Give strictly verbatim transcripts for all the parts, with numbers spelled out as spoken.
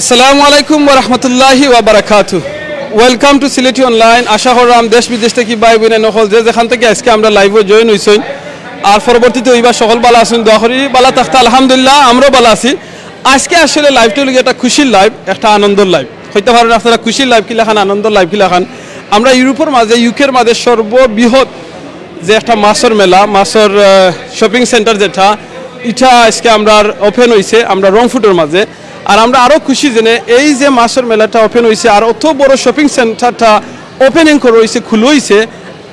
আসসালামু আলাইকুম ওয়া রাহমাতুল্লাহি ওয়া বারাকাতু। Welcome to সিলেটি অনলাইন। আশা করলাম দেশ বিদেশ থাকি ভাই বইন অকল যে যেখান থাকি আজকে আমরার লাইভো জয়েন অইছইন, আর পরবর্তীতে অইবা, সকল ভালা আছইন, দোয়া করি ভালা থাকতা। আলহামদুলিল্লাহ, আমরাও ভালা আছি। আজকে আসলে লাইভটা অইলো গিয়া একটা খুশির লাইভ, একটা আনন্দর লাইভ। কইতা পারইন আপনারা খুশির লাইভ কিলাখান, আনন্দর লাইভ কিলাখান। আমরা ইউরোপর মাঝে, ইউকের মাঝে সর্ববৃহৎ যে একটা মাছর মেলা, মাছর, আহ, শপিং সেন্টার যেটা, ইটা আজকে আমরার ওপেন অইছে আমরার রংপুটর মাঝে। আর আমরা আরো খুশি যেনে এই যে মাছর মেলাটা ওপেন অইছে আর অত বড় শপিং সেন্টারটা ওপেনিং করা অইছে, খুলা অইছে,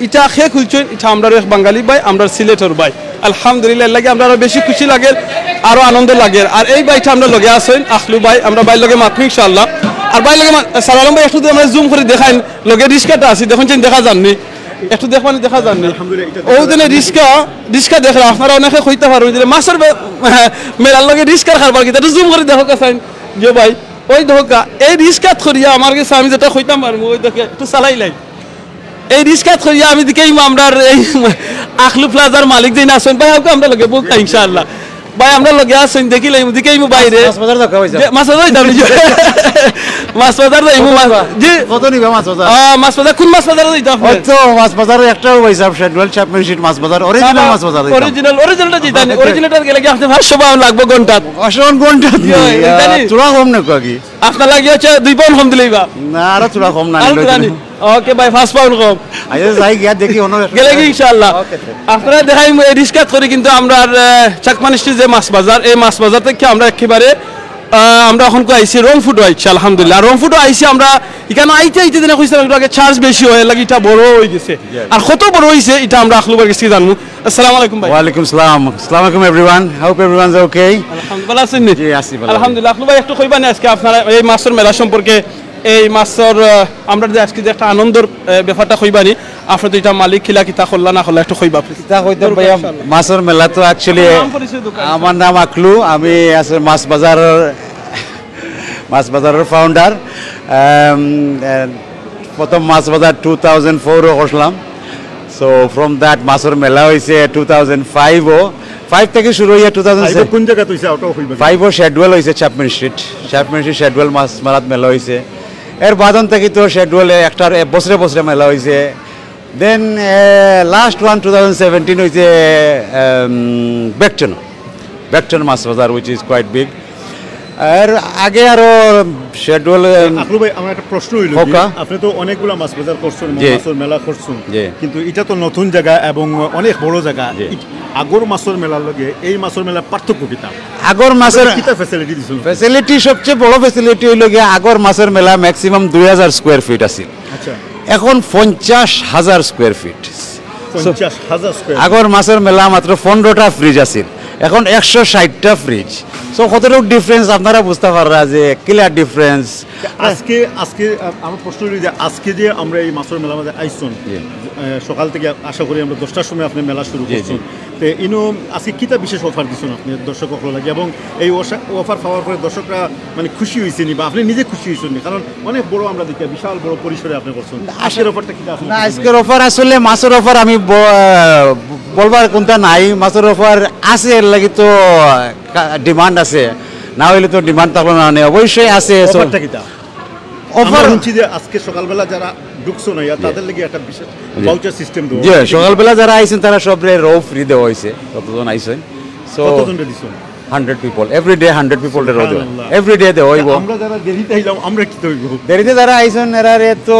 ইটা কে খুলছইন, ইটা আমরার এক বাঙালি ভাই, আমরার সিলেটর ভাই। আলহামদুলিল্লাহ, এর লাগি আমরার আরো বেশি খুশি লাগের, আরো আনন্দ লাগের। আর এই ভাইটা আমরার লগে আছইন, আখলু ভাই, আমরা ভাইর লগে মাতমু ইনশাআল্লাহ। আর ভাইর লগে মা-, সালাম ভাই, একটু যদি আমরা জুম করি দেখাইন, লগে রিস্কাটা আছে, দেখইন চাইন দেখা যারনি, একটু দেখবানি দেখা যারনি। আলহামদুলিল্লাহ, এটা ও দেখা দিনে যার। রিস্কা, রিস্কা দেখরা, আপনারা অনেকে কইতা পারইন যে মাছর বে-, মেলার লগে রিস্কার কারবার কিতা, একটু জুম করি দেখউক্কা চাইন। যে ভাই, ওই দেখউক্কা, এই রিস্কাত করিয়া আমার গেছে আমি যেটা কইতাম পারমু, ওই দেখে একটু চালাইলাই। এই রিস্কাত করিয়া আমি দিকেইমু আমরার এই আখলু প্লাজার মালিক যেইন আছইন, ভাই, আউক্কা আমরার লগে, বউক্কা ইনশাআল্লাহ। ভাই, আমরার লগে আছইন, দেখিলাইমু, দিকেইমু বাইরে। মাছ বাজার দেখা অইছে। যে, মাছ বাজার যাইতাম নি? মাছ বাজার যাইমু, কত মা-, নিবা? জি। কত নিবা মাছ বাজার? আহ, মাছ বাজার, কোন মাছ বাজার যাইতাম আপনে? ওই তো মাছ বাজার একটাও পাইছি, সব শেডুয়াল, চ্যাপম্যান স্ট্রিট মাছ বাজার, অরিজিনাল মাছ বাজার যাইতাম। অরিজিনাল, অরিজিনালটা যাইতাম, হ্যাঁ, অরিজিনালটা গেলে কি আপনে পাঁচশো পাউন্ড লাগবো ঘন্টা? পাঁচশো পাউন্ড ঘন্টা দিয়ে, ইয়া, ইয়া, জানি। থোড়া কম না কি? আপনার লাগি হচ্ছে দুই পাউন্ড কম দিলেই বা। না, আরো থোড়া কম না আরো নিলে থোড়া হইতো নি। না। ওকে ভাই, পাঁচ পাউন্ড কম। আচ্ছা, যাই গিয়া দেখি অন্য গেলে কি ইনশাআল্লাহ। ওকে, স্যার। আপনারা দেখাই এই রিস্কাত করি কিন্তু আমরার, আহ, চাকমা স্ট্রিট যে মাছ বাজার, এই মাছ বাজার থাকি আমরা একেবারে, আহ, আমরা এখন কই আইছি রংপুটো আইছি, আলহামদুলিল্লাহ। আর রংপুটো আইছি আমরা, ইখানো আইতে আইতে যেন কইছিলাম একটু আগে চার্জ বেশি অয়, এর লাগি ইটা বড় অই গেছে। আর কত বড় অইছে ইটা আমরা আখলু ভাইর গেছ থাকি জানমু। আসসালামু আলাইকুম ভাই। ওয়ালাইকুম সালাম। আসসালামু আলাইকুম everyone. Hope everyone's okay. আলহামদুলিল্লাহ, ভালা আছইন নি? জি, আছি ভালা। আলহামদুলিল্লাহ। আখলু ভাই, একটু কইবা নি আজকে আপনারা এই মাছর মেলা সম্পর্কে, এই মাছর, আহ, আমরা যে আজকে যে একটা আনন্দর, আহ, ব্যাপারটা কইবা নি, আপনে তো ইটা মালিক, কিলা কিতা করলা না করলা একটু কইবা please। কিতা কইতাম ভাইয়া, ইনশাআল্লাহ। মাছর মেলা তো actually আপনার নাম পরিচয় দোকান। আমার নাম আখলু, আমি আছি মাছ বাজারর, মাছ বাজারর founder। আম, আহ, প্রথম মাছ বাজার two thousand four ও করছিলাম। So from that মাছর মেলা অইছে two thousand five ও, five থাকি শুরু অইয়া two thousand five ও কোন জাগাত অইছে, ওটাও কইবা। Five ও শেডুয়াল অইছে চ্যাপম্যান স্ট্রিট, চ্যাপম্যান স্ট্রিট শেডুয়াল মাছ মেলাত মেলা অইছে। এর বাদন থাকি তো শেডুয়ালে একটার, এ, বছরে বছরে মেলা অইছে। Then, এ, last one two thousand seventeen অইছে, এম, বেকটন, বেকটন মাছ বাজার, which is quite big. এর আগে আরো শেডুয়াল, এম, আখলু ভাই, আমার একটা প্রশ্ন অইলো কি, হোকা। আপনে তো অনেকগুলা মাছ বাজার করছইন, জি। মাছর মেলা করছইন, জি। কিন্তু ইটা তো নতুন জাগা এবং অনেক বড় জাগা। জি। ইট-, আগর মাছর মেলার লগে এই মাছর মেলার পার্থক্য কিতা? আগর মাছর কিতা facility দিছইন? Facility, সবচেয়ে বড় facility অইলো গিয়া আগর মাছর মেলা maximum দুই হাজার square feet আছিল। আচ্ছা। এখন পঞ্চাশ হাজার square feet। পঞ্চাশ হাজার square feet। আগর মাছর মেলা মাত্র পনেরোটা fridge আছিল, এখন একশো ষাটটা fridge। So কতটুকু difference আপনারা বুঝতা পাররা যে clear difference। আজকে, আজকে, আ-, আমার প্রশ্ন অইলো যে আজকে যে আমরা এই মাছর মেলার মাঝে আইছইন, জি। আহ, সকাল থাকি আশা করি আমরা দশটার সময় আপনে মেলা শুরু জি, করছইন। জি। তে ইনো আজকে কিতা বিশেষ offer দিছইন আপনে দর্শক অকলর লাগি এবং এই অসা-, offer পাওয়ার পরে দর্শকরা মানে খুশি অইছে নি বা আপনে নিজে খুশি অইছইন নি? কারণ অনেক বড় আমরা দেখি, বিশাল বড় পরিসরে আপনে করছইন। আজকের offerটা কিতা আসলে না, আজকের offer আসলে মাছর offer আমি ব-, বলবার কুনতা নাই। মাছর offer আছে, এর লাগি তো কা-, demand আছে, না অইলে তো demand থাকলো না। মানে অবশ্যই আছে। So offerটা কিতা? Offer আমরা হুনছি যে আজকে সকালবেলা যারা ঢুকছইন না, ইয়া, জি। তাদের লাগি একটা বিশেষ জি। Voucher system দেওয়া জি, হয়েছে। সকালবেলা যারা আইছইন তারা সবরে র free দেওয়া অইছে, যতজন আইছইন। So, কতজনরে দিছইন? Hundred people, every day hundred people রে র দেওয়া। সুবহানাল্লাহ। Every day দেওয়া অইবো। আমরা যারা দেরিতে আইলাম, আমরা কিতা অইবো? দেরিতে যারা আইছইন, এরারে তো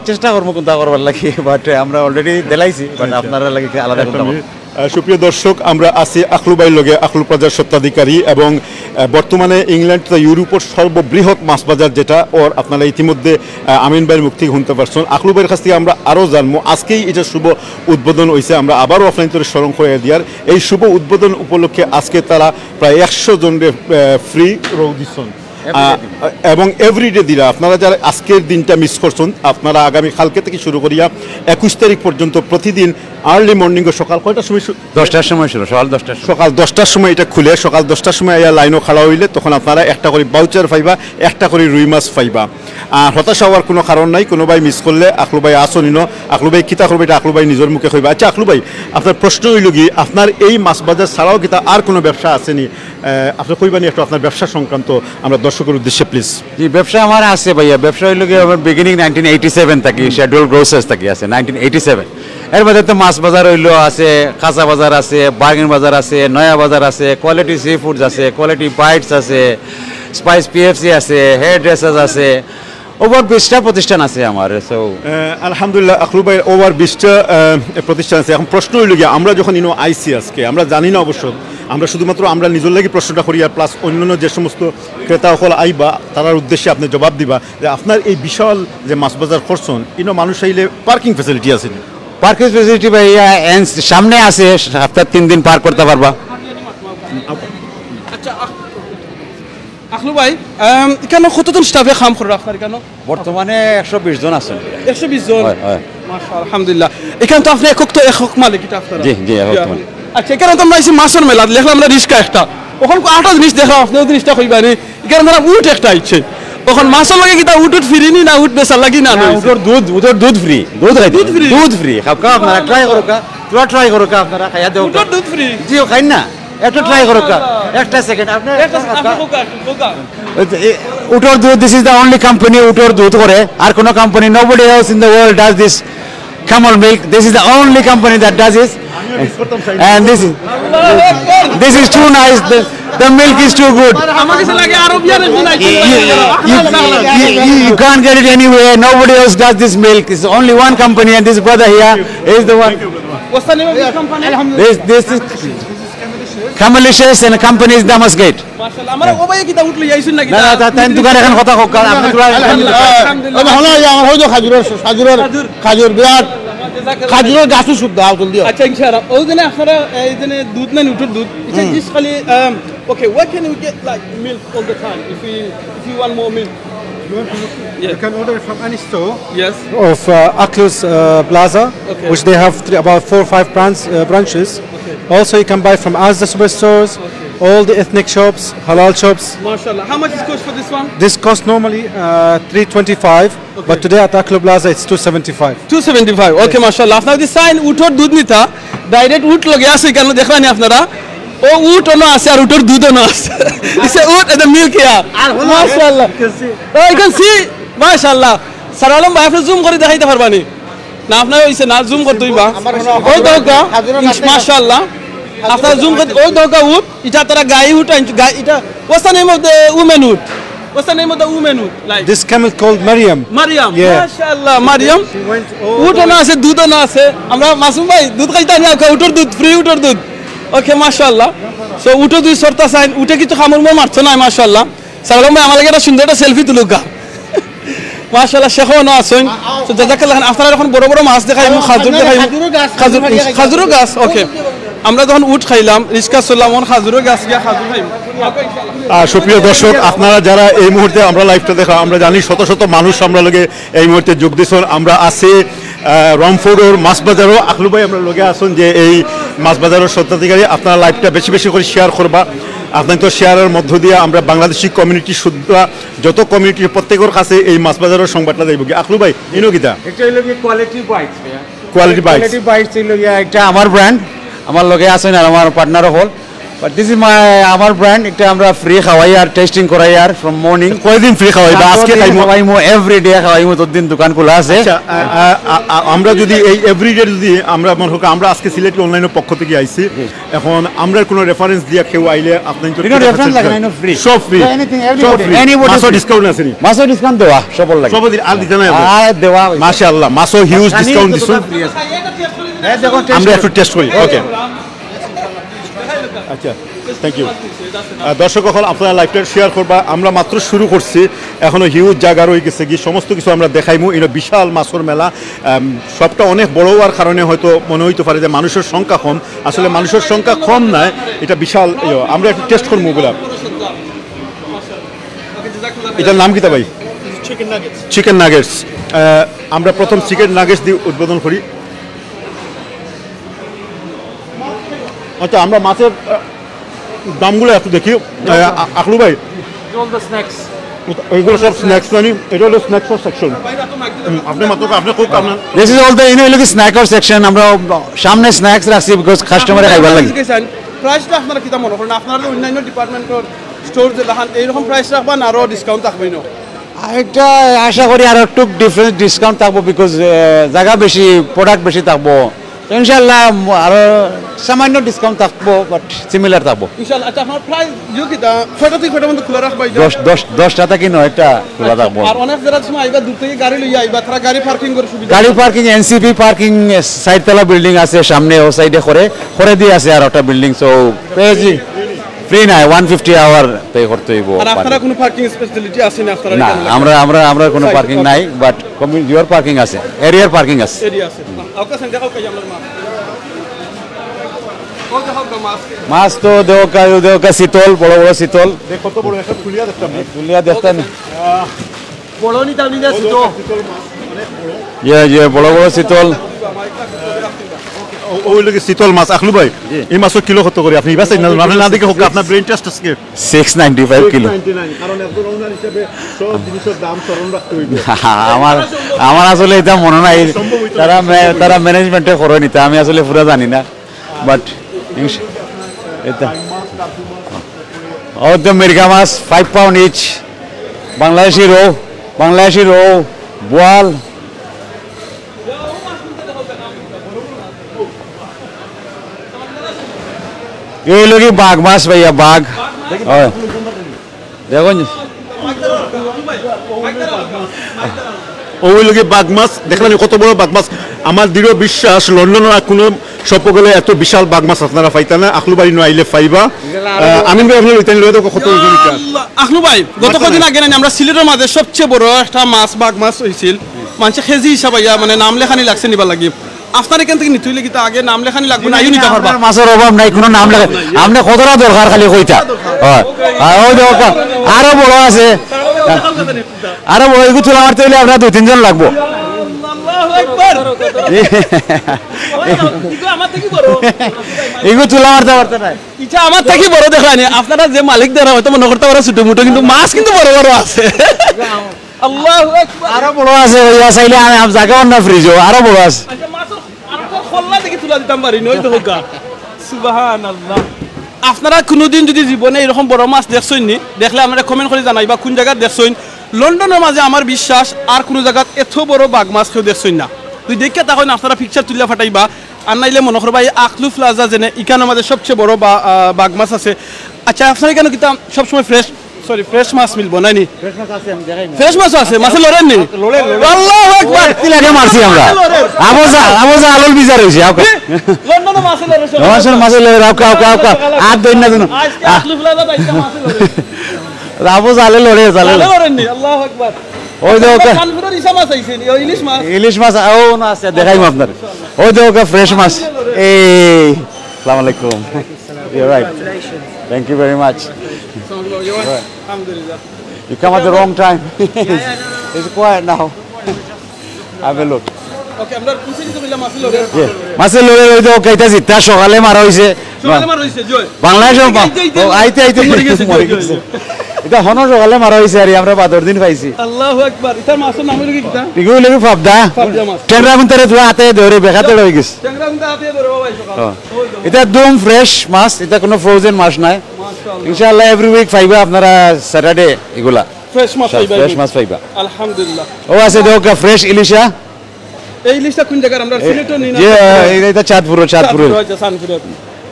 চেষ্টা করমু কুনতা করবার লাগি, but আমরা already দিলাইছি, but আচ্ছা। আপনারার লাগি আলাদা একটা কুনতা মিনিট। আহ, সুপ্রিয় দর্শক, আমরা আছি আখলু ভাইর লগে, আখলু প্লাজার স্বত্বাধিকারী এবং, আহ, বর্তমানে ইংল্যান্ড তথা ইউরোপর সর্ববৃহৎ মাছ বাজার যেটা, ওর আপনারা ইতিমধ্যে, আহ, আমিন ভাইর মুখ থাকি হুনতা পারছইন। আখলু ভাইর কাছ থাকি আমরা আরো জানমু। আজকেই ইটার শুভ উদ্বোধন অইছে, আমরা আবারও আপনাইন্তরে স্মরণ করাইয়া দিয়ার। এই শুভ উদ্বোধন উপলক্ষে আজকে তারা প্রায় একশো জনরে, আহ, free র দিছইন। Every day আহ, দিন। এবং every day দিরা। আপনারা যারা আজকের দিনটা miss করছইন, আপনারা আগামী কালকে থাকি শুরু করিয়া একুশ তারিখ পর্যন্ত প্রতিদিন early morning ও সকাল কয়টার সময় শু-, দশটার সময় শুরু, সকাল দশটার সময়। সকাল দশটার সময় ইটা খুলে, সকাল দশটার সময় আইয়া লাইনও খাড়া অইলে তখন আপনারা একটা করি voucher পাইবা, একটা করি রুই মাছ পাইবা। আর হতাশা অওয়ার কুনু কারণ নাই, কুনু ভাই miss করলে আখলু ভাই আছইন ইনো, আখলু ভাই কিতা করবা ইটা আখলু ভাই নিজর মুখে কইবা। আচ্ছা আখলু ভাই, আপনার প্রশ্ন অইলো কি, আপনার এই মাছ বাজার ছাড়াও কিতা আর কুনু ব্যবসা আছে নি? আহ, আপনে কইবা নি একটু আপনার ব্যবসা সংক্রান্ত, আমরা দর্শকর উদ্দেশ্যে প্লিজ। জি, ব্যবসা আমার আছে ভাইয়া। ব্যবসা অইলো গিয়া আমার বিগিনিং নাইনটিন এইটি সেভেন থাকি, শ্যাডুল গ্রোসার্স থাকি আছে নাইনটিন এইটি সেভেন। এর মধ্যে তো মাছ বাজার অইলো আছে, কাঁচা বাজার আছে, বার্গেন বাজার আছে, নয়া বাজার আছে, কোয়ালিটি সি ফুডস আছে, কোয়ালিটি বাইটস আছে, স্পাইস পিএফসি আছে, হেয়ার ড্রেসার্স আছে, ওভার বিশটা প্রতিষ্ঠান আছে আমার। সো আলহামদুলিল্লাহ, আখলু ভাইর ওভার বিশটা প্রতিষ্ঠান আছে। এখন প্রশ্ন অইলো গিয়া, আমরা যখন ইনো আইছি আজকে, আমরা জানি না অবশ্য, আমরা শুধুমাত্র আমরা নিজর লাগি প্রশ্নটা করি, আর প্লাস অন্যান্য যে সমস্ত ক্রেতা অকল আইবা, তারার উদ্দেশ্যে আপনি জবাব দিবা যে আপনার এই বিশাল যে মাছ বাজার করছন, ইনো মানুষ আইলে পার্কিং ফ্যাসিলিটি আছে নি? পার্কিং ফ্যাসিলিটি ভাইয়া এন সামনে আছে, সপ্তাহ তিন দিন পার্ক করতা পারবা। আচ্ছা, আখ- আখলু ভাই, আম, ইকানো কতজন স্টাফে কাম কররা আপনার ইকানো? বর্তমানে একশো বিশ জন আছইন। একশো বিশ জন। হয়, হয়। মাশাআল্লাহ, আলহামদুলিল্লাহ। ইকানো তো আপনে একক, তো একক মালিক, ইটা আপনারা? জি, জি, একক মালিক। আচ্ছা, ইকানো তো আমরা আইছি মাছর মেলা, দেখলাম আমরা রিক্সা একটা। অখন আটা জিনিস দেখলাম, আপনেও জিনিসটা কইবা নি। ইকানো আমরা উট একটা আইছে। অখন মাছর লগে কিতা উট উট ফ্রি নি, না উট বেচার লাগি না, না? উটর দুধ, উটর দুধ ফ্রি, দুধ খাইতে। দুধ ফ্রি? দুধ ফ্রি। খাও, খাও আপনারা, ট্রাই করো কা, তোরা ট্রাই করো কা, আপনারা খাইয়া দেও কা। উটর দুধ ফ্রি? জি, ও খাইন না, একটা ট্রাই করো কা, একটা সেকেন্ড, আপনারা একটা আপনি কোকা, কোকা। উটর দুধ, this is the only company উটর দুধ করে, আর কোনো company, nobody else in the world does this camel milk. This is the only company that does this. And this is, this is too nice. The, the milk is too good. আমার কাছে লাগে আরবিয়ান একজন আইছে। You, you, you, you, you can't get it anywhere. Nobody else does this milk. It's only one company, and this brother here is the one. What's the name of this company? This, this is Camelicious and company is Damasgate. মাশাআল্লাহ, আমরা ও ভাই কিতা উট লইয়া আইছইন নাকি? না, না, তা তাই দোকান এখন কথা হোক, কারণ আপনি দোকান আলহামদুলিল্লাহ। আমার হয়তো খাজুরের খাজুরের খাজুর বিরাট খাজুরের গাছও শুদ্ধ আউতল দিও। আচ্ছা, ইনশাআল্লাহ। ওই জন্য আপনারা এই জন্য দুধ নেন, উটর দুধ। এটা জিনিস খালি, um, okay, why can we get like milk all the time if we, if you want more milk? You can order it from any store Yes. of uh, Aklu's uh, Plaza, Okay. which they have three, about four or five brands, uh, branches. Also, you can buy from Asda superstores, all the ethnic shops, halal shops. MashaAllah. How much is cost for this one? This costs normally uh, three twenty-five, but today at Aklu Plaza it's two seventy-five. Two seventy-five. Okay, MashaAllah. আপনারা যদি চাইন উটর দুধ নিতা, ডাইরেক্ট উট লগে আছে, কেন দেখলেন আপনারা? ও উট অনো আছে আর উটর দুধ অনো আছে। It's a উট and the milk here. MashaAllah. Oh, you can see. MashaAllah. Sir Alam ভাই, আপনি জুম করি দেখাইতা পারবা নি? না, আপনার অইছে না, জুম করতে অইবা। ওই দেখউক্কা, MashaAllah। আপনার জুম করতে, ওই দেখউক্কা উট, ইটা তারা গাই উট আনছে, গাই, ইটা, what's the name of the woman উট? What's the name of the woman উট? Like, This camel called Mariam. Mariam. Yeah. MashaAllah, Mariam. She went all উট অনো আছে, দুধ অনো আছে। আমরা মাসুম ভাই, দুধ খাইতা নি, আপনার উটর দুধ, ফ্রি উটর দুধ। Okay, MashaAllah। So, উটর দুধ সরতা চাইন, উটে কিছু কামড় মারছে না, MashaAllah। স্যার আলম ভাই, আমার লাগি একটা সুন্দর একটা সেলফি তুলউক্কা। MashaAllah, শেখও না আছইন। তো জাযাকাল্লাহ খান, আপনারা এখন বড় বড় মাছ দেখাইমু, খাজুর দেখাইমু। খাজুরও গাছ, খাজুর, খাজুরও গাছ, okay। আমরা যখন উট খাইলাম, রিক্সা চললাম, এখন খাজুরও গাছ গিয়া খাজুর খাইমু। আহ, সুপ্রিয় দর্শক, আপনারা যারা এই মুহূর্তে আমরা লাইভটা দেখা, আমরা জানি শত শত মানুষ আমরা লগে এই মুহূর্তে যোগ দিছইন। আমরা আছি আহ, রংপুরর মাছ বাজারও। আখলু ভাই আমরা লগে আছইন যে এই মাছ বাজারর স্বত্বাধিকারী। আপনারা লাইভটা বেশি বেশি করি শেয়ার করবা। আপনার তো শেয়ারর মধ্য দিয়া আমরা বাংলাদেশি কমিউনিটি শুদ্ধা যত কমিউনিটির প্রত্যেকর কাছে এই মাছ বাজারর সংবাদটা যাইব কি। আখলু ভাই, ইনো কিতা? এটা হইল কি quality bites. Quality bites. Quality bites হইল গিয়া একটা আমার ব্র্যান্ড, আমার লগে আছইন আর আমার পার্টনারও অকল। But this is my, আমার ব্র্যান্ড, একটা আমরা ফ্রি খাওয়াই আর টেস্টিং করাই আর from morning। কয়দিন ফ্রি খাওয়াইবা? আজকে খাইমু। খাওয়াইমু, এভরি ডে খাওয়াইমু, যতদিন দোকান খোলা আছে। আচ্ছা, আ, আ, আ, আ, আমরা যদি এই এভরিডে যদি আমরা মনে হোক আমরা আজকে সিলেটি অনলাইনের পক্ষ থেকে আইছি, এখন আমরা কোনো রেফারেন্স দিয়া কেউ আইলে আপনি তো কোনো রেফারেন্স লাগে না, ইনো ফ্রি। সব free. So anything, everybody, anybody মাছও free। ডিসকাউন্ট আছে নি? মাছও ডিসকাউন্ট দেওয়া, সবর লাগে। সব দিন আর দিতে নাই। আর দেওয়া হইছে। মাশাআল্লাহ, মাছও হিউজ খানি ডিসকাউন্ট তো দিছইন। ফ্রি আছে। এই দেখো, টেস্ট আমরা করো। একটু টেস্ট করি। ওকে। আচ্ছা, থ্যাংক ইউ। দর্শক অকল, আপনারা লাইভটা শেয়ার করবা। আমরা মাত্র শুরু করছি, এখনো হিউজ জাগা রয়ে গেছে কি, সমস্ত কিছু আমরা দেখাইমু। ইনো বিশাল মাছর মেলা। আম, সবটা অনেক বড় হওয়ার কারণে হয়তো মনে হইতে পারে যে মানুষের সংখ্যা কম, আসলে মানুষের সংখ্যা কম নয়, এটা বিশাল। ইয়ো, আমরা একটু টেস্ট করবো ওগুলা। এটার নাম কিতা ভাই? Chicken nuggets. আমরা প্রথম চিকেন নাগেটস দিয়ে উদ্বোধন করি। আচ্ছা, আমরা মাছের আহ, দামগুলো একটু দেখি। আহ, আ- আখলু ভাই, All the snacks. এইগুলো সব স্ন্যাক্স জানি, এটা হলো স্ন্যাক্সের সেকশন। আপনি মাত্র, আপনি খুব আপনার This is all the, ইনো হইল কি স্ন্যাকর সেকশন। আমরা সামনে স্ন্যাক্স রাখছি বিকজ কাস্টমারে খাইবার লাগি। প্রাইসটা আপনারা কিতা মনে করেন? আপনারা তো অন্যান্য ডিপার্টমেন্টর স্টোর যেলাখান, এইরকম প্রাইস রাখবা না আরো ডিসকাউন্ট থাকবে না? আরেকটা আশা করি আরো একটু ডিফারেন্স ডিসকাউন্ট থাকবো, বিকজ জায়গা বেশি, প্রোডাক্ট বেশি থাকবো। তো ইনশাল্লাহ আরো সামান্য ডিসকাউন্ট থাকবো, বাট সিমিলার থাকবো। ইনশাআল্লাহ। আচ্ছা, আপনার প্রাইস ইয়ে কিতা, ছয়টা থেকে কয়টা মধ্যে খোলা রাখবা এটা? দশ দশ দশটা থাকি নয়টা খোলা থাকবো। আর অনেক যারা সময় আইবা দূর থেকে গাড়ি লইয়া আইবা, তারা গাড়ি পার্কিং করে সুবিধা? গাড়ি পার্কিং, এনসিপি পার্কিং, সাইড তলা বিল্ডিং আছে সামনে, ও সাইডে করে করে দিয়ে আছে আর একটা বিল্ডিং। সো পেয়েছি, ফ্রি নাই, ওয়ান ফিফটি আওয়ার পে করতে হইব। আর আপনারা কোনো পার্কিং ফ্যাসিলিটি আছে না আপনারা না, এখানে? আমরা আমরা আমরা কোনো Side পার্কিং parking। নাই, বাট কমিউনিটির পার্কিং আছে, এরিয়ার পার্কিং আছে। এরিয়া আছে। ওকে স্যার, দেখাও কই আমরা মাছ। ও দেখাও তো মাছ। মাছ তো দেওকা দেওকা চিতল, বড় বড় চিতল। দেখ কত বড় একটা তুলিয়া দেখতাম। তুলিয়া দেখতাম। বড় নিতাম নিতে আছি তো। ইয়ে ইয়ে, বড় বড় চিতল। ও- ওই লোকে চিতল মাছ। আখলু ভাই, এই মাছর কিলো কত করে? আপনি ইবা চাই না, আপনি না দেখে হোক, আপনার ব্রেন টেস্ট আজকে। Six ninety five kilo. কারণ একজন ওনার হিসেবে সব জিনিসের দাম স্মরণ রাখতে হইবে। আমার আমার আসলে এটা মনে নাই, তারা মে- তারা ম্যানেজমেন্টে করে নিতে, আমি আসলে পুরা জানি না। বাট এটা ও তো মিরগা মাছ, ফাইভ পাউন্ড ইচ। বাংলাদেশি রৌ, বাংলাদেশি রৌ, বোয়াল। এই হইল কি বাঘ মাছ ভাইয়া, বাঘ। হয়। দেখুন। ওই লোকে বাঘ মাছ দেখলেন, কত বড় বাঘ মাছ। আমার দৃঢ় বিশ্বাস, লন্ডনের আর কোনো শপে গেলে এত বিশাল বাঘ মাছ আপনারা পাইতা না। আখলু ভাই নু আইলে পাইবা। আহ, আমিন ভাই, আপনি লইতেন, লইয়া দেখো কত ওজন এটা। আল্লাহ, আখলু ভাই, গত কদিন আগে না আমরা সিলেটের মাঝে সবচেয়ে বড় একটা মাছ, বাঘ মাছ হইছিল। মানুষে কেজি হিসাবে ইয়া, মানে, নাম লেখানি লাগছে নিবার লাগি। আপনার এখান থেকে নিতে হইলে কিন্তু আগে নাম লেখানি লাগবে না, আইও নিতে পারবা। আপনার মাছের অভাব নাই, কোনো নাম লেখা, আপনি কতটা দরকার খালি কইতা। হয়। আর ওই দেখো, আরো বড় আছে, আরো বড়। এগু তুলা মারতে হইলে আপনার দুই তিনজন লাগবো। আল্লাহু আকবার। ইগু আমার থেকে বড়। এগু তুলা মারতে পারতে নাই। ইটা আমার থেকে বড় দেখায়নি। আপনারা যে মালিক দেরা হয়তো মনে করতে পারো ছোট মোটো, কিন্তু মাছ কিন্তু বড় বড় আছে। আল্লাহু আকবার। আরো বড় আছে, ওই চাইলে আমি আম জায়গা অন্য ফ্রিজও আরো বড় আছে। আচ্ছা, মাছর আরেকটা খোল্লা দেখি তুলা দিতাম পারি, নই তো হোক। সুবহানাল্লাহ। আপনারা কোনোদিন যদি জীবনে এরকম বড় মাছ দেখছইন নি, দেখলে আপনারা কমেন্ট করে জানাইবা কোন জায়গাত দেখছইন। লন্ডনের মাঝে আমার বিশ্বাস আর কোনো জায়গাত এত বড় বাঘ মাছ কেউ দেখছইন না। যদি দেখিয়া থাকইন আপনারা পিকচার তুলিয়া ফাটাইবা, আর নাইলে মনে করবা এই আখলু প্লাজা যেনে ইখানর মাঝে সবচেয়ে বড় বা-, আহ, বাঘ মাছ আছে। আচ্ছা, আপনার এখানে কিতা সবসময় ফ্রেশ, সরি, ফ্রেশ মাছ মিলবো নাইনি? ফ্রেশ মাছও আছে, মাছে লড়েন নি? আল্লাহু আকবার। কি লাগে মারছি আমরা? আবুজা, আবুজা আলুল বিজার হইছে, আউকা। লন্ডনে মাছে লড়ে সব। মাছের মাছের লড়ে, আউকা, আউকা, আউকা। আর দই না জানো। আজকে আখলু প্লাজা বাইকা মাছে লড়ে। আবুজা আলে লড়ে, জালে ভালো লড়ে। লড়েন নি, আল্লাহু আকবার। ওই দেখো, ওকে। কানপুরের ইসা মাছ আইছে নি, ওই ইলিশ মাছ। ইলিশ মাছ, ও না আছে, দেখাইমু আপনার। ওই দেখো, ওকে, ফ্রেশ মাছ। এই, আসসালামু আলাইকুম। You're right. Thank you very much. আলহামদুলিল্লাহ। You come at the wrong time. It's quiet now. Have a look. ওকে, আমরা পুষে দিতে বললাম মাছে লড়ে। মাছে লড়ে লড়ে তো ওকে, এটা জিতা সকালে মারা হইছে। সকালে মারা হইছে, জয়। বাংলাদেশে এই যে, এই যে, ও, আইতে আইতে মরে গেছে, মরে জয়, গেছে। জয়। এটা হনো সকালে মারা হইছে আর আমরা বাদর দিন পাইছি। আল্লাহু আকবার। ইতার মাছর নাম হইল কি কিতা? ইগু লেগে ফাবদা। ফাবদা মাছ। টেংরা কুন্তারে তুই আতে ধরে বেখাতে রয়ে গেছে। টেংরা কুন্তা আতে ধরে বাবা, এই সকাল। হ্যাঁ। এটা একদম ফ্রেশ মাছ, এটা কোনো ফ্রোজেন মাছ নাই। ইনশাআল্লাহ এভরি উইক পাইবা আপনারা স্যাটারডে এগুলা। ফ্রেশ মাছ পাইবা। ফ্রেশ মাছ পাইবা। আলহামদুলিল্লাহ। ও আছে দেখো ফ্রেশ ইলিশা। এই ইলিশটা কোন জায়গার? আমরা সিলেটও নি না। যে এটা চাঁদপুর, চাঁদপুর। চাঁদপুর হইছে, চাঁদপুর।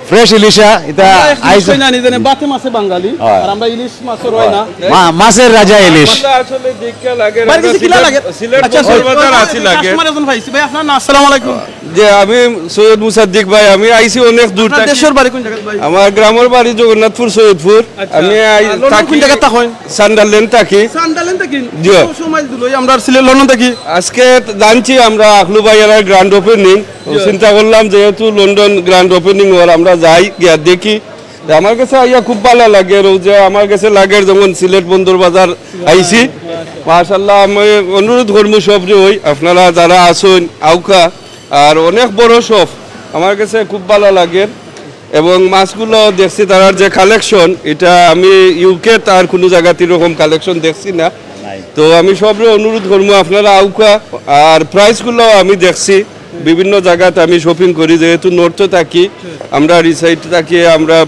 ফ্রেশ ইলিশা, এটা আমরা এক আইস। ইলিশ না নি জানে, বাতে মাছে বাঙালি। হ্যাঁ। আর আমরা ইলিশ মাছও রয় না। মা-, মাছের রাজা ইলিশ। আসলে দেখতে লাগে, বাড়ি গেছে কিলা লাগে? সিলেট আচ্ছা, বন্দর ওই, বাজার ওই, আছি ওই, লাগে। কাস্টমার একজন পাইছি। ভাই, আপনার নাম? আসসালামু আলাইকুম। যে আমি সৈয়দ মুসাদ্দিক ভাই, আমি আইছি অনেক দূর আপনার থাকি। দেশের বাড়ি কোন জায়গায় ভাই? আমার গ্রামের বাড়ি জগন্নাথপুর সৈয়দপুর। আচ্ছা। আমি আই- আর লন্ডন কোন থাকি জায়গায় থাকইন? সান্ডারল্যান্ড থাকি। সান্ডারল্যান্ড থাকি? জি। কত সময় দূর হই আমরা সিলেট লন্ডন থাকি? আজকে জানছি আমরা আখলু ভাইয়ার গ্র্যান্ড ওপেনিং, তো জি। চিন্তা করলাম যেহেতু লন্ডন গ্র্যান্ড ওপেনিং ওর, আমরা যাই গিয়া দেখি। তো আমার কাছে আইয়া খুব ভালো লাগে, রোজা আমার কাছে লাগে যেমন সিলেট বন্দর বাজার আইছি। মাশাআল্লাহ, আমি অনুরোধ করবো সবরে ওই আপনারা যারা আছেন আউকা, আর অনেক বড় শপ, আমার কাছে খুব ভালো লাগে। এবং মাছগুলো দেখছি তারার যে কালেকশন, এটা আমি ইউকে তার কোনো জায়গাতে এরকম কালেকশন দেখছি না। তো আমি সবরে অনুরোধ করবো আপনারা আউকা, আর প্রাইসগুলো আমি দেখছি বিভিন্ন জায়গাতে আমি শপিং করি, যেহেতু নর্থে থাকি, আমরা রিসাইড থাকি, আমরা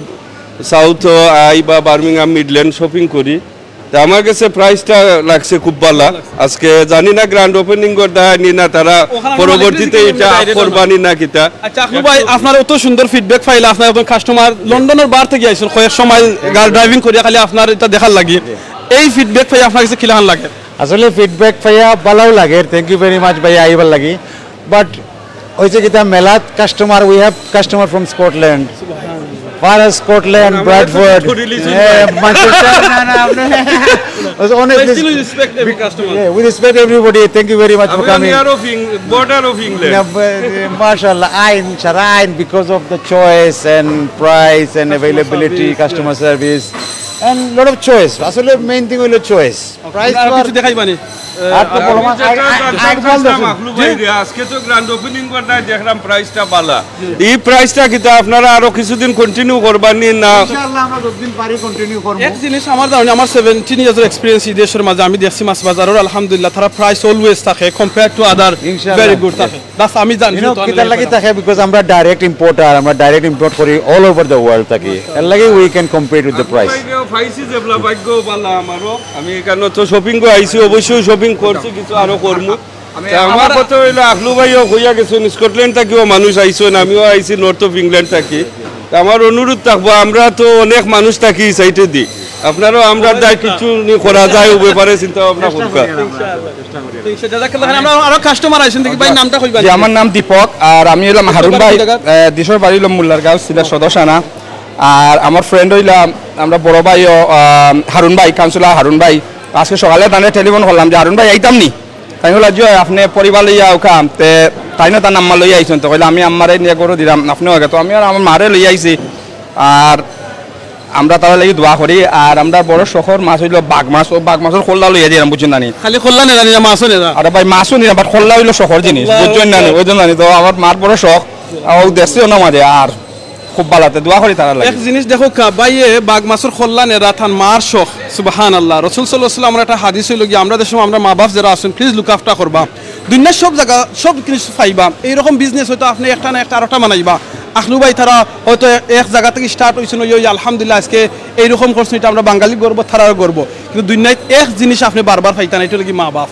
সাউথ আই বা বার্মিংহাম মিডল্যান্ড শপিং করি। তে আমার গেছে প্রাইসটা লাগছে খুব ভালা। আজকে জানি না গ্র্যান্ড ওপেনিং করতা নি না, তারা পরবর্তীতে ইটা আপ করবা নি না কিতা। আচ্ছা, আখলু ভাই, আপনার অত সুন্দর ফিডব্যাক পাইলা, আপনার একজন কাস্টমার লন্ডনর বার থাকি আইছইন, কয়েক সময় গাড়ি ড্রাইভিং করিয়া খালি আপনার ইটা দেখার লাগি। এই ফিডব্যাক পাই আপনার গেছে কিলাখান লাগে? আসলে ফিডব্যাক পাইয়া ভালাউ লাগে। Thank you very much ভাইয়া, আইবার লাগি। বাট অইছে কিতা, মেলাত customer, we have customer from Scotland, far as Scotland, Bradford, Manchester. না, না, আপনি অনেক Still we respect every customer. Yeah, we respect everybody. Thank you very much for আমরা coming. Near of border of England. না, ব-, মাশাআল্লাহ, আইন, সারা আইন, because of the choice and price and availability, customer service and lot of choice. আসলে main thing হইলো choice. Price আর কিছু দেখাইবানি? আর তো বলো, আমি যেটা আই- আই- জানতে আই- চাইছিলাম, আখলু ভাই রে, আজকে তো গ্র্যান্ড ওপেনিং করতে দেখলাম প্রাইসটা ভালা। এই প্রাইসটা কিতা আপনারা আরো কিছুদিন কন্টিনিউ করবা নি না? ইনশাআল্লাহ আমরা যতদিন পারি কন্টিনিউ করব। এক জিনিস আমার জানি, আমার সেভেন্টিন ইয়ার্সর এক্সপিরিয়েন্স এই দেশর মাঝে, আমি দেখছি মাছ বাজারর, আলহামদুলিল্লাহ, তারা প্রাইস অলওয়েজ থাকে, কম্পেয়ার টু আদার, ইনশাআল্লাহ। ভেরি গুড থাকে। বাস আমি জানি ইউনো যেহেতু আমি কিতার লাগি লাইফে থাকে, বিকজ আমরা ডাইরেক্ট ইম্পোর্টার, আমরা ডাইরেক্ট ইম্পোর্ট করি অল ওভার দ্য ওয়ার্ল্ড থাকি। এর লাগি we can compete with the price. পাইছি যে বলা ভাগ্য ভালা আমারও। আমি এখানে তো শপিং আইছি, অবশ্যই শপিং করছি, কিছু আরো করমু। তা আমার কথা হইলো, আখলু ভাইও কইয়া গেছেন, স্কটল্যান্ড থাকিও মানুষ আইছেন, আমিও আইছি নর্থ অফ ইংল্যান্ড থাকি। তা আমার অনুরোধ থাকবো, আমরা তো অনেক মানুষ থাকি এই সাইডে দি, আপনারাও আমরা যা কিছু নি করা যায়, ও ব্যাপারে চিন্তা ভাবনা করবা। ঠিক আছে, জাযাকাল্লাহ খাইরান। আমরা আরো কাস্টমার আইছেন দেখি ভাই, নামটা কইবা? জি, আমার নাম দীপক, আর আমি হইলাম হারুন ভাই। জায়গা? আহ, দিশর বাড়ি হইলাম মোল্লারগাঁও, সিলেট সদর থানা। আর আমার ফ্রেন্ড হইলাম আমরা বড় ভাইও, আহ, হারুন ভাই, কাউন্সিলর হারুন ভাই। আজকে সকালে তানে টেলিফোন করলাম যে, "হারুন ভাই, আইতাম নি?" তাই বললা, "জি, আপনি পরিবার লইয়া ওখান।" তে তাই না তার নাম্বার লইয়া আইছেন, তো কইলে, "আমি আম্মারে নিয়ে করে দিলাম, আপনি ওকে।" তো আমি আর আমার মারে লইয়া আইছি। আর আমরা তারা লাগি দোয়া করি। আর আমরা বড় শখর মাছ হইলো বাঘ মাছ, ও বাঘ মাছর খোল্লা লইয়া দিলাম, বুঝছেন নানি? খালি খোল্লা নেরা নি না, মাছও নেরা? আরে ভাই, মাছও নিলাম, বাট খোল্লা হইলো শখর জিনিস, বুঝছেন নানি? ওই জন্য নানি, তো আমার মার বড় শখ, ও দেখছি ওনার মাঝে, আর খুব ভালাতে দোয়া করি তারা লাগি। এক জিনিস দেখো কা, ভাইয়ে বাঘ মাছর খোল্লা নেরা তান মার শখ। সুবহানাল্লাহ। রাসূল সাল্লাল্লাহু আলাইহি ওয়াসাল্লাম, আমরা একটা হাদিস হইলো গিয়া, আমরা দেশো আমরা মা বাপ যারা আছেন, প্লিজ লুক আফটার করবা। দুনিয়ার সব জায়গা, সব কিছু পাইবা। এইরকম বিজনেস হয়তো আপনি একটা না একটা আরোটা বানাইবা। আখলু ভাই তারা হয়তো এক জায়গা থাকি স্টার্ট হইছে, ওই, ওই, আলহামদুলিল্লাহ, আজকে এইরকম করছেন, এটা আমরা বাঙালি গর্ব, তারাও গর্ব। কিন্তু দুনিয়াত এক জিনিস আপনি বারবার পাইতা না, এটা হলো কি মা বাপ।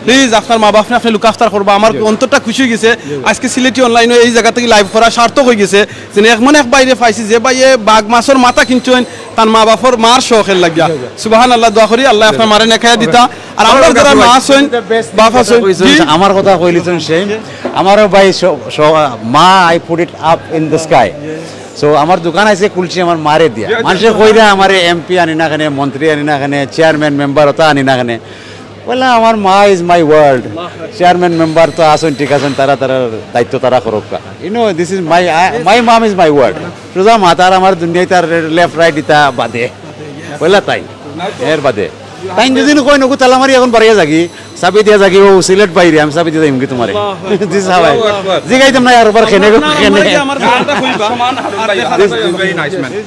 প্লিজ আপনার মা বাপ আপনি লুক আফটার করবা। আমার অন্তরটা খুশি হয়ে গেছে। আজকে সিলেটি অনলাইনে এই জায়গা থাকি লাইভ করা সার্থক হয়ে গেছে। যেন এমন এক ভাইরে পাইছি যে ভাইয়ে বাঘ মাছর মাথা কিনছইন, তার মা বাপর মার শখের লাগিয়া। সুবহানাল্লাহ, দোয়া করি আল্লাহ আপনার মারে নেখায়া দিতা। আর আমরা যারা মা আছইন, বাপ আছইন, জি। আমার কথা কইলিছেন সেই, আমারও ভাই স-, স-, মা, I put it up in the sky. So আমার দোকান আছে খুলছি আমার মারে দিয়া। মানুষে কইরা আমারে এমপি আনি না কেনে, মন্ত্রী আনি না কেনে, চেয়ারম্যান মেম্বার ওটা আনি না কেনে। বললাম, আমার মা is my world. Chairman member তো আছেন, ঠিক আছেন, তারা তারা দায়িত্ব তারা করুক। You know, this is my, I, my mom is my world. সোজা মাথার আমার দুনিয়ায় তার লেফট রাইট ইতা বাদে। বুঝলা তাই? এর বাদে। তাই যদি কই নকু তালা মারি এখন বাড়িয়া যাগি, চাবি দিয়া যাগি, ও সিলেট বাইরে, আমি চাবি দিয়া যাইমগি তোমারে। জি সাহেব। জিগাইতাম না আর ওবার খেনে খেনে।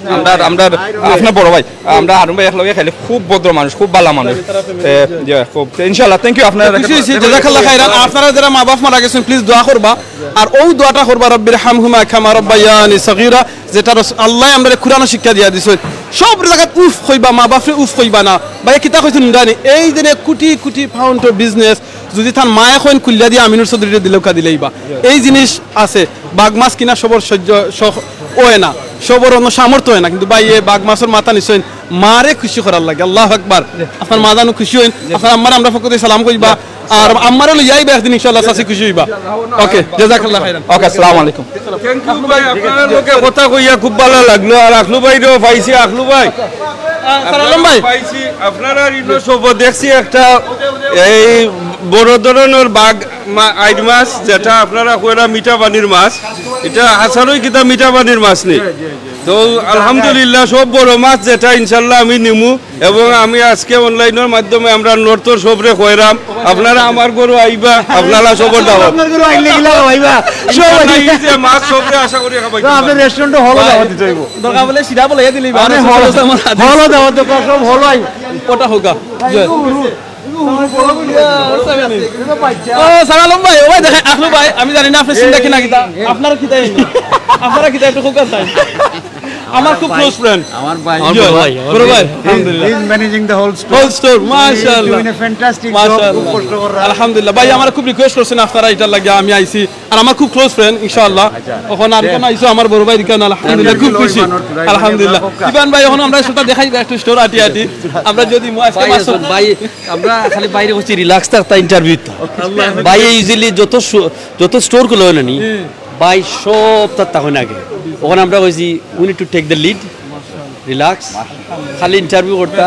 আমরা, আমরা, আপনার বড় ভাই, আমরা হারুন ভাই একলগে খাইলে খুব ভদ্র মানুষ, খুব ভালা মানুষ। এ, জি, খুব। ইনশাআল্লাহ, thank you আপনারা। খুশি হইছি, জাযাকাল্লাহ খাইরান। আপনারা যারা মা বাপ মারা গেছেন, প্লিজ দোয়া করবা। আর ও দোয়াটা করবা, রব্বির হামহুমা কামা রব্বায়ানি সগীরা, যেটা রস-, আল্লাহ আমরা কোরআন শিক্ষা দিয়া দিছে। সব জায়গাত উফ কইবা, মা বাপরে উফ কইবা না। ভাই কিতা কইছেন জানি, এই যে কোটি কোটি পাউন্ডর বিজনেস, যদি তার মায়ে কইন কুল্লা দিয়া আমিনুর চৌধুরীরে দিলে উকা দিলেই বা। এই জিনিস আছে, বাঘ মাছ কিনা সবর সহ্য সহ-, হয় না, সবর অন্য সামর্থ্য হয় না, কিন্তু ভাই এ বাঘ মাছর মাথা নিছইন মারে খুশি করার লাগে। আল্লাহু আকবার। আপনার মা জানো খুশি হইন, আপনার আম্মারে আমরা পক্ষ থেকে সালাম কইবা, আর আম্মারে লইয়া আইবা একদিন ইনশাআল্লাহ, চাচি খুশি হইবা। ওকে, জাযাকাল্লাহ খাইরান। ওকে, আসসালামু আলাইকুম। থ্যাংক ইউ ভাই, আপনার লগে কথা কইয়া খুব ভালা লাগলো। আর আখলু ভাইরেও পাইছি, আখলু ভাই। স্যার আলম ভাই। পাইছি, আপনারা ইনো সব দেখছি একটা এই বড় ধরনের বাঘ মা-, আইড মাছ, যেটা আপনারা কইরা মিঠা পানির মাছ, এটা হাছারই কিতা মিঠা পানির মাছ নি। তো আলহামদুলিল্লাহ সব বড় মাছ যেটা ইনশাল্লাহ আমি নিমু, এবং আমি আজকে অনলাইনের মাধ্যমে আমরা নর্থর সবরে কইরাম, আপনারা আমার ঘরো আইবা, আপনারা সবর দাওয়াত। আপনার ঘরো আইলে গিলা ভাইবা। সব ইনশাল্লাহ এই যে মাছ সবরে আশা করি খাবাই। আপনার রেস্টুরেন্টে হলো দাওয়াত দিতে হইব। দরকার বলে সিধা বলে দিলি বা, আরে হলো দাওয়াত, হলো দাওয়াত, সব হলো আই। ওটা হোগা। ও, স্যার আলম ভাই, ও ভাই দেখে, আখলু ভাই, আমি জানি না আপনি চিন্তা কি না কিতা, আপনারা কিতা এই? আপনারা কিতা একটু খোকা চাই? আমার খুব ক্লোজ ফ্রেন্ড। আমার ভাই। আমার বড় ভাই, আমার বড় ভাই। He is managing the whole store. Whole store, মাশাআল্লাহ। Doing a fantastic job, খুব কষ্ট কররা। আলহামদুলিল্লাহ। ভাই, আমারে খুব রিকোয়েস্ট করছইন আপনারা, ইটার লাগি আমি আইছি। আর আমার খুব ক্লোজ ফ্রেন্ড, ইনশাআল্লাহ। অখন আর কেন আইছো আমার বড় ভাই, কেন? আলহামদুলিল্লাহ, খুব খুশি। আলহামদুলিল্লাহ। ইবান ভাই, অখন আমরা সেটা দেখাই একটু স্টোর আটি আটি। আমরা যদি মু-, আজকে ভাই মাছ আছেন, ভাই, আমরা খালি বাইরে বসছি, রিল্যাক্স থাকতা ইন্টারভিউত। ভাই, ইজিলি যত শো-, যত স্টোর গুলো হইল নি, ভাই, সব তার তখন আগে। অখন আমরা কইছি, we need to take the lead, relax, খালি ইন্টারভিউ করতা,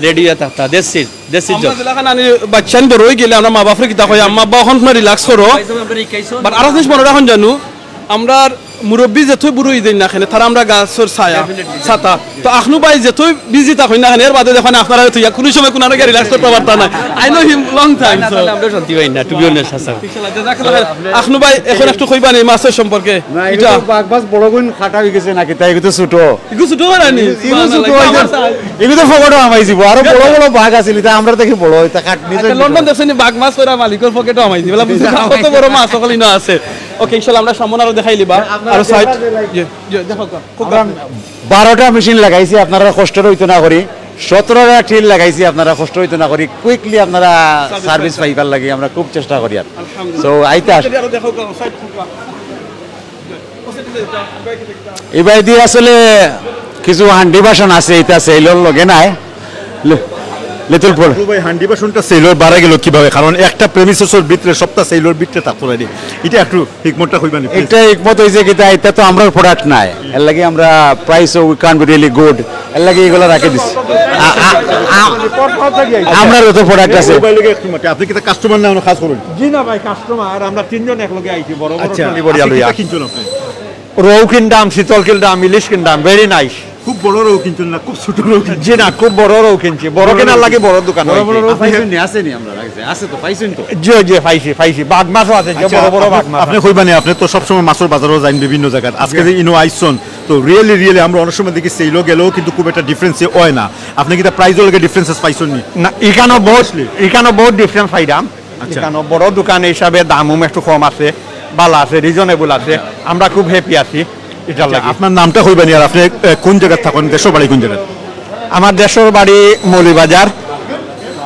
রেডি হইয়া থাকতা। That's it, that's it job। আমরা যেলাখান আনি বাচ্চাইন বড় হই গেলে আমরা মা বাপরে কিতা কই, "আম্মা আব্বা, অখন তোমরা রিল্যাক্স করো।" বাট আরো জিনিস মনে রাখইন জানু, আমরার মুরব্বি যেতই বুড়ো হই যাইন না কেনে, তারা আমরা গাছর ছায়া, ছাতা। তো আখলু ভাই যেতই বিজি থাকইন না কেনে, এর বাদে দেখইন আপনারা থইয়া কুনু সময় কুনু আগে রিল্যাক্স করতা পারতা না। I know him long time, so। আমরা শান্তি পাই না, to be honest, হাছা। ইনশাআল্লাহ, জাযাকাল্লাহ খাইর। আখলু ভাই, অখন একটু কইবা নি মাছর সম্পর্কে? না, ইটা তো বাঘ মাছ বড় গুইন কাটা হই গেছে নাকি, তাই ইগু তো ছোট। ইগু ছোট করা নি? ইগু ছোট সুবহানাল্লাহ, হইছে। ইগু তো পকেটো হামাই যিবো, আরো বড় বড় বাঘ আছিল, ইটা আমরা দেখি বড়, ইটা কাট নিছে। আচ্ছা, লন্ডন দেখছইন নি, বাঘ মাছ করা মালিকর পকেটো হামাই যিবো, বুঝছেন? কত বড় মাছ অকল ইনো আছে। ওকে, ইনশাআল্লাহ, আমরা সামনে আরো দেখাইলিবা। আরো সাইড, জি, জি, দেখো, দেখো। আমরা বারোটা মেশিন লাগাইছি, আপনারা কষ্ট হইতো না করি। সতেরোটা টিল লাগাইছি, আপনারা কষ্ট হইতো না করি। কুইকলি আপনারা সার্ভিস পাইবার লাগি আমরা খুব চেষ্টা করি আর। আলহামদুলিল্লাহ। So, আইতা আস- আরো দেখো, সাইড খুব। ইবায়দি আসলে কিছু হান্ডি বাসন আছে, ইটা সেলর লগে নাই। লে-, লিটল পল। আব্দুল ভাই, হান্ডি বাসনটা সেলর বাড়া গেল কিভাবে? কারণ একটা প্রেমিসেসর ভিতরে সবটা সেলর ভিতরে থাকতো পারে। ইটা একটু হিকমতটা কইবা নি, প্লিজ? ইটা হিকমত হইছে কিতা, ইটা তো আমরার প্রোডাক্ট নাই, এর লাগি আমরা price we can't be really good, এর লাগি ইগুলা রাখি দিছি। আ-, আ-, আ-, আমরার যত প্রোডাক্ট আছে। ওই ভাই লগে একটু মাতে, আপনি কিতা কাস্টমার না অনো কাজ করইন? জি না ভাই, কাস্টমার, আমরা তিনজন একলগে আইছি, বড় বড় আচ্ছা, ট্রলি বড়িয়া আপনি লইয়া। কিতা কিনছইন আপনি? রউ কিনরাম, চিতল কিনরাম, ইলিশ কিনরাম, very nice। খুব বড় রউ কিনছইন না, খুব ছোট রউ কিনছইন? জি না, খুব বড় রউ কিনছি, বড় কিনার লাগি বড় দোকান বড় হইছে। বড় রউ আপনি পাইছইন নি? আছে নি আমরা রাখছে? আছে তো, পাইছইন তো? জি, জি, পাইছি, পাইছি। বাঘ মাছও আছে, যে আচ্ছা, বড় বড় আপনি, বাঘ মাছ আপনি আছে। কইবা নি, আপনি তো সবসময় মাছর বাজারও যাইন বিভিন্ন জায়গাত। আজকে জি। যে ইনো আইছইন, তো really, really আমরা অনেক সময় দেখি সেলও গেলেও কিন্তু খুব একটা ডিফারেন্স হয় না। আপনি কিতা প্রাইসও লাগে ডিফারেন্সেস পাইছইন নি? না, ইখানো বহুত, Honestly? ইখানো বহুত ডিফারেন্স পাইরাম। আচ্ছা। ইখানো বড় দোকান হিসাবে দাম উম একটু কম আছে, ভালা আছে, রিজনেবল আছে। আমরা খুব হ্যাপি আছি ইটার আচ্ছা, লাগি। আপনার নামটা কইবা নি আর আপনি, এ, কোন জায়গাত থাকইন, দেশর বাড়ি কোন জায়গাত? আমার দেশর বাড়ি মৌলভীবাজার,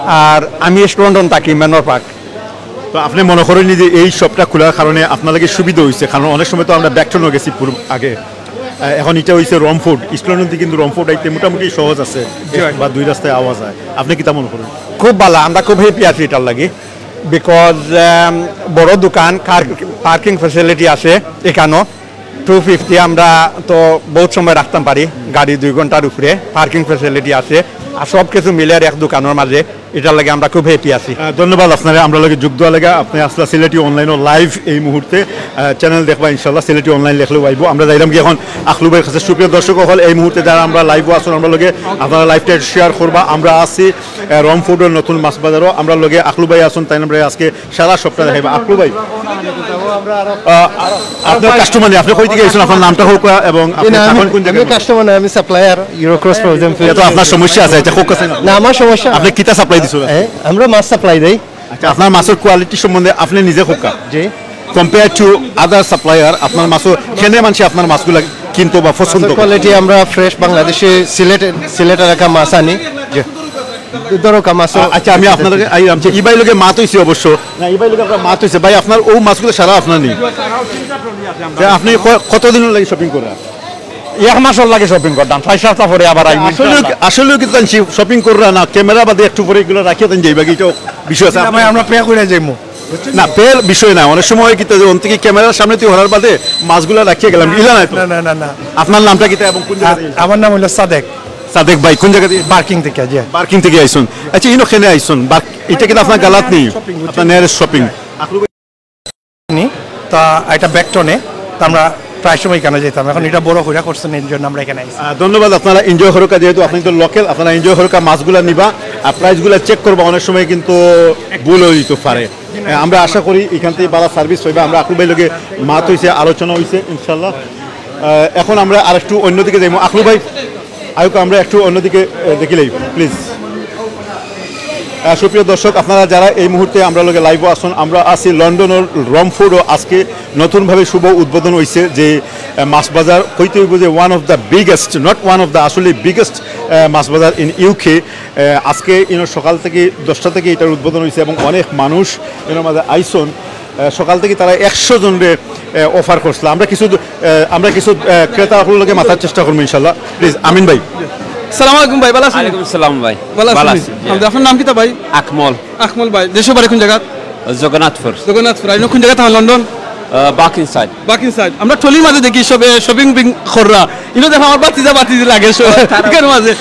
আর আমি ইস্ট লন্ডন থাকি, মেনর পার্ক। তো আপনি মনে করইন নি যে এই শপটা খোলার কারণে আপনার লাগি সুবিধা হইছে? কারণ অনেক সময় তো আমরা ব্যাকটনও গেছি পূর্ব আগে, আহ, এখন ইটা হইছে রমফোর্ড, ইস্ট লন্ডন থাকি কিন্তু রমফোর্ড আইতে মোটামুটি সহজ আছে, জি। এক বা দুই রাস্তায় আওয়া যায়। আপনি কিতা মনে করইন? খুব ভালা, আমরা খুব হ্যাপি আছি ইটার লাগি, বিকজ বড় দোকান, পার্কিং ফ্যাসিলিটি আছে ইখানো। টু ফিফটি আমরা তো বহুত সময় রাখতাম পারি গাড়ি দুই ঘন্টার উপরে, পার্কিং ফ্যাসিলিটি আছে, আর সব কিছু মিলে এক দোকানর মাঝে, ইটার লাগি আমরা খুব হ্যাপি আছি। আহ, ধন্যবাদ আপনারে, আমরার লগে যোগ দেওয়ার লাগি। আপনি আসলা সিলেটি অনলাইনও লাইভ এই মুহূর্তে, আহ, চ্যানেল দেখবা ইনশাআল্লাহ, সিলেটি অনলাইন লেখলেও আইবো। আমরা যাইরাম কি এখন আখলু ভাইর কাছে। সুপ্রিয় দর্শক অকল, এই মুহূর্তে যারা আমরা লাইভও আছইন, আমরার লগে আপনারা লাইভটা শেয়ার করবা। আমরা আছি, আহ, রমফোর্ডর নতুন মাছ বাজারও। আমরার লগে আখলু ভাই আছইন, তাইন আমরারে আজকে সারা শপটা দেখাইবা। আখলু ভাই, আহ, আপনার কাস্টমার নি, আপনি কই থাকি আইছইন? আপনার নামটা কউক্কা এবং আপনি জি না, আমি, থাকইন কোন আমি জায়গায়? কাস্টমার না, আমি সাপ্লায়ার, ইউরোক্রস ফ্রোজেন ফুড। ইটা তো আপনার সমস্যা আছে, আচ্ছা, কউক্কা চাই না। না, আমার সমস্যা না। আপনি কিতা সাপ্লাই দিছইন? হ্যাঁ, আমরা মাছ সাপ্লাই দেই। আচ্ছা, আপনার মাছর কোয়ালিটি সম্বন্ধে আপনি নিজে কউক্কা। জি। Compare to other supplier, আপনার মাছর কেনে মানষে আপনার মাছগুলা কিনতো বা পছন্দ করে? কোয়ালিটি আমরা ফ্রেশ বাংলাদেশি সিলেট, সিলেট এলাকা মাছ আনি। জি। ধরো কা মাছ। আ-, আচ্ছা, আমি আপনার লগে আইরাম। জি। ইবাই লগে মাত হইছে অবশ্য। না, ইবাই লগে আপনার মাত হইছে। ভাই, আপনার ও মাছগুলা সারা আপনার নি? তে আপনি ক-, কতদিন লাগি শপিং করা? এক মাসর লাগি শপিং করতাম, ছয় সাতটা পরে আবার আইমু আসলে, ইনশাআল্লাহ। আসলে কিন্তু আনছি শপিং কররা না, ক্যামেরা বাদে একটু পরে এগুলা রাখিয়া দেন যাইবা কি, ইটাও বিষয় আছে। না ভাই, আমরা পে করে যাইমু। না, পের বিষয় না, অনেক সময় কিতা যে অন থাকি ক্যামেরার সামনে তুই হরার বাদে মাছগুলা রাখিয়া গেলাম, ইলা নাই তো? না, না, না, না। আপনার নামটা কিতা এবং কোন জায়গা আ-, থেকে? আমার নাম হইলো সাদেক। সাদেক ভাই, কোন জায়গা থেকে? বার্কিং থেকে, জি। বার্কিং থেকে আইছইন। আচ্ছা, ইনো কেনে আইছইন? বার্ক-, ইটা কিতা আপনার গালাত নি? শপিং, আপনার নিয়ারেস্ট শপিং। নি, তা এটা ব্যাকটনে, তা আমরা প্রায় সময় এখানে যেতাম। এখন এটা বড় কইরা করছেন, এর জন্য আমরা এখানে আইছি। আহ, ধন্যবাদ, আপনারা এনজয় করুকা, যেহেতু আপনি তো লোকাল, আপনারা এনজয় করুকা, মাছগুলা নিবা, আর প্রাইসগুলা চেক করবা, অনেক সময় কিন্তু ভুল হইতো পারে। আহ, আমরা আশা করি এখান থেকে ভালো সার্ভিস হইবা। আমরা আখলু ভাই লগে মাত হইছে, আলোচনা হইছে, ইনশাল্লাহ। আহ, এখন আমরা আর একটু অন্যদিকে যাইমু। আখলু ভাই, আয়ুকা, আমরা একটু অন্যদিকে, আহ, দেখিলাই, প্লিজ। আহ, সুপ্রিয় দর্শক, আপনারা যারা এই মুহূর্তে আমরার লগে লাইভও আছইন, আমরা আছি লন্ডনর রমফোর্ডও। আজকে নতুনভাবে শুভ উদ্বোধন হইছে যে আহ, মাছ বাজার, কইতে হইব যে one of the biggest, not one of the, আসলে বিগেস্ট মাছ বাজার ইন ইউকে। আজকে ইনো সকাল থেকে দশটা থেকে এটার উদ্বোধন হইছে এবং অনেক মানুষ এর মাঝে আইছইন। আহ, সকাল থেকে তারা একশো জনরে অফার করছিল। আমরা কিছু আহ, আমরা কিছু আহ, ক্রেতা অকলর লগে মাতার চেষ্টা করমু ইনশাআল্লাহ। প্লিজ, আমিন ভাই। সালাম আলাইকুম ভাই, ভালা আছইন? ওয়ালাইকুম সালাম ভাই। ভালা ভালা আছইন? আছি, জি। আলহামদুলিল্লাহ। আপনার নাম কিতা ভাই? আকমল। আকমল ভাই, দেশর বাড়ি কোন জাগাত? জগন্নাথপুর। জগন্নাথপুর। আর ইনো কোন জাগাত? লন্ডন? আহ, বাক ইনসাইড। বাক ইনসাইড। আমরা ট্রলির মাঝে দেখি সবে শপিং বিং কররা। ইনো দেখো আমার বাতিজা বাতিজি লাগে সব। তারা এখানে মাঝে।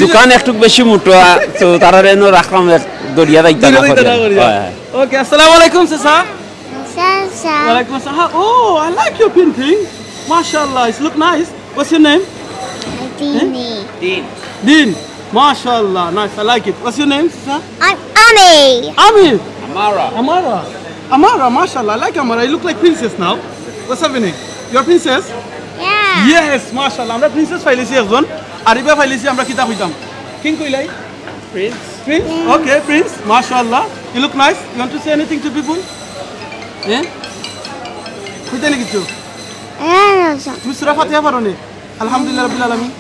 দোকান একটু বেশি মোটা, তো তারারে এনো রাখলাম এক দরিয়া যাইতা না দরিয়া যাইতা করিয়া। না করিয়া। হয়, হয়। ওকে, আসসালামু আলাইকুম চাচা। চাচা। ওয়ালাইকুম আসসালাম। Oh, I like your painting. Mashallah, it look nice. What's your name? Dini. Din. Mashallah, nice. I like it. What's your name, sir? I'm Ami. Ami. Amara. Amara. Amara, mashallah. I like Amara. You look like princess now. What's happening? You're princess? Yeah. Yes, mashallah. আমরা প্রিন্সেস পাইলিছি একজন। আরিবা পাইলিছি আমরা কিতা কইতাম? কিং কইলাই? Prince. Prince? Okay, Prince. Mashallah. You look nice. You want to say anything to people? হ্যাঁ? কইতে নি কিছু? তুমি সূরা ফাতিহা পারো নি? আলহামদুলিল্লাহ রাব্বিল আলামিন।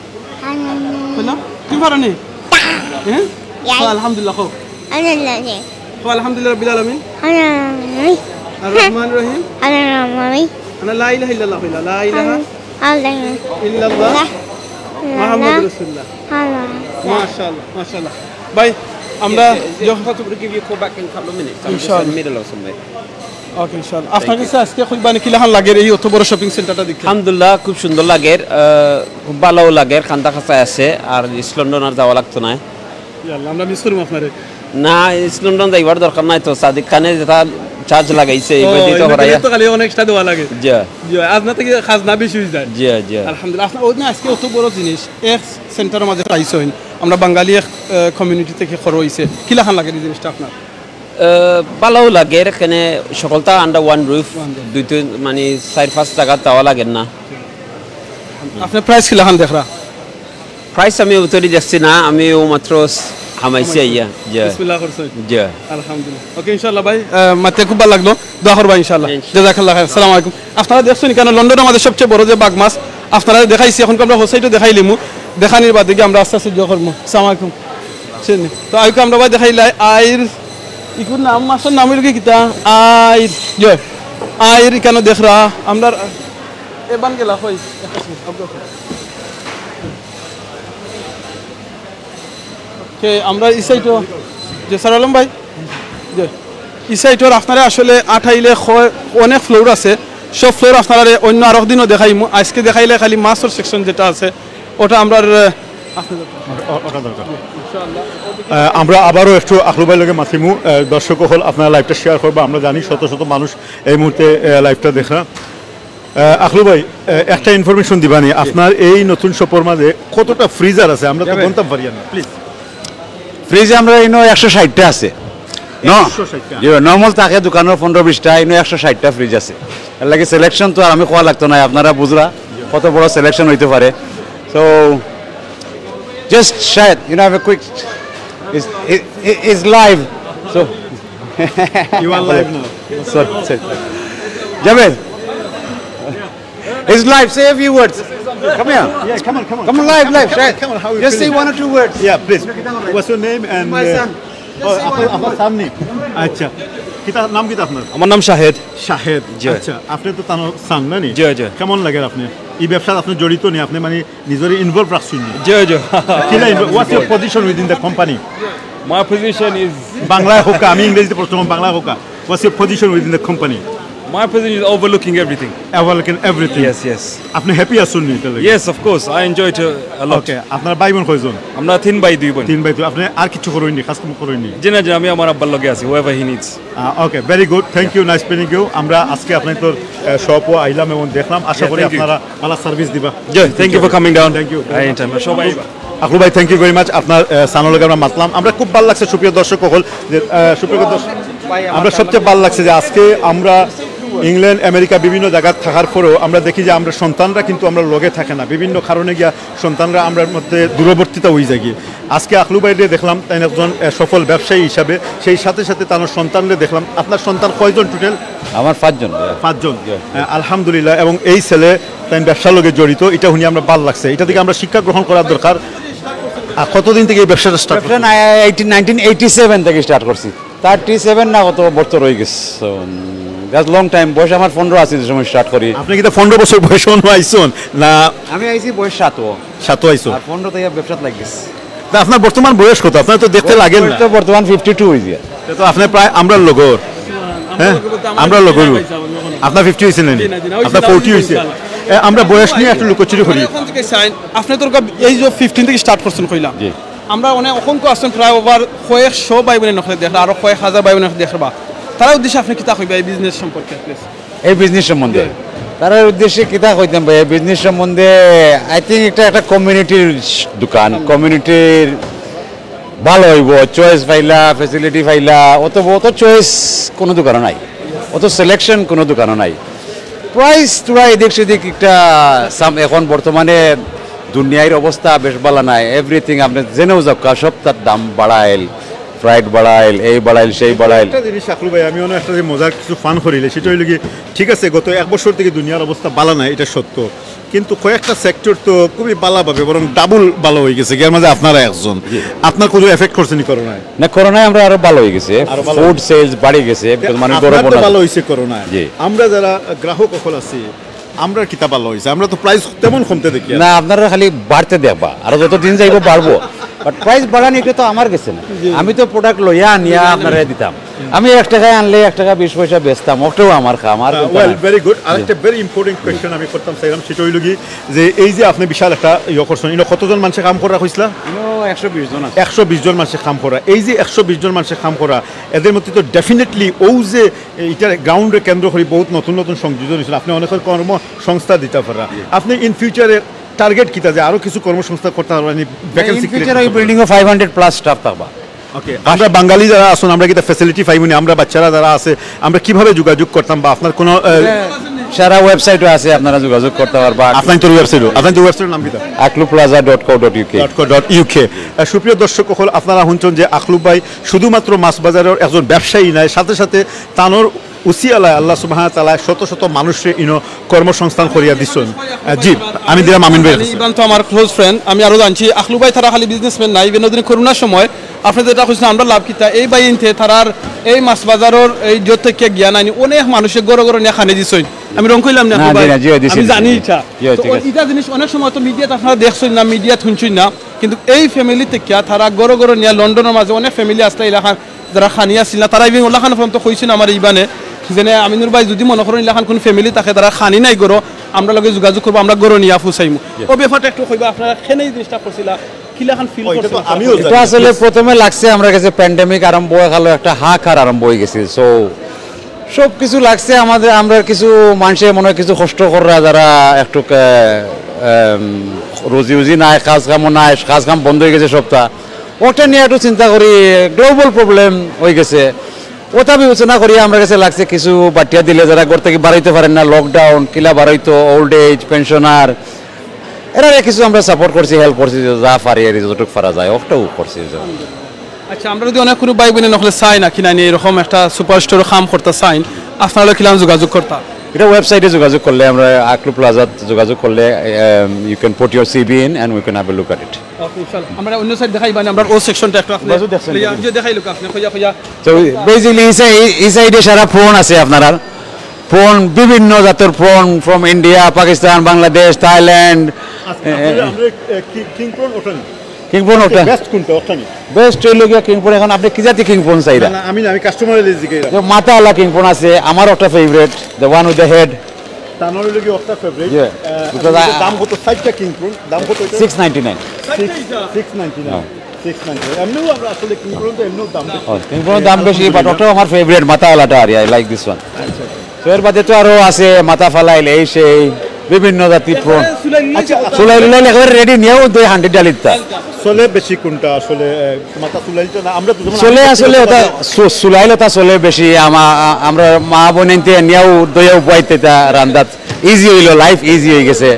আলহামদুলিল্লাহ। কইলাম? তুমি পারো নি? হ্যাঁ? ইয়াই। কও আলহামদুলিল্লাহ, কও। আলহামদুলিল্লাহ। কও আলহামদুলিল্লাহ রাব্বিল আলামিন। আলহামদুলিল্লাহ। আর রহমান রহিম। আলহামদুলিল্লাহ। আনা লা ইলাহা ইল্লাল্লাহ কইলা, লা ইলাহা আলহামদুলিল্লাহ। ইল্লাল্লাহ। মুহাম্মাদুর রাসূলুল্লাহ। আলহামদুলিল্লাহ। মাশাআল্লাহ, মাশাআল্লাহ। ভাই, আমরা Yeah, yeah, yeah. যখন Possible to give you a call back in a couple of minutes. I'm just ইনশাআল্লাহ। In the middle of something. ওকে, ইনশাআল্লাহ। আপনার কাছে আজকে কইবা নি কিলাখান লাগের এই অত বড় শপিং সেন্টারটা দেখে? আলহামদুলিল্লাহ, খুব সুন্দর লাগের, আহ, খুব ভালাও লাগের, কান্দা কাছায় আছে, আর ইস্ট লন্ডন আর যাওয়া লাগতো না। ইয়া আল্লাহ, আমরা মিস করমু আপনারে। না, ইস্ট লন্ডন যাইবার দরকার নাই তো, সাদিক খানে যেটা চার্জ লাগাইছে, এই ও, বইটাই তো এই হরাইয়া। তো খালি অনেক এক্সট্রা দেওয়া লাগে। জি। জি, আজ না থেকে খাজনা বেশি হয়ে যায়। জি, জি। আলহামদুলিল্লাহ, আপনার ওই না আজকে অত বড় জিনিস, এক সেন্টারর মাঝে পাইছইন, আমরা বাঙালি এক, আহ, কমিউনিটি থেকে খরচ হইছে, কিলাখান লাগের এই জিনিসটা আপনার? আহ, ভালাও লাগের, এখানে সকলতা under one roof, One roof। দুই তিন, মানে, চাইর পাঁচ জাগাত যাওয়া লাগের না। আপনার প্রাইস কিলাখান দেখরা? প্রাইস আমি উতরি দেখছি না, আমি ও মাত্র হামাইছি আইয়া। জি। বিসমিল্লাহ করছেন। জি। আলহামদুলিল্লাহ। ওকে, ইনশাআল্লাহ ভাই, আহ, মাতে খুব ভালো লাগলো। দোয়া করবা ইনশাআল্লাহ। ইনশাআল্লাহ। জাযাকাল্লাহ খাইর। আসসালামু আলাইকুম। আপনারা দেখছেন কেন লন্ডনর মাঝে সবচেয়ে বড় যে বাঘ মাছ, আপনারা দেখাইছি, এখন আমরা হোসাইটো দেখাইলিমু, দেখানির বাদে গিয়া আমরা আস্তে আস্তে দোয়া করমু। আসসালামু আলাইকুম। চিনি। তো আইকো আমরা ভাই দেখাইলাই আইর, ইকুর নাম, মাছর নাম হইল কি কিতা? আইর, জি। আইর কেন দেখরা? আমরা এবান গেলা কই? কে আমরা ই সাইডও যে সার আলম ভাই, যে ই সাইডর আপনারা আসলে আটাইলে খ-, অনেক ফ্লোর আছে, সব ফ্লোর আপনারা অন্য আরক দিনও দেখাইমু। আজকে দেখাইলে খালি মাছর সেকশন যেটা আছে, ওটা আমরা, আহ, আপনাদের ওটা দরকার। আহ, আমরা আবারও একটু আখলু ভাইর লগে মাতিমু। আহ, দর্শক অকল আপনারা লাইভটা শেয়ার করবা, আমরা জানি শত শত মানুষ এই মুহূর্তে, আহ, লাইভটা দেখরা। আহ, আখলু ভাই, আহ, একটা ইনফরমেশন দিবানি, আপনার এই নতুন শপর মাঝে কতটা ফ্রিজার আছে? আমরা তো গনতাম পারি না, প্লিজ। ফ্রিজ আমরা ইনো একশো ষাটটা আছে। ন-, একশো ষাটটা? জি, নর্মাল থাকে দোকানর পনেরো বিশটা, ইনো একশো ষাটটা ফ্রিজ আছে। এর লাগি সিলেকশন তো আর আমি কওয়া লাগতো না, আপনারা বুঝরা কত বড় সিলেকশন হইতে পারে। So, just share, you know, have a quick, it's, it, it, it's live. So, You are live now. Sorry, sorry. Javed, it's live. Say a few words. Come here. Yeah, come on, come on. Come on, live, live. Come on, come on. How you feeling? Just say one or two words. Yeah, please. What's your name and, uh, ও, আপনার, আপনার সামনে। আচ্ছা। কিতা, নাম কিতা আপনার? আমার নাম শাহেদ। শাহেদ। জি। আচ্ছা, আপনি তো তানর সান, না নি? জি, জি। কেমন লাগে আপনি? এই ব্যবসাত আপনি জড়িত নি? আপনি মানে নিজরে ইনভলভ রাখছইন নি? জি, জি। কিলা involve? What's your position within the company? My position is বাংলায় হোক, আমি ইংরেজিতে প্রশ্ন করব, বাংলায় হোক। What's your position within the company? My position is overlooking everything. Overlooking everything. Yes, yes. আপনি হ্যাপি আছইন নি এটার লাগি? Yes, of course. I enjoy it uh, a lot. ওকে, আপনার ভাই বোন কয়জন? আমরা তিন ভাই, দুই বোন। তিন ভাই, দুই। আপনি আর কিছু করইন নি, কাজকাম করইন নি? জি না, জি, আমি আমার আব্বার লগে আছি, whoever he needs. Ah, okay, very good. Thank you, nice meeting you. আমরা আজকে আপনার তো, আহ, শপও আইলাম এবং দেখলাম। আশা Yeah, করি thank you. আপনারা ভালো সার্ভিস দিবা। Yeah, thank you for coming down. Thank you. Anytime. সবাই আখলু ভাই, thank you very much। আপনার, আহ, সানর লগে আমরা মাতলাম, আমরা খুব ভালো লাগছে। সুপ্রিয় দর্শক অকল, যে, আহ, সুপ্রিয় দর্শক, আমরা সবচেয়ে ভালো লাগছে যে আজকে আমরা ইংল্যান্ড, আমেরিকা, বিভিন্ন জায়গাত থাকার পরেও আমরা দেখি যে আমরা সন্তানরা কিন্তু আমরা লগে থাকে না, বিভিন্ন কারণে গিয়া সন্তানরা আমরার মধ্যে দূরবর্তিতা অই যায়। আজকে আখলু ভাইরে দেখলাম, তাইন একজন আহ, সফল ব্যবসায়ী হিসাবে, সেই সাথে সাথে তার সন্তানরে দেখলাম। আপনার সন্তান কয়জন টোটাল? আমার পাঁচজন ভাইয়া। পাঁচজন। আহ, আলহামদুলিল্লাহ। এবং এই ছেলে তাই ব্যবসার লগে জড়িত, এটা শুনি আমরা ভালা লাগছে। এটা থেকে আমরা শিক্ষা গ্রহণ করার দরকার। আর কতদিন থেকে এই ব্যবসাটা স্টার্ট? ব্যবসা না, এইটিন নাইনটিন এইটি সেভেন থেকে স্টার্ট করছি। থার্টি সেভেন না কত বছর হয়ে গেছে। That's long time. বয়স আমার পনেরো আছে যে সময় স্টার্ট করি। আপনি কি তা পনেরো বছর বয়স অনু আইসন না? আমি আইছি বয়স সাতও। সাতও আইসো? আর পনেরো থেকে ব্যবসাত লাগিস। না, আপনার বর্তমান বয়স কত? আপনার তো দেখতে লাগে না। তো বর্তমান ফিফটি টু হয়ে যায়। তো আপনি প্রায় আমরার লগর। হ্যাঁ, আমরার লগর। আপনার ফিফটি হয়েছে না? আপনার ফোর্টি হয়েছে। এ, আমরা বয়স নিয়ে একটু লুকোচুরি করি। এখন থেকে চাইন, আপনি তো এই যে ফিফটিন থেকে স্টার্ট করছেন কইলাম। জি। আমরা অনেক অসংখ্য আছেন, প্রায় ওভার কয়েকশো ভাই বোনের নখরে দেখরা, আরো কয়েক হাজার ভাই বোনের নখরে দেখরা। তারার উদ্দেশ্যে আপনি কিতা কইবা এই বিজনেস সম্পর্কে, প্লিজ? এই বিজনেস সম্বন্ধে তারার উদ্দেশ্যে কিতা কইতাম ভাই? এই বিজনেস সম্বন্ধে আই থিঙ্ক একটা একটা কমিউনিটির দোকান, কমিউনিটির ভালো হইব, চয়েস পাইলা, ফেসিলিটি পাইলা, অত অত চয়েস কোনো দোকানও নাই, অত সিলেকশন কোনো দোকানও নাই। প্রাইস তোরা এদিক সেদিক একটা সাম-, এখন বর্তমানে দুনিয়ার অবস্থা বেশ ভালো নাই। এভরিথিং আপনি জেনেও যাক্কা, সব তার দাম বাড়াইল, ফ্রাইট বাড়াইল, এই বাড়াইল, সেই বাড়াইল। একটা জিনিস আখলু ভাই, আমি অনেক একটা যে মজার কিছু ফান করিলে, সেটা হইল কি, ঠিক আছে, গত এক বছর থেকে দুনিয়ার অবস্থা ভালো নাই, এটা সত্য, কিন্তু কয়েকটা সেক্টর তো খুবই ভালোভাবে, বরং ডাবল ভালো হয়ে গেছে। এর মাঝে আপনারা একজন, আপনার কোনো এফেক্ট করছে নি করোনায়? না, করোনায় আমরা আরো ভালো হয়ে গেছে, আরো ভালো ফুড হয়েছে। সেলস বাড়ি গেছে, মানে আপনার গরম তো না। ভালো হয়েছে করোনায়। জি। আমরা যারা গ্রাহক অকল আছি, আমরা কিতা ভালো হয়েছে? আমরা তো প্রাইস তেমন কমতে দেখি না। না, আপনারা খালি বাড়তে দেখবা, আরো যত দিন যাইব বাড়বো, বাট প্রাইস বাড়ানি এটা তো আমার গেছে না। আমি তো প্রোডাক্ট লইয়া আনিয়া আপনারা দিতাম। আমি এক টাকায় আনলে এক টাকা বিশ পয়সা বেচতাম, ওটাও আমার কাম। Are well, very good. আরেকটা ভেরি ইম্পর্টেন্ট কোয়েশ্চেন আমি করতাম চাইলাম, সেটা হইল কি, যে এই যে আপনি বিশাল একটা ইয়ে করছেন, ইনো কতজন মানুষে কাম করা হয়েছিল? একশো বিশ জন আছে। একশো বিশ জন মানুষে কাম করা। এই যে একশো বিশ জন মানুষে কাম করা, এদের মধ্যে তো ডেফিনেটলি ও যে এটা গ্রাউন্ডে কেন্দ্র করে বহুত নতুন নতুন সংযোজন হয়েছিল, আপনি অনেকের কর্মসংস্থা দিতে পারা। আপনি ইন ফিউচারে টার্গেট কিতা যে আরো কিছু কর্মসংস্থা করতে পারবেন? ইন ফিউচার ওই বিল্ডিং ও ফাইভ হান্ড্রেড প্লাস স্টাফ থাকবা। ওকে, আমরা বাঙালি যারা আছেন, আমরা কিতা ফেসিলিটি পাইমুনি? আমরা বাচ্চারা যারা আছে, আমরা কিভাবে যোগাযোগ করতাম বা আপনার কোনো আহ, সারা ওয়েবসাইটও আছে, আপনারা যোগাযোগ করতে পারবা। আপনার তো ওয়েবসাইট, আপনার তো ওয়েবসাইটের নাম কিতা? Aklu plaza dot co dot UK. Dot co dot UK. সুপ্রিয় দর্শক অকল, আপনারা শুনছেন যে আখলু ভাই শুধুমাত্র মাছ বাজারের একজন ব্যবসায়ী নয়, সাথে সাথে তানোর উসিয়ালায় আল্লাহ সুবহানাহু ওয়া তাআলা শত শত মানুষরে ইনো কর্মসংস্থান করিয়া দিছেন। আহ, জি, আমি দিলাম আমিন ভাই। ইবান তো আমার ক্লোজ ফ্রেন্ড, আমি আরো জানছি আখলু ভাই তারা খালি বিজনেসম্যান নাই, বিনোদন করোনার সময় আপনি যেটা কইছেন আমরা লাভ কিতা, এই ভাই ইনতে তারার এই মাছ বাজারের এই যত থেকে জ্ঞান আনি অনেক মানুষের ঘরে ঘরে নিয়ে খানি দিছইন। আমি রং কইলাম না, না, আখলু ভাই। জি, না, জি, দিছি, আমি দিছি, জানি জি। এটা। জি, তো ঠিক আছে। এটা জিনিস অনেক সময় তো মিডিয়াত আপনারা দেখছেন না, মিডিয়াত শুনছেন না, কিন্তু এই ফ্যামিলি থেকে তারা ঘরে ঘরে নিয়ে লন্ডনের মাঝে অনেক ফ্যামিলি আসলে এলাকা যারা খানি আসছিল না, তারা ইভেন ওলাখান ফোন তো কইছেন আমার ইবানে, যেনে আমিনুর ভাই যদি মনে করেন এলাকান কোন ফ্যামিলি থাকে, তারা খানি নাই গরো, আমরা লগে যোগাযোগ করবো, আমরা গরো নিয়ে ফুসাইমু। ও ব্যাপারটা একটু কইবা, আপনারা কেনে এই জিনিসটা করছিলা, কিলাখান ফিল ও, এটা তো করছিলা? আমিও এটা আসলে প্রথমে লাগছে, আমরা গেছে প্যান্ডেমিক আরম্ভ হয়ে গেল, একটা হাহাকার আরম্ভ হয়ে গেছে। সো সব কিছু লাগছে আমাদের, আমরা কিছু মানুষে মনে হয় কিছু কষ্ট কররা, যারা একটু আহ, উম, রুজি উজি নাই, কাজ কামও নাই, কাজ কাম বন্ধ হয়ে গেছে সবটা। ওটা নিয়ে একটু চিন্তা করি, গ্লোবাল প্রবলেম হয়ে গেছে। ওটা বিবেচনা করি আমরা গেছে লাগছে কিছু বাটিয়া দিলে যারা ঘর থেকে বাড়াইতে পারেন না, লকডাউন, কিলা বাড়াইতো, ওল্ড এজ, পেনশনার, এরা কিছু আমরা সাপোর্ট করছি, হেল্প করছি, যে যা পারি আর যতটুকু পারা যায় ওটাও করছি। আচ্ছা, আমরা যদি অনেক কোনো ভাই বোনে নকলে চাই না কিনা নিয়ে এরকম একটা সুপার স্টোর কাম করতে চাই, আপনারা কিলাম যোগাযোগ করতা? এটা ওয়েবসাইটে যোগাযোগ করলে, আমরা আকলু প্লাজাত যোগাযোগ করলে, you can put your CV in and we can have a look at it. ওকে, ইনশাআল্লাহ। আমরা অন্য সাইড দেখাই, মানে আমরা ও সেকশনটা একটু আপনি বাজু দেখছেন, লইয়া, যে দেখাই লোক আপনি কইয়া কইয়া। তো বেসিক্যালি এই সাই- এই সাইডে সারা প্রন আছে আপনার, প্রন, বিভিন্ন জাতের prawn, from India, Pakistan, Bangladesh, Thailand. আচ্ছা, আপনারা আমরা কিং প্রন ওটা নিই। কিং প্রন ওটা বেস্ট কোনটা ওটা নিই? বেস্ট হইল গিয়া কিং প্রন। এখন আপনি কি জাতি কিং প্রন চাইরা? না, আমি না, আমি কাস্টমার জিজ্ঞেস করি। যে মাথা আলা কিং প্রন আছে, আমার একটা favourite, the one with the head. তানোর হইল কি ওটা ফেভারিট। Yeah. দাম কত? সাইডটা কিং প্রন দাম কত এটা? Six ninety nine. Six ninety nine. Six ninety nine. এমনিও আমরা আসলে কিং প্রন তো এমনিও দাম বেশি। কিং প্রনের দাম বেশি, বাট ওটাও আমার ফেভারিট, মাথা আলাটা আর, I like this one. তো এর বাদে তো আরো আছে মাথা ফালাইল, এই সেই। বিভিন্ন জাতি প্রন। আচ্ছা, সুলাইল উলাইল একেবারে রেডি নিয়াও দুই হান্ড্রেড ডালিতা। চলে বেশি কোনটা আসলে? আহ, মাথা সুলাইলটা না, আমরা তো যেমন চলে আসলে ওটা সু-, সুলাইল ওটা চলে বেশি। আমা-, আ-, আমরা মা বোন এনতে নিয়াও দইয়া উপাইতে তা রান্দাত ইজি হইলো, লাইফ ইজি হয়ে গেছে।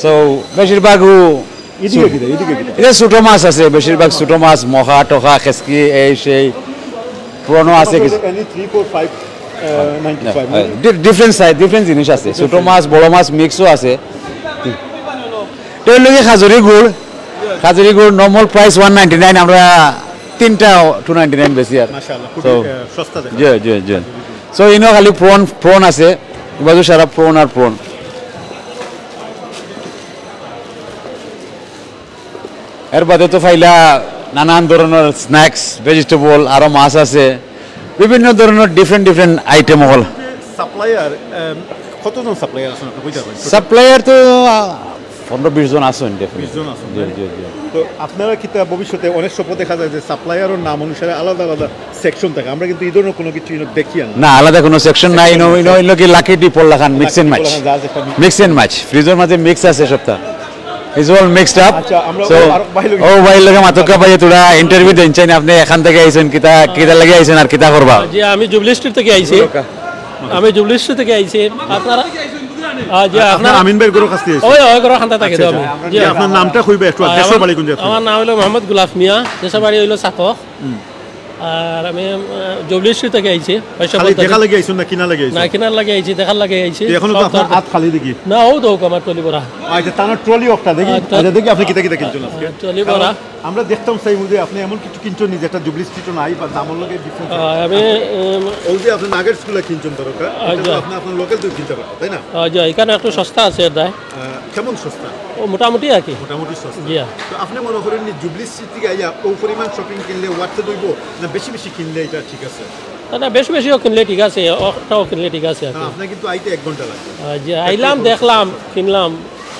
সো বেশিরভাগ ও এদিকে কিতা, এদিকে কিতা? এটা ছোট মাছ আছে, বেশিরভাগ ছোট মাছ, মখা টখা, খেসকি, এই সেই, প্রনও আছে কিছু। Any three, four, five, uh, ninety five, না? ডিফারেন্ট সাইজ, ডিফারেন্ট জিনিস আছে। ছোট মাছ, বড় মাছ মিক্সও আছে। এটা হইল কি খাজুরি গুড়, খাজুরি গুড় normal price one ninety nine, আমরা তিনটা টু নাইনটি নাইন বেশি আর। মাশাআল্লাহ, খুবই, So, আহ, সস্তা দেখা জি, যায়। জি, জি। সো ইনো খালি প্রন, প্রন আছে, বাজু সারা প্রন আর প্রন। এর বাদে তো পাইলা নানান ধরনের স্ন্যাক্স, ভেজিটেবল, আরো মাছ আছে, বিভিন্ন ধরনের ডিফারেন্ট ডিফারেন্ট আইটেম হল। সাপ্লায়ার, আম, কতজন সাপ্লায়ার আছেন আপনি কইতে পারবেন? সাপ্লায়ার তো, আহ, পনেরো বিশ জন আছেন, ডেফিনেটলি। বিশ জন আছেন, জি, তাই না? জি, জি। তো আপনারা কিতা ভবিষ্যতে অনেক সময় দেখা যায় যে সাপ্লায়ারের নাম অনুসারে আলাদা আলাদা সেকশন থাকে, আমরা কিন্তু এই ধরনের কোনো কিছু ইনো দেখি না। না, আলাদা কোনো সেকশন নাই, ইনো, ইনো, ইনো কি লাকি ডিপর লাখান, মিক্স এন্ড ম্যাচ। লাখান, যা আছে একটা মিক্স। মিক্স এন্ড ম্যাচ, ফ্রিজের মাঝে মিক্স আছে সবটা। It's all mixed up। আচ্ছা, আমরা So, ও আরো ভাই লগে ও ভাই লগে মাতকা ভাই, তোরা ইন্টারভিউ দেন চাই না, আপনি এখান থেকে আইছেন, কিতা, কিতা লাগে আইছেন আর কিতা করবা? জি, আমি জুবলি স্ট্রিট থেকে আইছি। আমি জুবলি স্ট্রিট থেকে আইছি। আপনারা, আ, জি, আপনারা আপনারা আমিন ভাইর ঘরর কাছ থেকে আইছেন? ওই, ওই ঘরর কান্তা থাকি তো আমি। জি। আপনার নামটা কইবা একটু, আর আ, দেশের আমার, বাড়ি কোন জায়গা? আমার নাম হইলো মোহাম্মদ গুলাফ মিয়া, দেশের বাড়ি হইলো সাতক। আর আমি, আহ, জুবলি স্ট্রিট থেকে আইছি, পয়সা খালি বলতে দেখা আইছি। লাগি আইছেন না কিনা লাগি আইছেন? না, কিনার লাগি আইছি, দেখার লাগি আইছি। তো এখন তো সব আপনার দরকার। হাত খালি দেখি। না, ও তো আমার ট্রলি ভরা। আচ্ছা, তার ট্রলি একটা দেখি। আচ্ছা। আচ্ছা, দেখি আপনি কিতা কিতা কিনছেন আজকে। ট্রলি কারণ ভরা। আমরা দেখতাম চাইমু যে আপনি এমন কিছু কিনছেন নি যেটা জুবলি স্ট্রিটও নাই বা দামর লগে ডিফারেন্স আহ, আছে। আমি, উম, ওই যে আপনি নাগেটস গুলা কিনছেন ধরো, এটা তো আচ্ছা। আপনি আপনার লোকাল তো কিনতে পারবেন, তাই না? আচ্ছা, এখানে একটু সস্তা আছে এর দায়। আহ, কেমন সস্তা? ও মোটামুটি আর কি। মোটামুটি সস্তা। জি, হ্যাঁ। তো আপনি মনে করেন নি জুবলি স্ট্রিট থেকে আইয়া ও পরিমাণ শপিং কিনলে ওয়ার্থ হইব, না বেশি বেশি কিনলে এটা ঠিক আছে? না, না, বেশি বেশিও কিনলে ঠিক আছে, অটাও কিনলে ঠিক আছে আর না, কি। আপনার কিন্তু আইতে এক ঘন্টা লাগে। আহ, জি, আইলাম, দেখলাম, কিনলাম,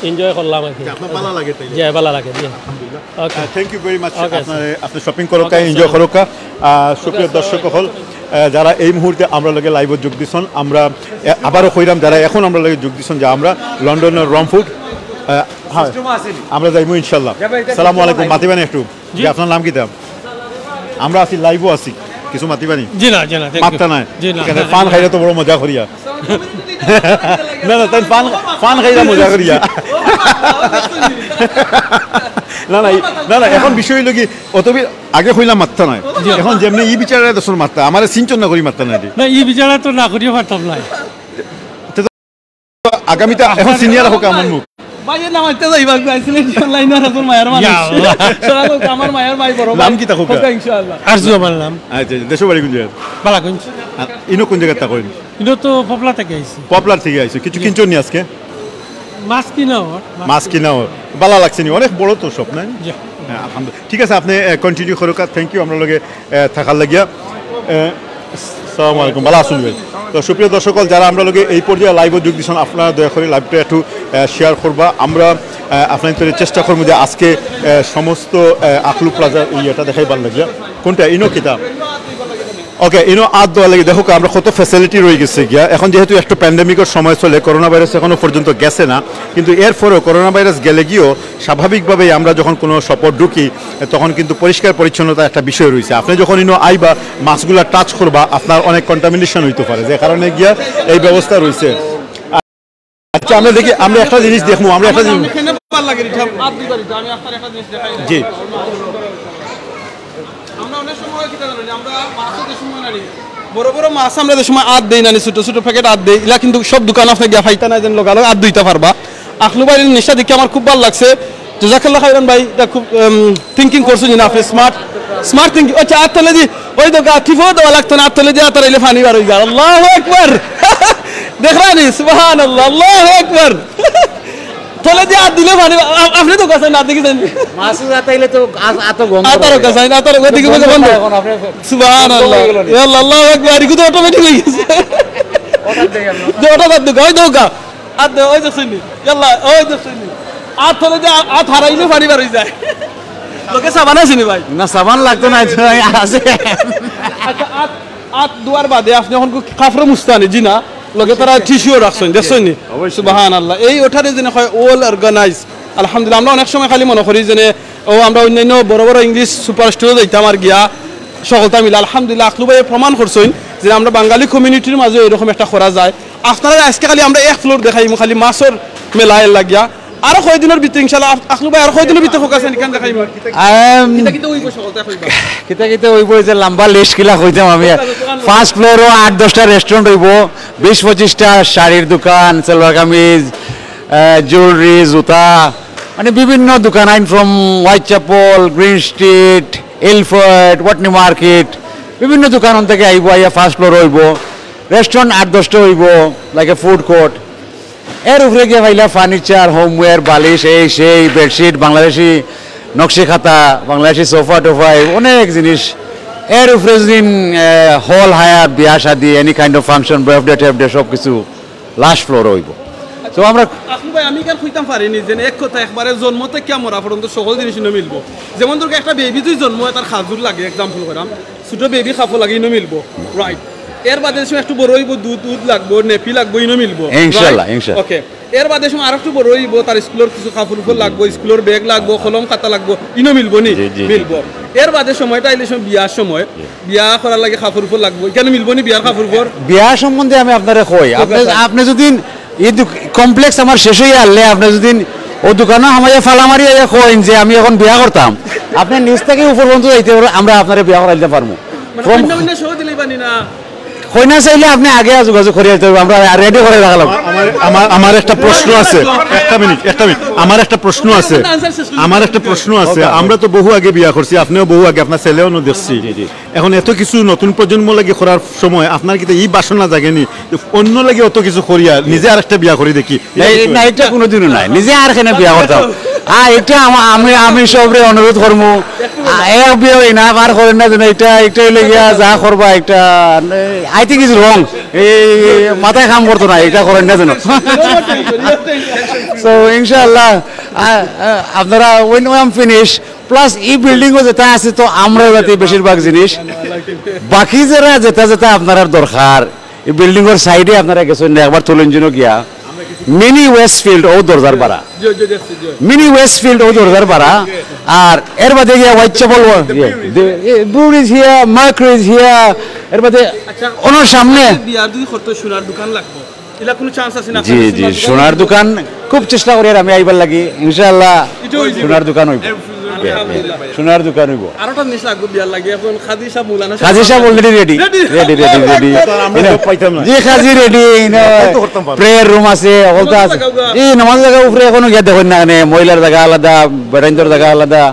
এনজয় করলাম আর কি। আচ্ছা, আপনার ভালো লাগে তাইলে? জি, ভালো লাগে, জি। আলহামদুলিল্লাহ। ওকে। আহ, thank you very much। ওকে, আপনার, আপনি শপিং করোকা, ওকে, এনজয় করোকা। আহ, সুপ্রিয় দর্শক হল, আহ, যারা এই মুহূর্তে আমরা লগে লাইভে যোগ দিছন, আমরা, আহ, আবারও কইরাম, যারা এখন আমরা লগে যোগ দিছন, যে আমরা লন্ডনের রমফুট, আহ, হ্যাঁ, আমরা যাইমু ইনশাল্লাহ। সালামু আলাইকুম, মাতিবেন একটু। জি। যে আপনার নাম কিতা? আমরা আছি, লাইভও আছি, কিছু মাতিবানি? জি না, জি না, thank you। মাততা নাই? জি না, এখানে না, পান না। খাইলে তো বড় মজা করিয়া। না, না, তাই পান, পান খাইলা মজা করিয়া। না, না, এই, না, না, এখন বিষয় হইল কি, অত বি-, আগে কইলা মাততা নাই। জি। এখন যেমনি ই বিচারে দর্শন মাততা, আমারে সিনচন না করি মাততা নাই রে। না, ই বিচারে তো না করিও পারতাম না। আগামীতে এখন সিনিয়র হোক আমার মুখ। ভাইয়ের নাম আনতে যাই, ভাই, আইসিলেন অনলাইনে আর এখন মায়ার মানুষ। ইয়া আল্লাহ। সারা লোক আমার মায়ার ভাই, বড় ভাই। নাম কিতা খোকা? খোকা, ইনশাআল্লাহ। আরজু আমার নাম। আচ্ছা, আচ্ছা, দেশো বাড়ি কোন জায়গা? বালাগঞ্জ। আর ইনো কোন জায়গা থাকইন? ইনো তো পপলা থেকে আইছি। পপলার থেকে আইছো। কিছু জি। কিনছো নি আজকে? মাছ কিনা ওর। মাছ কিনা ওর। ভালা লাগছে নি? অনেক বড় তো সব, নাই? জি। হ্যাঁ, আলহামদুলিল্লাহ। ঠিক আছে, আপনি, আহ, কন্টিনিউ করুক। আর thank you, আমরা লগে, আহ, থাকার লাগিয়া। আহ, আসসালামু আলাইকুম, ভালা আছইন ভাই? তো সুপ্রিয় দর্শক, যারা আমরা লগে এই পর্যায়ে লাইভে যোগ দিচ্ছেন, আপনারা দয়া করে লাইভটা একটু, আহ, শেয়ার করবা। আমরা, আহ, আপনাদের চেষ্টা করবো যে আজকে, আহ, সমস্ত, আহ, আখলু প্লাজার এই এটা দেখাইবার লাগিয়া। কোনটা? ইনো কিতা? ওকে, ইনো আত ধোয়ার লাগি দেখো, আমরা কত ফ্যাসিলিটি রয়ে গেছে গিয়া। এখন যেহেতু একটা প্যান্ডেমিকের সময় চলে, করোনা ভাইরাস এখনো পর্যন্ত গেছে না, কিন্তু এরপরেও করোনা ভাইরাস গেলে গিয়েও স্বাভাবিকভাবেই আমরা যখন কোনো শপে ঢুকি, তখন কিন্তু পরিষ্কার পরিচ্ছন্নতা একটা বিষয় রয়েছে। আপনি যখন ইনো আইবা, মাছগুলা টাচ করবা, আপনার অনেক কন্টামিনেশন হইতে পারে, যে কারণে গিয়া এই ব্যবস্থা রয়েছে। আচ্ছা, আমরা দেখি, আমরা একটা জিনিস দেখবো, আমরা একটা জিনিস এখানে ভালো লাগে, এটা আত দুইবার, এটা আমি আপনার একটা জিনিস দেখাই। জি। আমরা অনেক সময় কিতা জানি, আমরা মাছও যে সময় নানি, বড় বড় মাছ আমরা যে সময় আত দেই নানি, ছোট ছোট প্যাকেট আত দেই, ইলা কিন্তু সব দোকান আপনি গিয়া পাইতা না, যেন লগালগ আত ধুইতা পারবা। আখলু ভাইর নিশা দেখে আমার খুব ভালো লাগছে। জাজাকাল্লাহ খাইরান ভাই, এটা খুব, উম, থিংকিং করছইন না আপনি, স্মার্ট, স্মার্ট থিংকিং। আচ্ছা, আত তলে দি, ওই তো গা-, টিপেও দেওয়া লাগতো না, আত তলে দি আত হারাইলে পানি বার হয়ে যায়। আল্লাহু আকবার। দেখরানি, সুবহানাল্লাহ, আল্লাহু আকবার। তলে দি আত দিলে পানি, আ-, আপনি তো গেছেন, না দেখেছেন? মাছ আতাইলে তো আ-, আত গন্ধ আতারও করে। গেছেন, আতারও গন্ধ গন্ধ করে। এখন আপনি সুবহানাল্লাহ। গন্ধ হয়ে গেল নি? ইয়া আল্লাহ, আল্লাহু আকবার, এগুলো তো অটোমেটিক হয়ে গেছে। হঠাৎ দেখি আমরা। যে হঠাৎ আত দুগা, ওই দুগা। আত দে, ওই দেখছেন নি? ইয়াল্লা, ওই দেখছেন নি? আত তলে দি আ-, আত হারাইলে পানি বার হয়ে যায়। লগে সাবান আছে নি ভাই? না, সাবান লাগতো না, আছে। আচ্ছা, আত, আত ধোয়ার বাদে আপনি এখন কাপড় মুছতা নি? জি না। লগে তারা টিস্যুও রাখছইন, দেখছইন নি? সুবহানাল্লাহ। এই ওটারে যেন কয় ওয়েল অর্গানাইজ। আলহামদুলিল্লাহ, আমরা অনেক সময় খালি মনে করি যেন ও আমরা অন্যান্য বড় বড় ইংলিশ সুপার স্টোরও যাইতাম আর গিয়া সকলতা মিলে। আলহামদুলিল্লাহ, আখলু ভাইয়ে প্রমাণ করছইন যে আমরা বাঙালি কমিউনিটির মাঝে এরকম একটা করা যায়। আপনারা আজকে খালি আমরা এক ফ্লোর দেখাইমু, খালি মাছর মেলা এর লাগিয়া। আরো কয়দিনর ভিতরে ইনশাআল্লাহ, আখ-, আখলু ভাই, আরো কয়দিনর ভিতরে ফোকাস এখান দেখাইমু। আম, কিতা কিতা অইবো সকলতা কইবা? কিতা কিতা অইবো, এই যে লম্বা লিস্ট কিলা কইতাম আমি। দোকান আছে। ফার্স্ট ফ্লোরও আট দশটা রেস্টুরেন্ট অইবো, বিশ পঁচিশটা শাড়ির দোকান, সালোয়ার কামিজ, আহ, জুয়েলারি, জুতা, মানে বিভিন্ন দোকান আইন from white chapel, green street, এলফোর্ড, ওয়াটনি মার্কেট, বিভিন্ন দোকান অন থেকে আইবো, আইয়া ফার্স্ট ফ্লোর অইবো, রেস্টুরেন্ট আট দশটা অইবো, লাইক এ ফুড কোর্ট। এর উপরে গিয়া পাইলা ফার্নিচার, হোমওয়্যার, বালিশ, এই সেই, বেডশিট, বাংলাদেশি নকশি খাতা, বাংলাদেশি সোফা টোফা, এই অনেক জিনিস। এর উপরে যদি হল হায়ার, বিয়া শাদি, any kind of function, birthday ট্যার্থডে, সব কিছু লাস্ট ফ্লোর অইবো। তো আমরা আখলু ভাই, আমি কেন কইতাম পারিনি যে এক কথা একবারে জন্ম থেকে মরা পর্যন্ত সকল জিনিস ইনো মিলবো। যেমন ধরো একটা বেবি তুই জন্ম হয়, তার খাজুর লাগে, এক্সাম্পল করাম, ছোট বেবি খাফো লাগে, ইনো মিলবো, রাইট? এর বাদে সময় একটু বড় অইবো, দুধ দুধ লাগবো, নেপি লাগবো, ইনো মিলবো, ইনশাআল্লাহ, right? ইনশাআল্লাহ। ওকে। এর বাদে সময় আর একটু বড় অইবো, তার স্কুলের কিছু কাপড় উপর লাগবো, স্কুলের ব্যাগ লাগবো, কলম খাতা লাগবো, ইনো মিলবো নি? জি, জি, জি। মিলবো। এর বাদে সময়টা আইলে সময় বিয়ার সময়, বিয়া করার লাগে কাপড় উপর লাগবো, এখানে মিলবো নি বিয়ার কাপড় উপর? বিয়া সম্বন্ধে আমি আপনারে কই, আপনি, আচ্ছা। আপনি যদি এই কমপ্লেক্স আমার শেষ হইয়া আনলে, আপনি যদি ও দোকানো হামাইয়া ফালা মারি আইয়া কইন যে আমি এখন বিয়া করতাম, আপনি নিচ থেকে উপর পর্যন্ত যাইতে পারবেন, আমরা আপনারে বিয়া করাইতে পারবো। মানে from অন্য অন্য সহ দিলেই বানি না? কইনা চাইলে আপনি আগে যোগাযোগ করে আইতে হবে, আমরা রেডি করে রাখলাম। আমার, আমার, আমার একটা প্রশ্ন আছে, একটা মিনিট, একটা মিনিট, আমার একটা প্রশ্ন আছে, আনসার শেষ করুন। আমার একটা প্রশ্ন আছে। ওকে। আমরা তো বহু আগে বিয়া করছি, আপনিও বহু আগে, আপনার ছেলেও না দেখছি। জি, জি। এখন এত কিছু নতুন প্রজন্ম লাগি করার সময় আপনার কিতা এই বাসনা জাগেনি যে অন্য লাগি অত কিছু করিয়া নিজে আরেকটা বিয়া করি দেখি? এই, না, এটা কোনোদিনও নাই। নিজে আর কেনে বিয়া করতাম? আ, এটা আমা-, আমি, আমি সবরে অনুরোধ করমু। আ, এক বিয়া হয় না, আর করেন না যেন। এটা, এটা হইলে গিয়া যা করবা, এটা, I think it's wrong। এই মাথায় কাম করতো না, এটা করেন না যেন। So, ইনশাআল্লাহ, আ, আ, আপনারা when I'm finish, প্লাস এই বিল্ডিংও যেটা আছে, তো আমরা যাতে বেশিরভাগ জিনিস, বাকি যারা যেটা যেটা আপনার দরকার, এই বিল্ডিংর সাইডে আপনারা গেছেন না, একবার তুলুন যেন গিয়া। মিনি ওয়েস্টফিল্ড ও দরজার পাড়া। জি, জি, দেখছি, জি। মিনি ওয়েস্টফিল্ড ও দরজার পাড়া। আর এর বাদে গিয়া হোয়াইট চ্যাপল, ব্রুয়ারি is here, mercury is here. এর বাদে আচ্ছা, ওনার সামনে বিয়ার দুই কত সোনার দোকান লাগবো। ইলা কোনো চান্স আছে না? জি, জি, সোনার দোকান খুব চেষ্টা করি আর আমি আইবার লাগি, ইনশাআল্লাহ। এটা হইছে। সোনার দোকান হইব। আলহামদুলিল্লাহ। সোনার দোকান হইব। আরোটা জিনিস লাগবে বিয়ার লাগি, এখন কাজী সাহেব মৌলানা সাহেব কাজী সাহেব already ready। Ready? Ready, ready, ready। তো আর আমরা ইনো, লোক পাইতাম না। জি, কাজী রেডি, ইনো নামাজ তো করতাম পারবো। প্রেয়ার রুম আছে, হকলতা আছে। নামাজ জাগা। জি, নামাজ জাগা উপরে এখনো গিয়া দেখইন না, মানে মহিলার জাগা আলাদা, বেটাইন্তর জাগা আলাদা।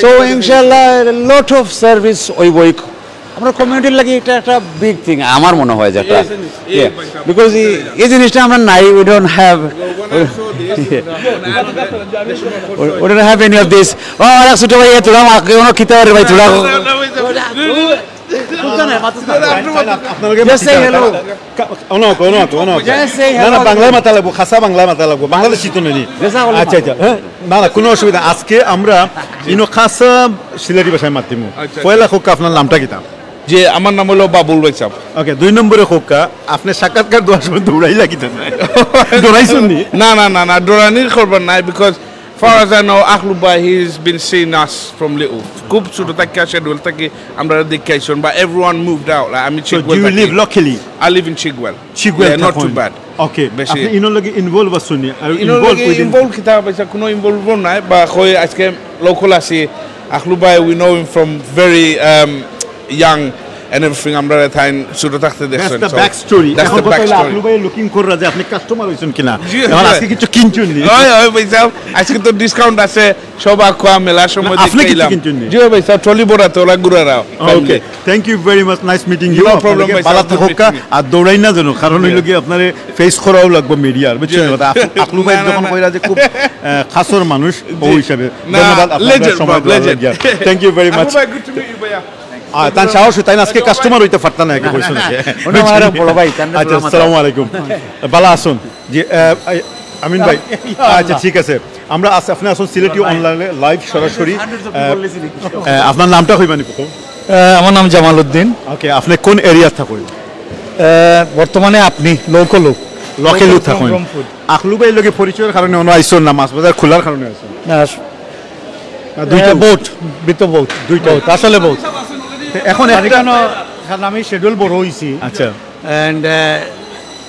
So, ইনশাআল্লাহ, lot of service ওই বই। আমরা কমিউনিটির লাগি এটা একটা বিগ থিং আমার মনে হয় যে একটা, বিকজ এই জিনিসটা আমরা নাই, we don't have, we don't have any of this। ও, আমার এক ছোট ভাই, এ, তোরা আমাকে কোনো খিতা পারে ভাই, তোরা। আপনার লগে Just say hello। অনো, অনো, অনো। Just say না, না, hello। বাংলায় মাতা লাগবো, খাসা বাংলায় মাতা লাগবো, বাংলাদেশি তো নেই। আচ্ছা, আচ্ছা, হ্যাঁ, না, না, কোনো অসুবিধা। আজকে আমরা ইনো খাসা সিলেটি ভাষায় মাতিমু। আচ্ছা, আচ্ছা। পয়লা কউক্কা, আপনার নামটা কিতা? জি, আমার নাম হলো বাবুল ভাই সাহেব। ওকে, দুই নম্বরে কউক্কা, আপনি সাক্ষাৎকার দেওয়ার সময় দৌড়াইলা কিতা? ডরাইছইন নি? না, না, না, না, ডরানির খবর নাই, because far as I know, Akhlu bhai, he's been seeing us from little. খুব ছোট থাকি, শেডুয়েল থাকি আমরা দেখি আইছইন, but everyone moved out. Like, আমি So, চিগওয়েল do you থাকি। Live locally? I live in Chigwell. Chigwell, yeah, not too bad. ওকে, বেশি। আপনি ইনোর লগে ইনভলভ আছইন নি? আর ইনোর ইনভলভ লগে উইদিন ইনভলভ কিতা পাইছা? কোনো ইনভলভ নাই, বা কই আজকে লোকাল আছি। Akhlu bhai, we know him from very, um, young and everything. আমরা তাইন ছোট থাকতে দেখছি। That's the backstory। এখন কথা হইলো আখলু ভাই লুকিং কররা যে আপনি কাস্টমার হইছেন কিনা। জি, এখন আজকে কিছু কিনছেন নি? হয়, হয়, ভাই সাহেব, আজকে তো ডিসকাউন্ট আছে, সব আকুয়া মেলার সময় আপনি কিছু কিনছেন নি? জি, ভাই সাহেব, ট্রলি ভরা তো ওরা ঘুরে রাও। ওকে, thank you very much, nice meeting you। No problem, ভাই সাহেব। ভালো থাকউক্কা, আর দৌড়াই না যেন, কারণ হইলো কি আপনারে ফেস করাও লাগবে মিডিয়ার, বুঝছেন? জি। কথা আখলু ভাই না, না, যখন না। কইরা যে খুব, আহ, খাসর মানুষ, জি। ওই হিসাবে। না, ধন্যবাদ আপনার legend, সময় bro, দেওয়ার legend। লাগিয়া। Thank you very much। Akhlu bhai, good to meet you, ভাইয়া। আহ, তান সাহস, তাই না আজকে কাস্টমার হইতে পারতা না, একে কইছো না। ওনা আমার বড় ভাই, তান আচ্ছা, আসসালামু আলাইকুম। ভালো আছইন? জি, আহ, আই-, আমিন ভাই। আচ্ছা, ঠিক আছে। আমরা আছি, আপনি আছইন সিলেটি অনলাইনে লাইভ সরাসরি। আহ, আহ, আপনার নামটা কইবা নি প্রথম? আহ, আমার নাম জামাল উদ্দিন। ওকে, আপনি কোন এরিয়া থাকইন? বর্তমানে আপনি লোকাল লোক। লোকাল Local থাকইন। from Rome Food। আকলু ভাইর লগে পরিচয়র কারণে অনো আইছইন না মাছ বাজার খোলার কারণে আইছইন? না, আস- দুইটা। এ, both, with the both। দুইটা। Both, আসলে both। এখন আর একটা এখানে, কারণ আমি শিডিউল বড় হইছি। আচ্ছা। অ্যান্ড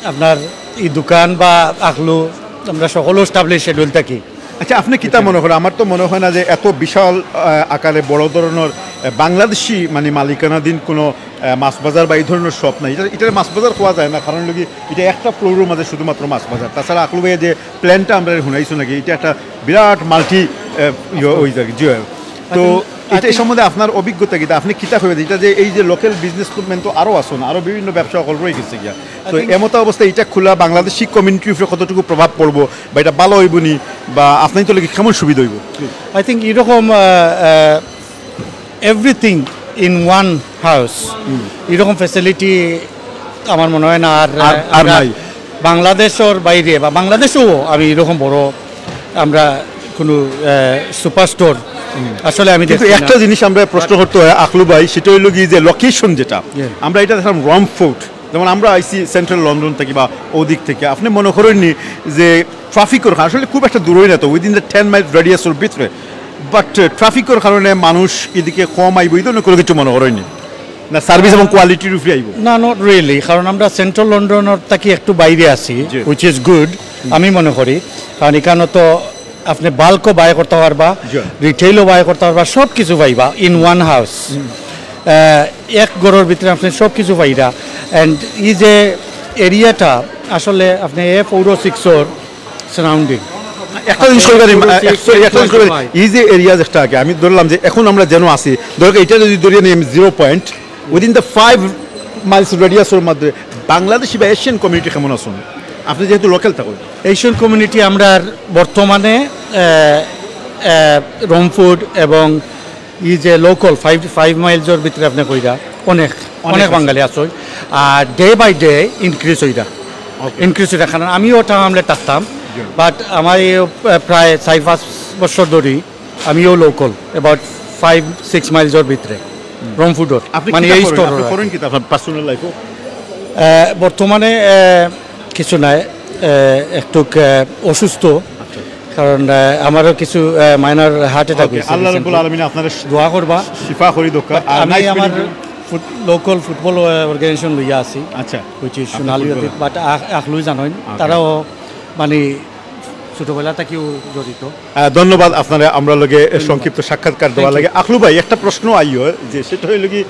আপনার এই দোকান বা আকলু, আমরা সকল স্টাবলিশ শিডিউল থাকি। আচ্ছা, আপনি কিতা মনে করেন? আমার তো মনে হয় না যে এত বিশাল আহ, আকারে বড় ধরনের আহ, বাংলাদেশি মানে মালিকানাধীন কোনো আহ, মাছ বাজার বা এই ধরনের শপ নাই। এটা এটা মাছ বাজার কওয়া যায় না, কারণ হলো কি, এটা একটা ফ্লোরের মাঝে শুধুমাত্র মাছ বাজার। তাছাড়া আকলু ভাইয়ে যে প্ল্যানটা আমরা হুনাইছো নাকি, এটা একটা বিরাট মাল্টি ওই জায়গা। জি হয়। তো I এটা think- সম্বন্ধে আপনার অভিজ্ঞতা কিতা? আপনি কিতা কইবেন? এটা যে এই যে লোকাল বিজনেস ম্যান তো আরও আছইন, আরও বিভিন্ন ব্যবসা অকল রয়ে গেছে গিয়া। তো এমতো অবস্থায় এটা খোলা বাংলাদেশি কমিউনিটির উপরে কতটুকু প্রভাব পড়বো বা এটা ভালো হইব নি বা আপনার তো লাগে কেমন সুবিধা হইব? আই থিঙ্ক এরকম এভরিথিং ইন ওয়ান হাউস, এরকম ফ্যাসিলিটি আমার মনে হয় না আর। আর- আর আমরা নাই। বাংলাদেশের বাইরে বা বাংলাদেশেও আমি এরকম বড় আমরা কোনো সুপার স্টোর আসলে আমি কিন্তু দেখছি না। একটা জিনিস আমরা প্রশ্ন করতে হয় আকলু ভাই, সেটা হইল কি যে লোকেশন যেটা Yeah. আমরা এটা দেখলাম রম ফুড, যেমন আমরা আইছি সেন্ট্রাল লন্ডন থেকে বা ওদিক থেকে, আপনি মনে করেননি যে ট্রাফিকর কারণে, আসলে খুব একটা দূরই না তো, উইদিন দ্য টেন মাইল রেডিয়াসর ভিতরে, বাট ট্রাফিকর কারণে মানুষ এদিকে কম আইব, এই ধরনের কোনো কিছু মনে করেননি না? সার্ভিস এবং কোয়ালিটির উপরে আইব? না, নট রিয়েলি, কারণ আমরা সেন্ট্রাল লন্ডনের থাকি একটু বাইরে আছি, জি। হুইচ ইজ গুড আমি মনে করি। কারণ এখানে তো আপনি বাল্কও বাই করতে পারবা, জি। রিটেইলও বাই করতে পারবা, সব কিছু পাইবা ইন ওয়ান হাউস। এক ঘরের ভিতরে আপনি সব কিছু পাইরা। অ্যান্ড এই যে এরিয়াটা আসলে আপনি এ ফোর ও সিক্সর সারাউন্ডিং। একটা জিনিস কইবার, পুরো আহ, six sorry, একটা জিনিস কইবার, point five। এই যে এরিয়া যেটা আগে আমি ধরলাম যে এখন আমরা যেন আছি, ধরো এটা যদি ধরিয়ে নিই আমি zero point, within the five Miles রেডিয়াসর মধ্যে বাংলাদেশি বা এশিয়ান কমিউনিটি কেমন আছেন? আপনি যেহেতু লোকাল থাকেন। এশিয়ান কমিউনিটি আমরা বর্তমানে রম ফুড এবং এই যে লোকাল ফাইভ ফাইভ মাইলসর ভিতরে আপনি কইরা অনেক অনেক আছে। বাঙালি আছে। আর ডে বাই ডে ইনক্রিজ হইরা, ইনক্রিজ হইরা। কারণ আমিও ওটা আমলে থাকতাম, বাট আমার এই আহ, প্রায় চার পাঁচ বছর ধরি আমিও লোকাল, অ্যাবাউট ফাইভ সিক্স মাইলসর ভিতরে রম ফুডর, আপনি মানে কিতা এই করেন? স্টোর। আপনি করেন কিতা আপনার পার্সোনাল লাইফও? বর্তমানে আহ, কিছু নাই, আহ, একটু আহ, অসুস্থ, কারণ আহ, আমারও কিছু মাইনর হার্ট অ্যাটাক হয়েছে আল্লাহ রাব্বুল recently। আলামিন আপনারা দোয়া করবা। শিফা করি দোকা। আর আমি নাইস আমার meeting. Foot local football organisation লইয়া আছি, আচ্ছা। হুইচ ইজ আপনি সোনালী ফুটবলার। অতীত, বাট আখলুই জানেন, তারাও মানে ছোটবেলা থাকিও জড়িত। আহ, ধন্যবাদ আপনারা আমরা লগে সংক্ষিপ্ত সাক্ষাৎকার দেওয়ার লাগে। আকলু ভাই, একটা প্রশ্ন আইও যে সেটা হইল কি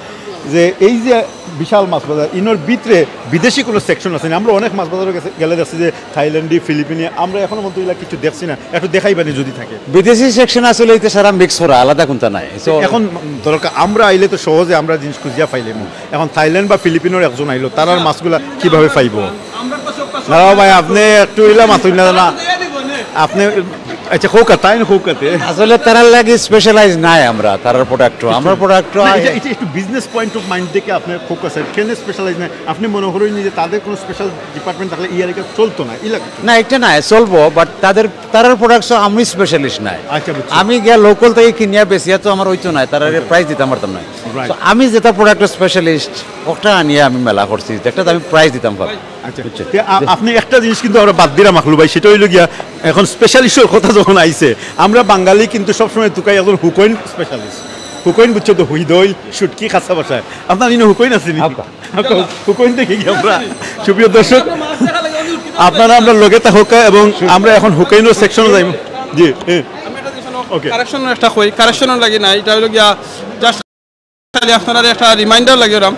যে এই যে বিশাল মাছ বাজার ইনোর ভিতরে বিদেশি কোনো সেকশন আছে না? আমরা অনেক মাছ বাজারে গেছে, গেলে দেখছি যে থাইল্যান্ডি, ফিলিপিনি, আমরা এখনো পর্যন্ত এগুলা কিছু দেখছি না। একটু দেখাইবানি যদি থাকে। বিদেশি সেকশন আসলে এটা সারা মিক্স করা, আলাদা কোনটা নাই। তো এখন ধরো আমরা আইলে তো সহজে আমরা জিনিস খুঁজিয়া পাইলাম। এখন থাইল্যান্ড বা ফিলিপিনোর একজন আইলো, তারার মাছগুলা কিভাবে পাইবো? দাঁড়াও ভাই, আপনি একটু ইলা মাতুন না, না। আপনি, আচ্ছা, খোকা, তাই না, খোকাতে? আসলে তারার লাগি স্পেশালাইজ নাই আমরা, তারার প্রোডাক্ট। আমরা প্রোডাক্ট না, এটা, এটা একটু বিজনেস পয়েন্ট অফ মাইন্ড থেকে আপনার ফোকাস আছে। কেন স্পেশালাইজ নাই? আপনি মনে করেন যে তাদের কোনো স্পেশাল ডিপার্টমেন্ট থাকলে ইয়ারিকা চলতো না, ইলা কিছু? না, এটা নাই, চলবো, বাট তাদের, তারার প্রোডাক্টস আমি স্পেশালিস্ট নাই। আচ্ছা, বুঝছি। আমি গিয়া লোকাল থেকে কিনিয়া বেশি, এত আমার হইতো নাই, তারারে প্রাইস দিতাম পারতাম না। Right. তো আমি যেটা প্রোডাক্ট স্পেশালিস্ট, ওটা আনিয়া আমি মেলা করছি, যেটাতে আমি প্রাইস দিতাম পারি। আচ্ছা, তে আ-, আপনি একটা জিনিস কিন্তু আমরা বাদ দিলাম আকলু ভাই, সেটা হইল গিয়া এখন স্পেশালিস্টর কথা যখন আইছে, আমরা বাঙালি কিন্তু সবসময় তুকাই একজন হুকইন স্পেশালিস্ট। হুকইন বুঝছো তো, হুইদইল, শুটকি, খাসা ভাষায়। আপনার ইনো হুকইন আছে নি? হালকা। হুকইন দেখি কি আমরা, সুপ্রিয় দর্শক, আপনারা আমরা লগে থাকুক এবং আমরা এখন হুকইনর সেকশনে যাইব। জি, হ্যাঁ। ওকে। কারেকশন একটা কই, কারেকশনর লাগি না, এটা হইল গিয়া জাস্ট খালি আপনারা একটা রিমাইন্ডার লাগি ওরাম।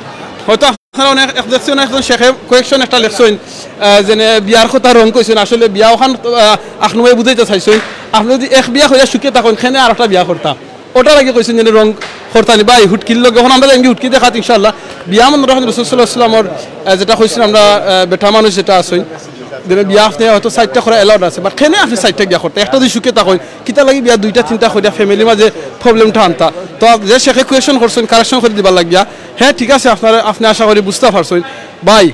হয়তো আপনারা অনেক এক দেখছেন, একজন শেখে কোয়েকশন একটা লেখছেন, আহ, যেনে বিয়ার কথা রং কইছেন, আসলে বিয়া ওখান, আহ, আখনুমাই বুঝাইতে চাইছেন। আপনি যদি এক বিয়া কইয়া সুখে থাকেন, খেনে আর একটা বিয়া করতা, ওটা লাগি কইছেন যেনে রং করতানি ভাই, হুটকির লগে। এখন আমরা যাইমগি হুটকি দেখাত ইনশাআল্লাহ। বিয়া মনে রাখেন রসুল সাল্লাহ সাল্লামর, আহ, যেটা কইছেন আমরা, আহ, বেটা মানুষ যেটা আছেন, যেনে বিয়া আপনি হয়তো চাইরটা করা অ্যালাউড আছে, বাট খেনে আপনি চাইরটা বিয়া করতা, একটা যদি সুখে থাকেন, কিতা লাগি বিয়া দুইটা তিনটা করিয়া ফ্যামিলির মাঝে প্রবলেমটা আনতা? তো যে শেখে কোয়েশন করছেন, কারেকশন করি দিবার লাগিয়া, হ্যাঁ, ঠিক আছে, আপনারা, আপনি আশা করি বুঝতা পারছেন। ভাই,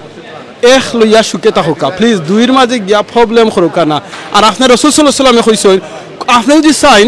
এক লইয়া সুখে থাকুকা, প্লিজ, দুইর মাঝে গিয়া প্রবলেম করুকা না। আর আপনি রসুল সাল্লাহ সাল্লামে কইছেন, আপনি যদি চাইন,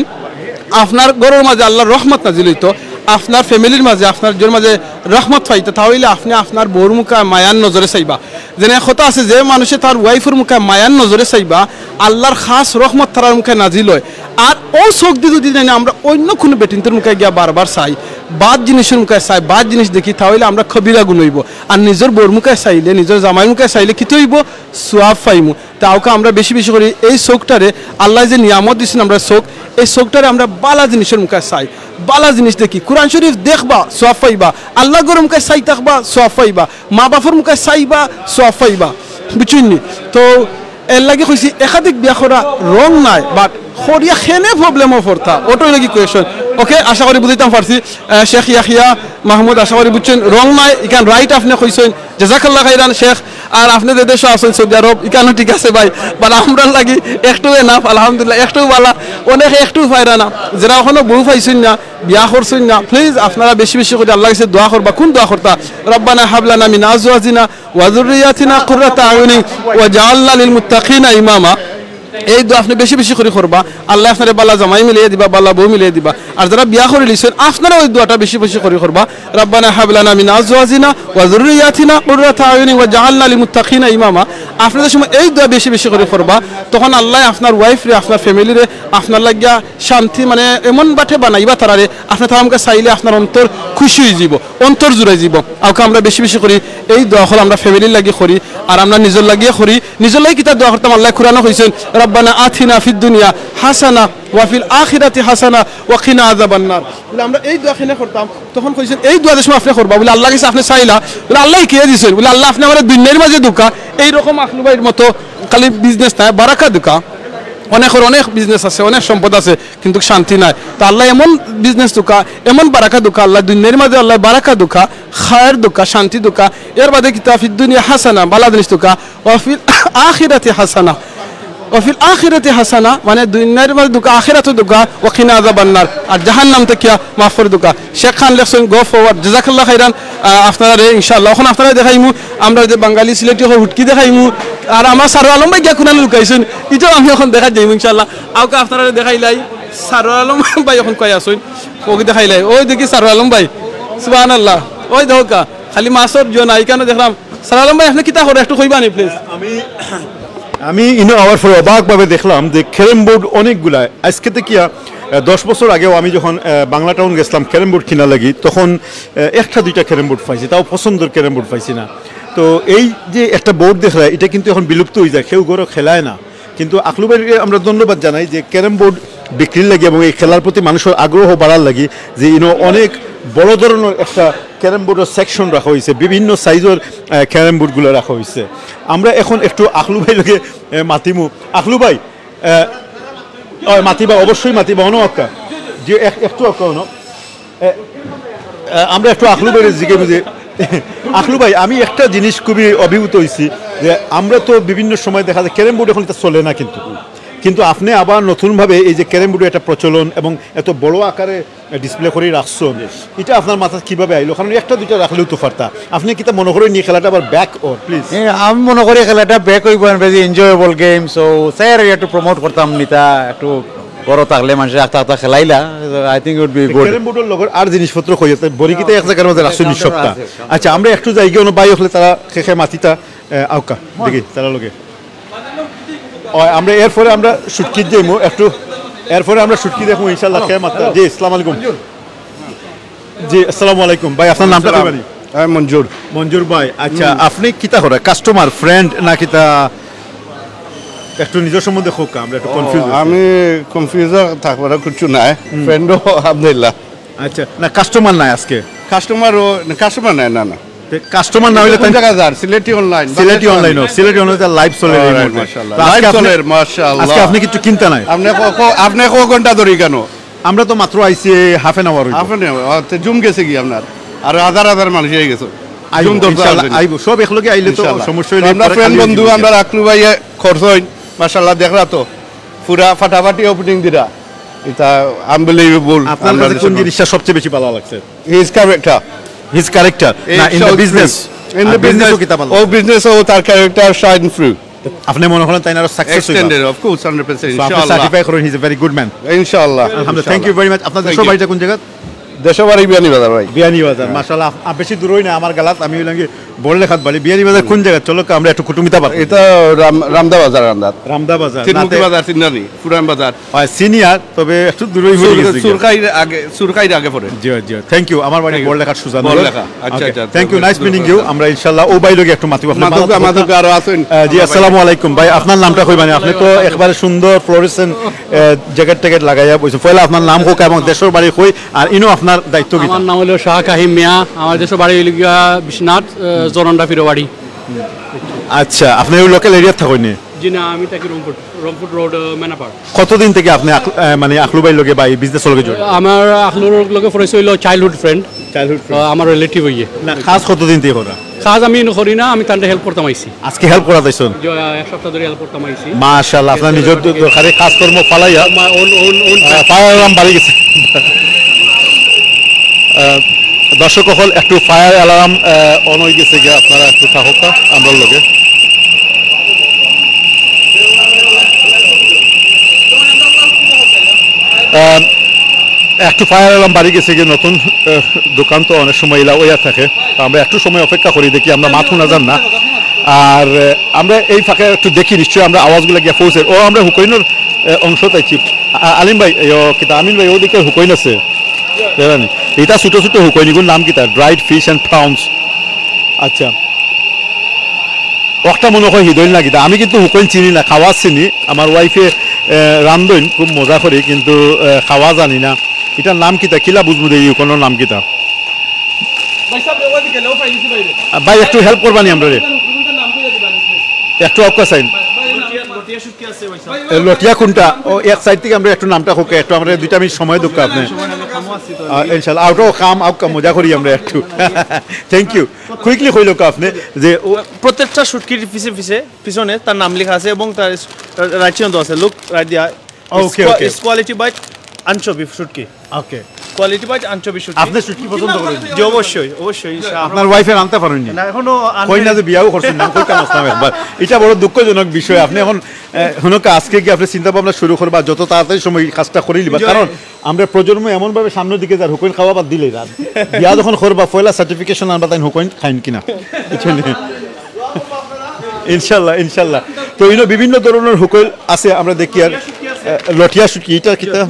আপনার ঘরর মাঝে আল্লাহর রহমত নাজিল অইতো, আপনার ফ্যামিলির মাঝে, আপনার নিজর মাঝে রহমত পাইতা, তা অইলে আপনে আপনার বউর মুখা মায়ার নজরে চাইবা। যেনে কথা আছে, যে মানুষে তার ওয়াইফর মুখা মায়ার নজরে চাইবা, আল্লাহর খাস রহমত তারার মুখা নাজিল অয়। আর অউ চউখদি যুদি যেনে আমরা অইন্য কুনু বেটিন্তর মুখা গিয়া বারবার চাই, বাদ জিনিসর মুখা চাই, বাদ জিনিস দেখি, তা অইলে আমরা কবিরা গুনা অইবো। আর নিজর বউর মুখা চাইলে, নিজর জামাইর মুখা চাইলে কিতা অইবো? সওয়াব পাইমু। তে আউক্কা আমরা বেশি বেশি করি এই চউখটারে, আল্লায় যে নিয়ামত দিছইন আমরারে চউখ, এই চউখটারে আমরা বালা জিনিসর মুখা চাই, বালা জিনিস দেখি। কুরআন শরীফ দেখবা, সওয়াব পাইবা। আল্লাহর ঘরর মুখা চাই থাকবা, সওয়াব পাইবা। মা-বাফর মুখা চাইবা, সওয়াব পাইবা। বুঝছইন নি? তো এরলাগি কইছি, একাধিক বিয়া করা wrong নায়, but করিয়া কেনে problem-ও পড়তা, অটাউ অইলো গি question। OK, আশা করি বুঝাইতাম পারছি। আহ, শেখ ইয়াহিয়া মাহমুদ, আশা করি বুঝছইন, wrong নায়, ইখান right আপনে কইছইন। জাযাকাল্লাহ খাইরান শেখ। আর আপনে যে দেশো আছইন, সৌদি আরব, ইখানও ঠিক আছে ভাই, but আমরার লাগি একটু enough, আলহামদুলিল্লাহ, একটু বালা, অনেকে একটু পাইরা না, যেরা অখনো বউ পাইছইন না, বিয়া করছইন না, please আপনারা বেশি বেশি করি আল্লাহর গেছে দোয়া করবা। কুন দোয়া করতা? "রব্বানা হাবলানা মিন আজওয়াজিনা ওয়া যুররিয়াতিনা কুররাতা আয়ুনিন ওয়াজআলনা লিল মুত্তাকিনা ইমামা।" এই দোয়া আপনে বেশি বেশি করি করবা, আল্লায় আপনারে বালা জামাই মিলাইয়া দিবা, বালা বউ মিলাইয়া দিবা। আর যেরা বিয়া করিলিছইন, আপনারাও এই দোয়াটা বেশি বেশি করি করবা, "রব্বানা হাবলানা মিন আজওয়াজিনা ওয়া যুররিয়াতিনা কুররাতা আয়ুনিন ওয়াজআলনা লিল মুত্তাকিনা ইমামা।" আপনে যে সময় এই দোয়া বেশি বেশি করি করবা, তখন আল্লায় আপনার ওয়াইফরে, আপনার ফ্যামিলিরে, আপনার লাগিয়া শান্তি, মানে, এমন বাটে বানাইবা তারারে, আপনে তারার মুখা চাইলে আপনার অন্তর খুশি অইযিবো, অন্তর জুড়াই যিবো। আউক্কা আমরা বেশি বেশি করি এই দোয়া অকল আমরা ফ্যামিলির লাগি করি, আর আমরা নিজর লাগিও করি। নিজর লাগি কিতা দোয়া করতাম? আল্লায় কুরআনো কইছইন, "রব্বানা আতিনা ফিদ দুনিয়া হাসানা ওয়া ফিল আখিরাতি হাসানা ওয়া কিনা আযাবান নার।" বুলে আমরা এই দোয়া কেনে করতাম, তখন কইছইন, "এই দোয়া যে সময় আপনে করবা, বুলে আল্লাহর গেছে আপনে চাইলা, বুলে আল্লায় কিতা দিছইন?" বুলে, "আল্লাহ, আপনে আমারে দুনিয়ার মাঝে দেউক্কা, এই রকম আকলু ভাইর মতো খালি business নায়, বারাকা দেউক্কা।" অনেকর অনেক business আছে, অনেক সম্পদ আছে, কিন্তু শান্তি নাই। তো আল্লায় এমন business দেউক্কা, এমন বারাকা দেউক্কা, আল্লায় দুনিয়ার মাঝে আল্লায় বারাকা দেউক্কা, খায়ের দেউক্কা, শান্তি দেউক্কা। এর বাদে কিতা? ফিদ দুনিয়া হাসানা, বালা জিনিস দেউক্কা, ওয়া ফিল আখিরাতি হাসানা, ওয়া ফিল আখিরাতি হাসানা, মানে দুনিয়ার মাঝে দেউক্কা, আখিরাতো দেউক্কা, ওয়া কিনা আযাবান নার, আর জাহান্নাম থাকিয়া মাফ করি দেউক্কা। শেখ খান লেখছইন, "Go forward।" জাযাকাল্লাহ খাইরান। আহ, আপনারারে ইনশাআল্লাহ অখন আপনারারে দেখাইমু, আমরা যে বাঙালি সিলেটি অকল হুটকি দেখাইমু, আর আমার সারোয়ার আলম ভাই গিয়া কুনানো লুকাইছইন, ইটাও আমি অখন দেখাত যাইমু ইনশাআল্লাহ। আউক্কা আপনারারে দেখাইলাই, সারোয়ার আলম ভাই অখন কই আছইন, অগি দেখাইলাই, ওই দেখি সারোয়ার আলম ভাই, সুবহানাল্লাহ, ওই দেখউক্কা, খালি মাছর জোনা, ইখানো দেখরাম। সারোয়ার আলম ভাই, আপনে কিতা করইন একটু কইবা নি, please? আমি, আমি ইনো আওয়ার পরে অবাকভাবে দেখলাম যে ক্যারাম বোর্ড অনেকগুলা। আইজকে থাকিয়া, আহ, দশ বছর আগেও আমি যখন, আহ, বাংলা টাউন গেছলাম ক্যারাম বোর্ড কিনার লাগি, তখন, আহ, একটা দুইটা ক্যারাম বোর্ড পাইছি, তাও পছন্দর ক্যারাম বোর্ড পাইছি না। তো এই যে একটা বোর্ড দেখরা, ইটা কিন্তু অখন বিলুপ্ত অইযায়, কেউ ঘরো খেলায় না। কিন্তু আকলু ভাইরে আমরা ধন্যবাদ জানাই যে ক্যারাম বোর্ড বিক্রির লাগি এবং এই খেলার প্রতি মানুষর আগ্রহ বাড়ার লাগি যে ইনো অনেক বড় ধরনর একটা ক্যারাম বোর্ডর section রাখা অইছে, বিভিন্ন সাইজর, আহ, ক্যারাম বোর্ডগুলা রাখা অইছে। আমরা অখন একটু আকলু ভাইর লগে, আহ, মাতিমু। আকলু ভাই, আহ, অয়, মাতিবা, অবশ্যই মাতিবা, অনো আউক্কা। জি, এক-, একটু আউক্কা অনো। এ, এ, আমরা একটু আকলু ভাইরে জিগাইমু যে, আকলু ভাই, আমি একটা জিনিস খুবই অভিভূত অইছি যে আমরা তো বিভিন্ন সময় দেখা যায় ক্যারাম বোর্ড অখন ইটা চলে না কিন্তু, কিন্তু আপনে আবার নতুনভাবে এই যে ক্যারাম বোর্ডর একটা প্রচলন এবং এত বড় আকারে display করি রাখছইন, ইটা আপনার মাথাত কিভাবে আইলো? কারণ একটা দুইটা রাখলেও তো পারতা। আপনে কিতা মনো করইন নি খেলাটা আবার back অর, please? এ, আমি মনো করি খেলাটা back অইবো and very enjoyable game, so sir, একটু promote করতাম নিতা, একটু ঘরো থাকলে মানষে আখতা আখতা খেলাইলা, I think it would be good. Carrom বোর্ডর লগর আর জিনিসপত্র কই আছে? বড়ি কিতা এক জাগার মাঝে রাখছইন নি সবটা? আচ্ছা, আমরা একটু যাইগি, অনো ভাই অকলে তারা কে কে মাতিতা, এ, আউক্কা, দেখি, তারার লগে। অয়, আমরা এরপরে আমরা শুটকিত যাইমু, একটু, এরপরে আমরা শুটকি দেখমু, ইনশাআল্লাহ, কে মাততা। জি, আসসালামু আলাইকুম। জি, আসসালামু আলাইকুম। ভাই, আপনার নামটা কইবা নি? আমি মঞ্জুর। মঞ্জুর ভাই, আচ্ছা, আপনে কিতা করইন? Customer, friend না কিতা? একটু নিজর সম্বন্ধে কউক্কা, আমরা একটু confuse অইছি। আমি confuse থাকবার কিচ্ছু নাই, friend-ও আলহামদুলিল্লাহ। আচ্ছা, না, customer নাই আইজকে? Customer-ও, না, customer নাই, না, না। তে customer না অইলে কোন তাই জাগা যার? সিলেটি online, সিলেটি বাংলাদেশ online-ও, সিলেটি online-ও তো live চলের এই মুহূর্তে। মাশাআল্লাহ। তো আইজকে live আপনে, চলের, মাশাআল্লাহ। আইজকে আপনে কিচ্ছু কিনতা নাই? আপনে ক-, ক-, আপনে ক ঘন্টা ধরি কেন? আমরা তো মাত্র আইছি, half an hour অইবো। Half an hour, আচ্ছা, জুম গেছে গি আপনার? আর হাজার হাজার মানুষ অই গেছে। আইবো, জুম ধরতে ইনশাআল্লাহ, পারছেন। আইবো। সব একলগে আইলে তো ইনশাআল্লাহ। সমস্যা অইলে আমরা পরে friend খালি বন্ধু, ইয়ে আমরা আকলু ভাইয়ে করছইন, মাশাআল্লাহ, দেখরা তো, পুরা ফাটাফাটি opening দিরা। ইটা unbelievable। আপনার কাছে কোন জিনিসটা সবচেয়ে বেশি ভালা লাগছে? His character. His character? না, in the business? In the business। Business-ও কিতা ভালা? ও business-ও তার character shine through। আপনি মনে করেন তাইন আরো সাকসেস হইবা? Extended, of course, hundred percent. So, আপনি সার্টিফাই করেন, he is a very good man. ইনশাআল্লাহ। আলহামদুলিল্লাহ। Thank you very much. আপনার দেশের Thank you. বাড়িটা কোন জায়গা? দেশের বাড়ি বিয়ানীবাজার ভাই। বিয়ানীবাজার। মাশাআল্লাহ, আপ-, আপ-, বেশি দূরই না আমার গালাত, আমি হইলাম কি বড়লেখাত বাড়ি। বিয়ানীবাজার কোন জায়গা? চলো, আমরা একটু কুটুমিতা পার। এটা রাম- রামদা বাজার আন্দাজ। রামদা বাজার। তিনমুখী নাতে- বাজার, চিন্নানি, পুরান বাজার। হয় সিনিয়র, তবে একটু দূরই হয়ে গেছে। সুরকাইর আগে, সুরকাইর আগে পড়ে। জি, জি। Thank you. আমার বাড়ি Thank you। বড়লেখার সুজান। বড়লেখা। আচ্ছা, আচ্ছা, আচ্ছা। Thank you. Nice meeting you. আমরা ইনশাআল্লাহ ও বাইরে একটু মাতিব। আপনি মাদক, মাদক- মাদক আরো আছেন। আহ, জি, আসসালামু আলাইকুম ভাই, আপনার নামটা কইবানি? আপনি তো একবারে সুন্দর ফ্লোরেসেন্ট জ্যাকেট ট্যাকেট লাগাইয়া বইছেন। পয়লা আপনার নাম হোক এবং দেশের বাড়ি কই, আর ইনো আপনার দায়িত্ব কি? আমার নাম হলো শাহ কাহিম মিয়া। আমার দেশের বাড়ি হইল গিয়া বিশ্বনাথ, আহ, জরন্ডা ফিরোবাড়ি। আচ্ছা, আপনি ওই লোকাল এরিয়া থাকেন নি? জি না, আমি থাকি রংপুর, রংপুর রোড, আহ, মেনাপাড়। কতদিন থেকে আপনি আখ- আহ, মানে আখলু ভাইর লগে বা এই বিজনেস লগে জড়িত? আমার আখলুর লগে পরিচয় হইল চাইল্ডহুড ফ্রেন্ড, চাইল্ডহুড। আমার রিলেটিভ হইয়ে। না, কাজ কতদিন থেকে করা? কাজ আমি ইনো করি না, আমি তানরে হেল্প করতাম আইছি। আজকে হেল্প করা যাইছেন? জ-, এক সপ্তাহ ধরে হেল্প করতাম আইছি। মাশাআল্লাহ, আপনার নিজের দ- দরকারি কাজকর্ম ফালাইয়া মা-, অন-, অন-, অন- আহ, ফায়ার অ্যালার্ম বাড়ি গেছে। আহ, দর্শক সকল, একটু ফায়ার অ্যালার্ম অন হয়ে গেছে গিয়া, আপনারা একটু থাকুকা আমরার লগে। আহ, একটু ফায়ার অ্যালার্ম বাড়ি গেছে গিয়া, নতুন আহ, দোকান তো অনেক সময় ইলা ওইয়া থাকে, তো আমরা একটু সময় অপেক্ষা করি, দেখি আমরা মাত শোনা যার না। আর আহ, আমরা এই ফাঁকে একটু দেখি, নিশ্চয়ই আমরা আওয়াজগুলো গিয়া পৌঁছে। ও, আমরা হুকইনর আহ, অংশ তাইছি। আ- আলিম ভাই, এই, ও, কিতা, আমিন ভাই, ওদিকে হুকইন আছে। জানি। এটা ছোট ছোট হুকইন, এগুলোর নাম কিতা? ড্রাইড ফিশ অ্যান্ড প্রাউন্স। আচ্ছা। একটা মনে হয় হিদইল না কিতা? আমি কিন্তু হুকইন চিনি না, খাওয়া চিনি। আমার ওয়াইফে আহ, রান্ধইন, খুব মজা করি, কিন্তু আহ, খাওয়া জানি না। এটার নাম কিতা? কিলা বুঝবো দেখি, হুকইনর নাম কিতা? আহ, ভাই, একটু হেল্প করবানি আমরারে? একটু আউক্কা চাইন। এ, লটিয়া কোনটা? ও, এক সাইড থেকে আমরা একটু নামটা হোক, একটু আমরা দুইটা মিনিট সময় দুঃখ আপনি। আহ, ইনশাল্লাহ, আউট অফ কাম, আউক্কা মজা করি আমরা একটু। Thank you. কুইকলি কইল আপনি যে ও, প্রত্যেকটা শুটকির পিছে পিছে, পিছনে তার নাম লেখা আছে এবং তার রাইট চিহ্ন দেওয়া আছে। লুক রাইট দিয়া। Okay, okay. কোয়ালিটি বাইট আনচোভি শুটকি। ওকে। কোয়ালিটি বাইট আনচোভি শুটকি। আপনি শুটকি পছন্দ করেন? জি, অবশ্যই, অবশ্যই, ইনশাআল্লাহ। আপনার ওয়াইফে রান্না পারেননি? না, এখনো আনবে। কই না যে বিয়াও করছেন না, কইতাম আসলাম একবার। এটা বড় দুঃখজনক বিষয়। আপনি এখন আহ, হুনকা, আজকে কি আপনি চিন্তা ভাবনা শুরু করবা, যত তাড়াতাড়ি সময় এই কাজটা করি লিবা? কারণ আমরা প্রজন্ম এমন ভাবে সামনের দিকে যার, হুকইন খাওয়া বাদ দিলে যার। বিয়া যখন করবা, পয়লা সার্টিফিকেশন আনবা তাই হুকইন খাইন কিনা, বুঝছেন? ইনশাল্লাহ, ইনশাল্লাহ। তো ইনো বিভিন্ন ধরনের হুকইন আছে, আমরা দেখি। আর আহ, লটিয়া শুটকি, এটা কিতা?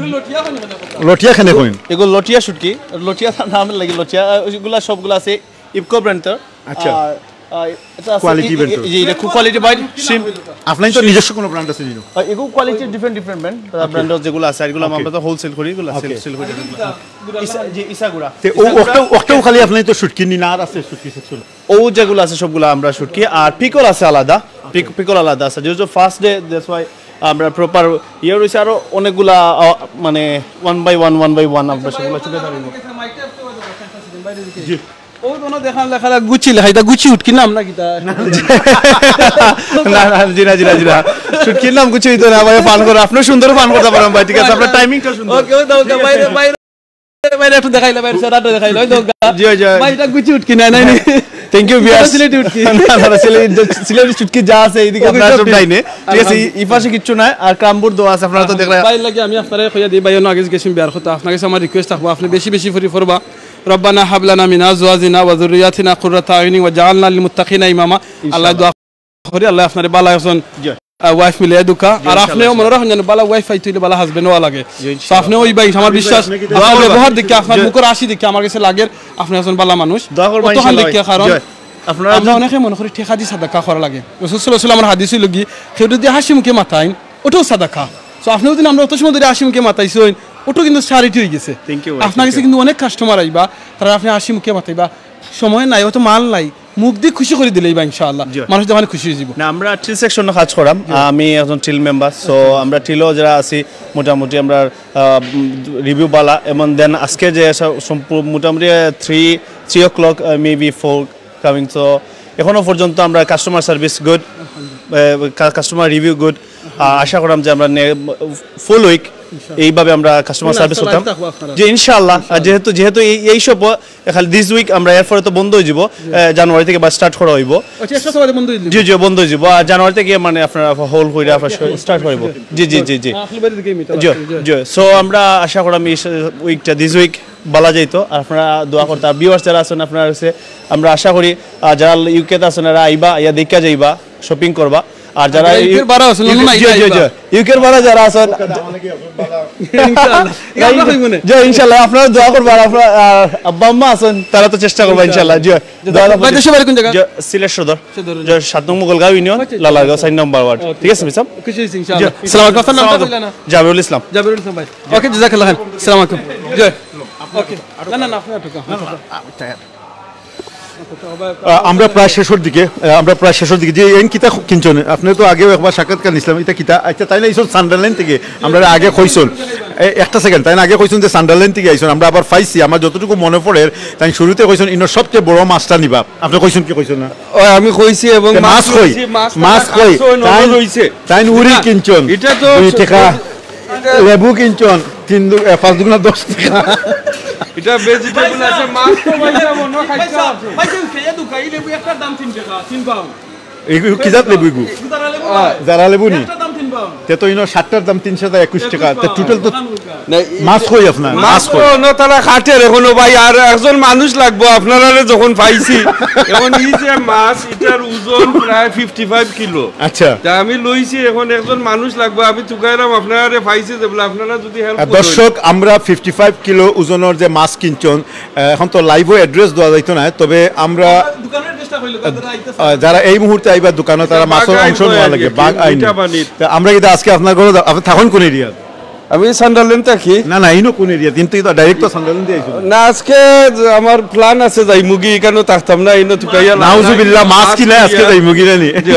লটিয়া খানে কইন? এগুলো লটিয়া শুটকি, লটিয়া নাম লাগে লটিয়া। এগুলা সবগুলা আছে ইফকো ব্র্যান্ডের। আচ্ছা। আর, আর এটা আছে কোয়ালিটি ই-, ই-, ব্র্যান্ডের। জি, এটা খুব কোয়ালিটি বাইট শ্রিম্প। আপনার তো নিজস্ব কোনো ব্র্যান্ড আছে নি? এগুলো কোয়ালিটি ডিফারেন্ট ডিফারেন্ট ব্র্যান্ড, যেগুলো আছে, এগুলো আমরা তো হোলসেল করি, এগুলো সেল করি। ইসা-, জি, ইসাগুড়া। তে ও ওটাও, ওটাও খালি আপনি তো শুটকি নি না, আর আছে শুটকি সেকশন? ও যেগুলো আছে সবগুলো আমরা শুটকি, আর পিকল আছে আলাদা, পিক-, পিকল আলাদা আছে। যেহেতু ফার্স্ট ডে, দ্যাটস ওয়াই আমরা প্রপার ইয়ে রয়েছে। আরো অনেকগুলা, আহ, মানে one by one, one by one আমরা সেগুলো তুলে ধরবো। ও তো ওনা দেখান লেখা গুচি লেখা, এটা গুচি উঠকি নাম না কিতা? না, না, জি না, জি না, জি না। শুটকির নাম গুচি হইতো না ভাই, ফান করে। আপনি সুন্দর ফান করতে পারেন ভাই, ঠিক আছে? আপনার টাইমিংটা সুন্দর। ওকে, ওই দাও, দাও, বাইরে, বাইরে, বাইরে একটু দেখাইলে, বাইরে সেরাটা দেখাইলে, ওই দাও। জি, জি। ভাই, এটা গুচি উঠকি নাই, নাই, নাই। Thank you viewers. সিলেটি উঠকি। না, না, সিলেটি, সিলেটি শুটকি যা আছে এইদিকে ওকে, আপনারা সব সব ঠিক। ডাইনে। ঠিক আছে, এই, এই পাশে কিচ্ছু নাই। আর ক্রামবুর দোয়া আছে, আপনারা তো দেখলেন। ভাই লাগে আমি আপনারে কইয়া দিই, ভাই অন্য আগে গেছেন বিয়ার কথা। আপনার কাছে আমার রিকোয়েস্ট থাকবো, আপনি বেশি বেশি ফুরি ফরবা। রব্বানা হাবলানা মিন আজওয়াজিনা ওয়া যুররিয়াতিনা কুররাতা আয়ুনিন ওয়াজআলনা লিল মুত্তাকিনা ইমামা। আল্লাহ দোয়া করি, আল্লাহ আপনারে বালা একজন জি। ওয়াইফ মিলে দুকা। আর ইনশাআল্লাহ, আপনিও মনে রাখেন যেন বালা ওয়াইফ পাইতে হইলে বালা হাজবেন্ড হওয়া লাগে। ইনশাআল্লাহ। তো আপনি ওই ভাই, আমার বিশ্বাস, আপনি কি আপনার দোয়া ব্যবহার করবেন? দেখে, আপনার মুখর হাসি দেখে আমার কাছে লাগের আপনি একজন বালা মানুষ। দোয়া করবেন অতখান ইনশাআল্লাহ। দেখে, কারণ জি। আপনারা আমরা অনেকে মনে করি টেকা দি সাদাকা করা লাগে। রাসূল সাল্লাল্লাহু আলাইহি ওয়াসাল্লামের হাদিস হইল কি, কেউ যদি হাসি মুখে মাতাইন, ওটাও সাদাকা। তো আপনি যদি আমরা অত সময় ধরে হাসি মুখে মাতাইছইন, ওটাও কিন্তু চ্যারিটি হয়ে গেছে। Thank you ভাই, আপনার কাছে thank you। কিন্তু অনেক কাস্টমার আইবা, তারা আপনি হাসি মুখে মাতাইবা, সময় নাই, হয়তো মাল নাই, মুখ দিয়ে খুশি করে দিলেই বা ইনশাআল্লাহ জি। মানুষ তখন খুশি হয়ে যাব। না, আমরা থ্রি সেকশনে কাজ করাম। আমি একজন টিল মেম্বার, সো আমরা টিলও যারা আছি মোটামুটি আমরা রিভিউ বালা, এবং দেন আজকে যে সব সম্পূ-, মোটামুটি three three o'clock, maybe four coming. So এখনো পর্যন্ত আমরা customer service good, customer review good. আশা করাম যে আমরা ফুল উইক এইভাবে আমরা কাস্টমার সার্ভিস করতাম। জি ইনশাআল্লাহ। আর যেহেতু যেহেতু এই এই সব খালি দিস উইক আমরা, এরপরে তো বন্ধ হয়ে যাব। জানুয়ারি থেকে বা স্টার্ট করা হইব। আচ্ছা, এক সপ্তাহ বাদে বন্ধ হয়ে যাবে। জি জি, বন্ধ হয়ে যাব। আর জানুয়ারি থেকে মানে আপনারা হোল করে আপনারা স্টার্ট করব। জি জি জি জি। জি জি। সো আমরা আশা করি আমি উইকটা দিস উইক বালা যাইতো। আর আপনারা দোয়া করতা, ভিউয়ার্স যারা আছেন আপনারা হচ্ছে, আমরা আশা করি যারা ইউকেতে আছেন এরা আইবা, ইয়া দেখা যাইবা, শপিং করবা। আর যারা ইউকের বারা আছেন, জি জি, ইউকের বারা যারা আছেন, জি ইনশাআল্লাহ আপনারা দোয়া করবা। আর আপনারা আব্বা আম্মা আছেন, তারা তো চেষ্টা করবা ইনশাআল্লাহ। জি। ভাই, দেশে বাড়ি কোন জায়গা? জি, সিলেট সদর। জি, সাত নং মোগলগাঁও ইউনিয়ন, লালারগাঁও, চার নম্বর ওয়ার্ড। ঠিক আছে ভাই সাহেব? খুশি হইছি ইনশাআল্লাহ। জি। সালাম আলাইকুম। আপনার নামটা কইলেন না? জাবিরুল ইসলাম। জাবিরুল ইসলাম ভাই। ওকে, জাযাকাল্লাহ খাইর। সালাম আলাইকুম। জি। ওকে। না না না, আপনি একটু কম। আমরা প্রায় শেষের দিকে, আমরা প্রায় শেষের দিকে। যে এন কিতা কিনছেন, আপনি তো আগেও একবার সাক্ষাৎকার নিছিলাম, এটা কিতা? আচ্ছা, তাই না, এইসব সান্ডারল্যান্ড থেকে আমরা আগে কইছেন। একটা সেকেন্ড, তাই না, আগে কইছেন যে সান্ডারল্যান্ড থেকে আইছেন, আমরা আবার পাইছি, আমার যতটুকু মনে পড়ে, তাই শুরুতে কইছেন ইনো সবচেয়ে বড় মাছটা নিবা। আপনি কইছেন কি কইছেন না? ও, আমি কইছি এবং মাছ কই, মাছ কই, তাই উরি কিনছেন। এটা তো দুই টাকা। লেবু কিনছন তিন দু-, এ, পাঁচ দুগুণা দশ টাকা। এটা ভেজিটেবল আছে, মাছ তো ভাই সাহেব, অন্য খাইতে আছে। ভাই সাহেব, খেয়ে দুকা, এই লেবু একটার দাম তিন টাকা, তিন পাউন্ড। এগু কি জাত লেবু এগু? এগু জারা লেবু। জারা লেবু নি? একটার দাম তিন পাউন্ড। তে তো ইনো সাতটার দাম তিনশো একুশ টাকা। তে টোটাল তো না, মাছ কই আপনার? মাছ মাছ কই? তো অন্য তারা কাটের এখনো ভাই, আর একজন মানুষ লাগবো আপনারারে যখন পাইছি। এখন এই যে মাছ, এটার ওজন প্রায় ফিফটি ফাইভ কিলো। আচ্ছা। তা আমি লইছি, এখন একজন মানুষ লাগবো, আমি তুকাইরাম আপনারারে পাইছি যে বলে আপনারা যদি হেল্প আর করেন। দর্শক, আমরা ফিফটি ফাইভ কিলো ওজনের যে মাছ কিনছন, আহ, এখন তো লাইভও অ্যাড্রেস দেওয়া যাইতো না, তবে আমরা, দোকানের অ্যাড্রেসটা কইলো, যারা আইতেছে। আহ, যারা এই মুহূর্তে আইবা দোকানে, তারা মাছর অংশ নেওয়া লাগে, বাগ আইন। তা আমরা কিন্তু আজকে আপনার ঘরে যা-, আপনি থাকেন কোন এরিয়া? আমি সান্ডারল্যান্ড থাকি। না, না, ইনো কোন এরিয়া? কিন্তু এটা ডাইরেক্ট তো সান্ডারল্যান্ড দিয়ে আইছো। না, আজকে আমার প্ল্যান আছে যাইমুগি, এখানে থাকতাম না, ইনো তুকাইয়া না। নাউজুবিল্লাহ, মাছ কিনা আজকে যাইমুগি না নি? জি।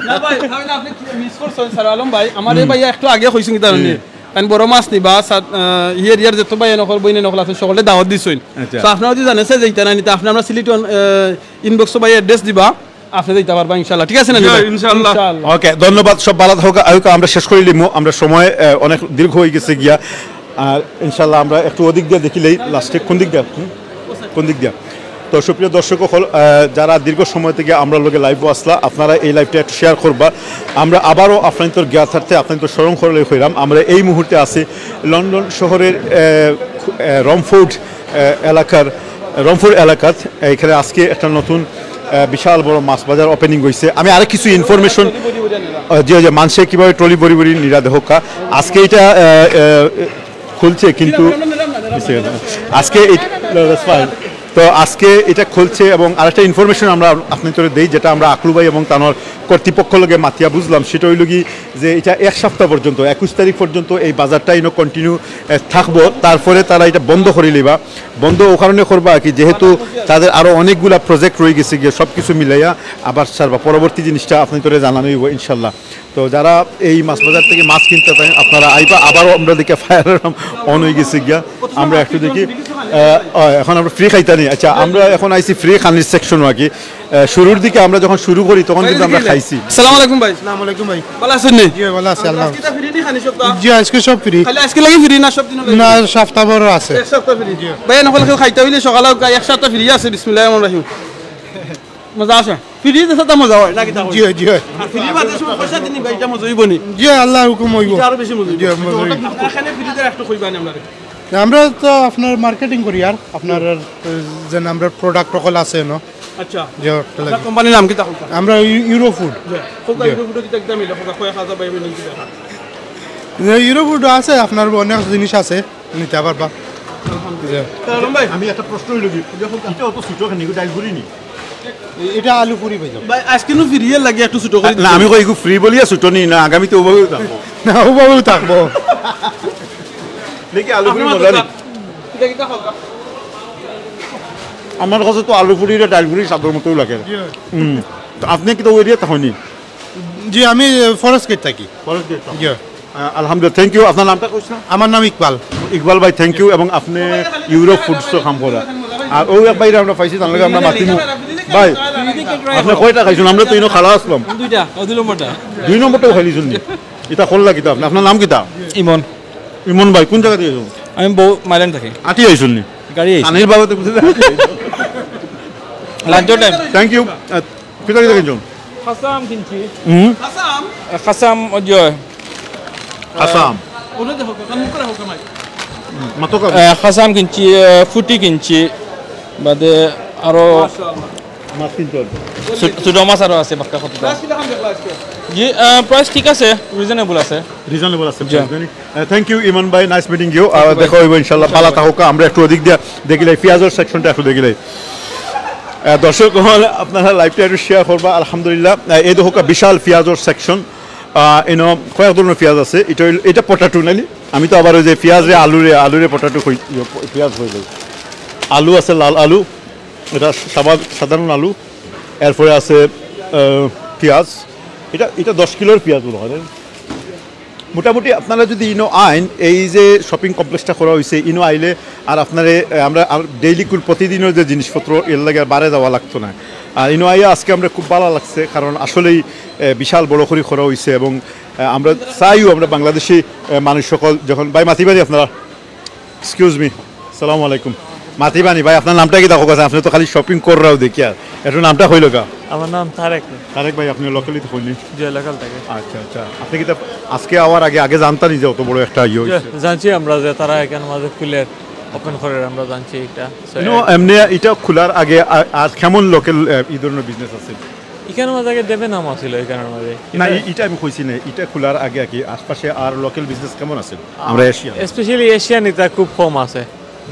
না ভাই, তাহলে আপনি কি মিস করছেন, স্যার আলম ভাই? আমার এই ভাইয়া একটু আগে কইছেন কি জানেন? কারণ বড় মাছ নিবা, সাত, আহ, ই এরিয়ার যত ভাই নকল, বইনে নকল আছে, সকলে দাওয়াত দিছইন। আচ্ছা। তো আপনারা যদি জানেন, স্যার, যাইতা না নিতে, আপনি আমরা সিলেট ওয়ান, আহ, ইনবক্সে ভাই অ্যাড্রেস দিবা, আপনি যাইতা পারবা ইনশাআল্লাহ। ঠিক আছে না জি ভাই? ইনশাআল্লাহ। ইনশাআল্লাহ। ওকে, ধন্যবাদ। সব ভালো থাকুক। আয়োকা আমরা শেষ করে নিমু। আমরা সময়, আহ, অনেক দীর্ঘ হয়ে গেছে গিয়া। আর ইনশাআল্লাহ আমরা একটু ওদিক দিয়ে দেখিলেই লাস্টে কোন দিক দিয়ে, হুম? কোন দিক দিয়ে? তো সুপ্রিয় দর্শক অকল, আহ, যারা দীর্ঘ সময় থেকে আমরা লগে লাইভও আসলা, আপনারা এই লাইভটা একটু শেয়ার করবা। আমরা আবারও আপনাদের জ্ঞাতার্থে আপনাদের স্মরণ করলে কইরাম, আমরা এই মুহূর্তে আছি লন্ডন শহরের, আহ, খু-, আহ, রমফোর্ড, আহ, এলাকার, রমফোর্ড এলাকাত। এখানে আজকে একটা নতুন, আহ, বিশাল বড় মাছ বাজার ওপেনিং হইছে। আমি আরেক কিছু ইনফরমেশন, আহ, জি, জি, মানষে কিভাবে ট্রলি ভরি ভরি নিরা দেখউক্কা। আজকে এটা, আহ, আহ, খুলছে, কিন্তু আজকে এই-, no, that's fine। তো আজকে এটা খুলছে এবং আরেকটা ইনফরমেশন আমরা আপনাদের দেই, যেটা আমরা আকলু ভাই এবং তানোর কর্তৃপক্ষ লগে মাতিয়া বুঝলাম, সেটা হইল কি যে এটা এক সপ্তাহ পর্যন্ত, একুশ তারিখ পর্যন্ত এই বাজারটা ইনো কন্টিনিউ থাকবো, তারপরে তারা এটা বন্ধ করে লিবা। বন্ধ ও কারণে করবা কি, যেহেতু তাদের আরো অনেকগুলা প্রজেক্ট রয়ে গেছে গিয়া, সব কিছু মিলাইয়া আবার সারবা। পরবর্তী জিনিসটা আপনাদের জানানো হইব ইনশাল্লাহ। তো যারা এই মাছ বাজার থেকে মাছ কিনতে চান, আপনারা আইবা, আবারও আমরা দেখি ফায়ার অ্যালার্ম অন হয়ে গেছে গিয়া। আমরা একটু দেখি, আহ, আহ, এখন আমরা ফ্রি খাইতা নি। আচ্ছা, আমরা এখন আইছি ফ্রি খানির সেকশন আর কি। আহ, শুরুর দিকে আমরা যখন শুরু করি, তখন কিন্তু আমরা খাইছি। আসসালামু আলাইকুম ভাই। আসসালামু আলাইকুম ভাই। ভালো আছেন নি? জি, ভালো আছি, আল্লাহ। আজকে তো ফ্রি নি খানি সপ্তাহ? জি, আজকে সব ফ্রি। খালি আজকে লাগি ফ্রি না সব দিন লাগি? না, সপ্তাহ ভরও আছে। এক সপ্তাহ ফ্রি। জি। ভাই, এখন কেউ খাইতা হইলে সকালে এক সপ্তাহ ফ্রি আছে, বিসমিল্লাহির রহমানির রহিম। মজা আছে? ফ্রি দিছে তো মজা হয়, নাকি তা হয়? জি, জি। আর ফ্রি বাদে সময় পয়সা দিনি ভাই, এটা মজা হইব নি? জি, আল্লাহর হুকুম হইব। এটা আরো বেশি মজা হইব। জি, মজা হইব। আপনারা এখানে ফ্রি দের একটু কইবা নি আপনারা? আমরা তো আপনার মার্কেটিং করি আর আপনার, আহ, যেন আমরা প্রোডাক্ট সকল আছে, no? আচ্ছা। জি, ওটা লাগে। কোম্পানির নাম কিতা? আমরা ইউ-, ইউরো ফুড। জি। কোনটা জি। ইউরো ফুড কিতা কিতা মিলে? কোনটা কয় খাওয়া যাবে, এমনি কিতা? জি, ইউরো ফুড আছে, আপনার অনেক জিনিস আছে, নিতে পারবা। জি। তা আলম ভাই, আমি একটা প্রশ্ন হইল কি, যখন এটা অত ছোট কেন, এগুলো ডাইল করিনি? এ-, এটা আলু পুরি ভাই। ভাই, আজকে নু ফিরিয়ে লাগে একটু ছোট করে না, দিতে। আমি কই এগু ফ্রি বলিয়া ছোট নি না, আগামীতে ওভাবেও থাকবো। না, ওভাবেও থাকবো। দেখি আলু পুরি আপনার মজা নি। দোকান। এটা কিতা খাওয়া? আমার কাছে তো আলু পুরি আর ডাল পুরি সাদর মতোই লাগে। জি। হুম। তো আপনি কি তো ওই এরিয়াতে হয়নি? জি, আমি, এ, ফরেস্ট গেট থাকি। ফরেস্ট গেট থাকি। জি। আহ, আলহামদুলিল্লাহ, থ্যাংক ইউ। আপনার নামটা কইছ না? আমার নাম ইকবাল। ইকবাল ভাই, থ্যাংক ইউ। এবং আপনি ইউরো ফুডসও কাম করা। আর ওই এক ভাইরে আমরা পাইছি, তার লগে আমরা মাতিমু। ভাই, আপনি কয়টা খাইছেন? আমরা তো ইনো খালা আসলাম। দুইটা, ও দুই নম্বরটা। দুই নম্বরটাও খাইলিছেন নি? এটা করলা কিতা আপনি? আপনার নাম কিতা? ইমন। ইমন ভাই, কোন জাগা থাকি আইছো? আমি বউ মাইলান থাকি। আটি আইছুন নি? গাড়ি আইছি। আনির বাবা তো বুঝে লাঞ্চর টাইম। Thank you. কিতা কিতা কিনছো? খাসাম কিনছি। হুম। খাসাম, ওই যে, খাসাম। মাতো কা? আহ, খাসাম কিনছি, আহ, ফুটি কিনছি, বাদে আরো মাছ কিনছো? ছোট, ছোট মাছ আরো আছে, বাক্কা কতটা। জি, আহ, প্রাইস ঠিক আছে, রিজনেবল আছে। রিজনেবল আছে জি। প্রাইস, মানে, আহ, থ্যাংক ইউ ইমন ভাই, নাইস মিটিং ইউ। আহ, দেখা হইব ইনশাল্লাহ, বালা থাকউক্কা। আমরা একটু ওদিক দিয়া দেখিলাই, পিয়াজর সেকশনটা একটু দেখিলাই। আহ, দর্শক অকল, আপনারা লাইভটা একটু শেয়ার করবা। আলহামদুলিল্লাহ, আহ, এই দেখউক্কা বিশাল পিয়াজর সেকশন। আহ, ইনো কয়েক ধরনের পিয়াজ আছে। এটা হইল, এটা পটাটো নাইলে, আমি তো আবার ওই যে পিয়াজ রে, আলু রে, আলু রে পটাটো কই, ইয়ে, প-, পিয়াজ কই যাই। আলু আছে, লাল আলু, এটা সাবা-, সাধারণ আলু, এরপরে আছে, আহ, পিয়াজ। এটা, এটা দশ কিলোর পিয়াজ মনে হয়। মোটামুটি আপনারা যদি ইনো আইন, এই যে শপিং কমপ্লেক্সটা করা হইছে, ইনো আইলে আর আপনারে, আহ, আমরা আর ডেইলি কুল প্রতিদিনের যে জিনিসপত্র, এর লাগি আর বারে যাওয়া লাগতো না। আর ইনো আইয়া আজকে আমরা খুব ভালা লাগছে, কারণ আসলেই, আহ, বিশাল বড় করি করা হইছে এবং, আহ, আমরা চাইও আমরা বাংলাদেশি, আহ, মানুষ সকল যখন, ভাই মাতিবানি আপনারা, এক্সকিউজ মি, সালামু আলাইকুম। মাতিবানি ভাই, আপনার নামটা কিতা কইছেন? আপনি তো খালি শপিং কররাও দেখি আর। একটু নামটা কইল কা? আমার নাম তারেক। তারেক ভাই, আপনি লোকালি তো কইনি? জি, লোকাল থাকি। আচ্ছা, আচ্ছা। আপনি কিতা আজকে আওয়ার আগে, আগে জানতা নি যে অত বড় একটা ইয়ে জি, হইছে? জানছি আমরা যে তারা এখানে মাঝে খুলের, ওপেন করের, আমরা জানছি এটা। So, ইনো, এমনি এটা খোলার আগে আ-, আর কেমন লোকাল, আহ, এই ধরনের বিজনেস আছে? এখানে মাঝে আগে দেবে নাম আছিল এখানে মাঝে। না, এটা ই-, এটা আমি কইছি না। এটা খোলার আগে আর কি আশপাশে আর লোকাল বিজনেস কেমন আছে? আমরা এশিয়া। Especially এশিয়ান এটা খুব কম আছে।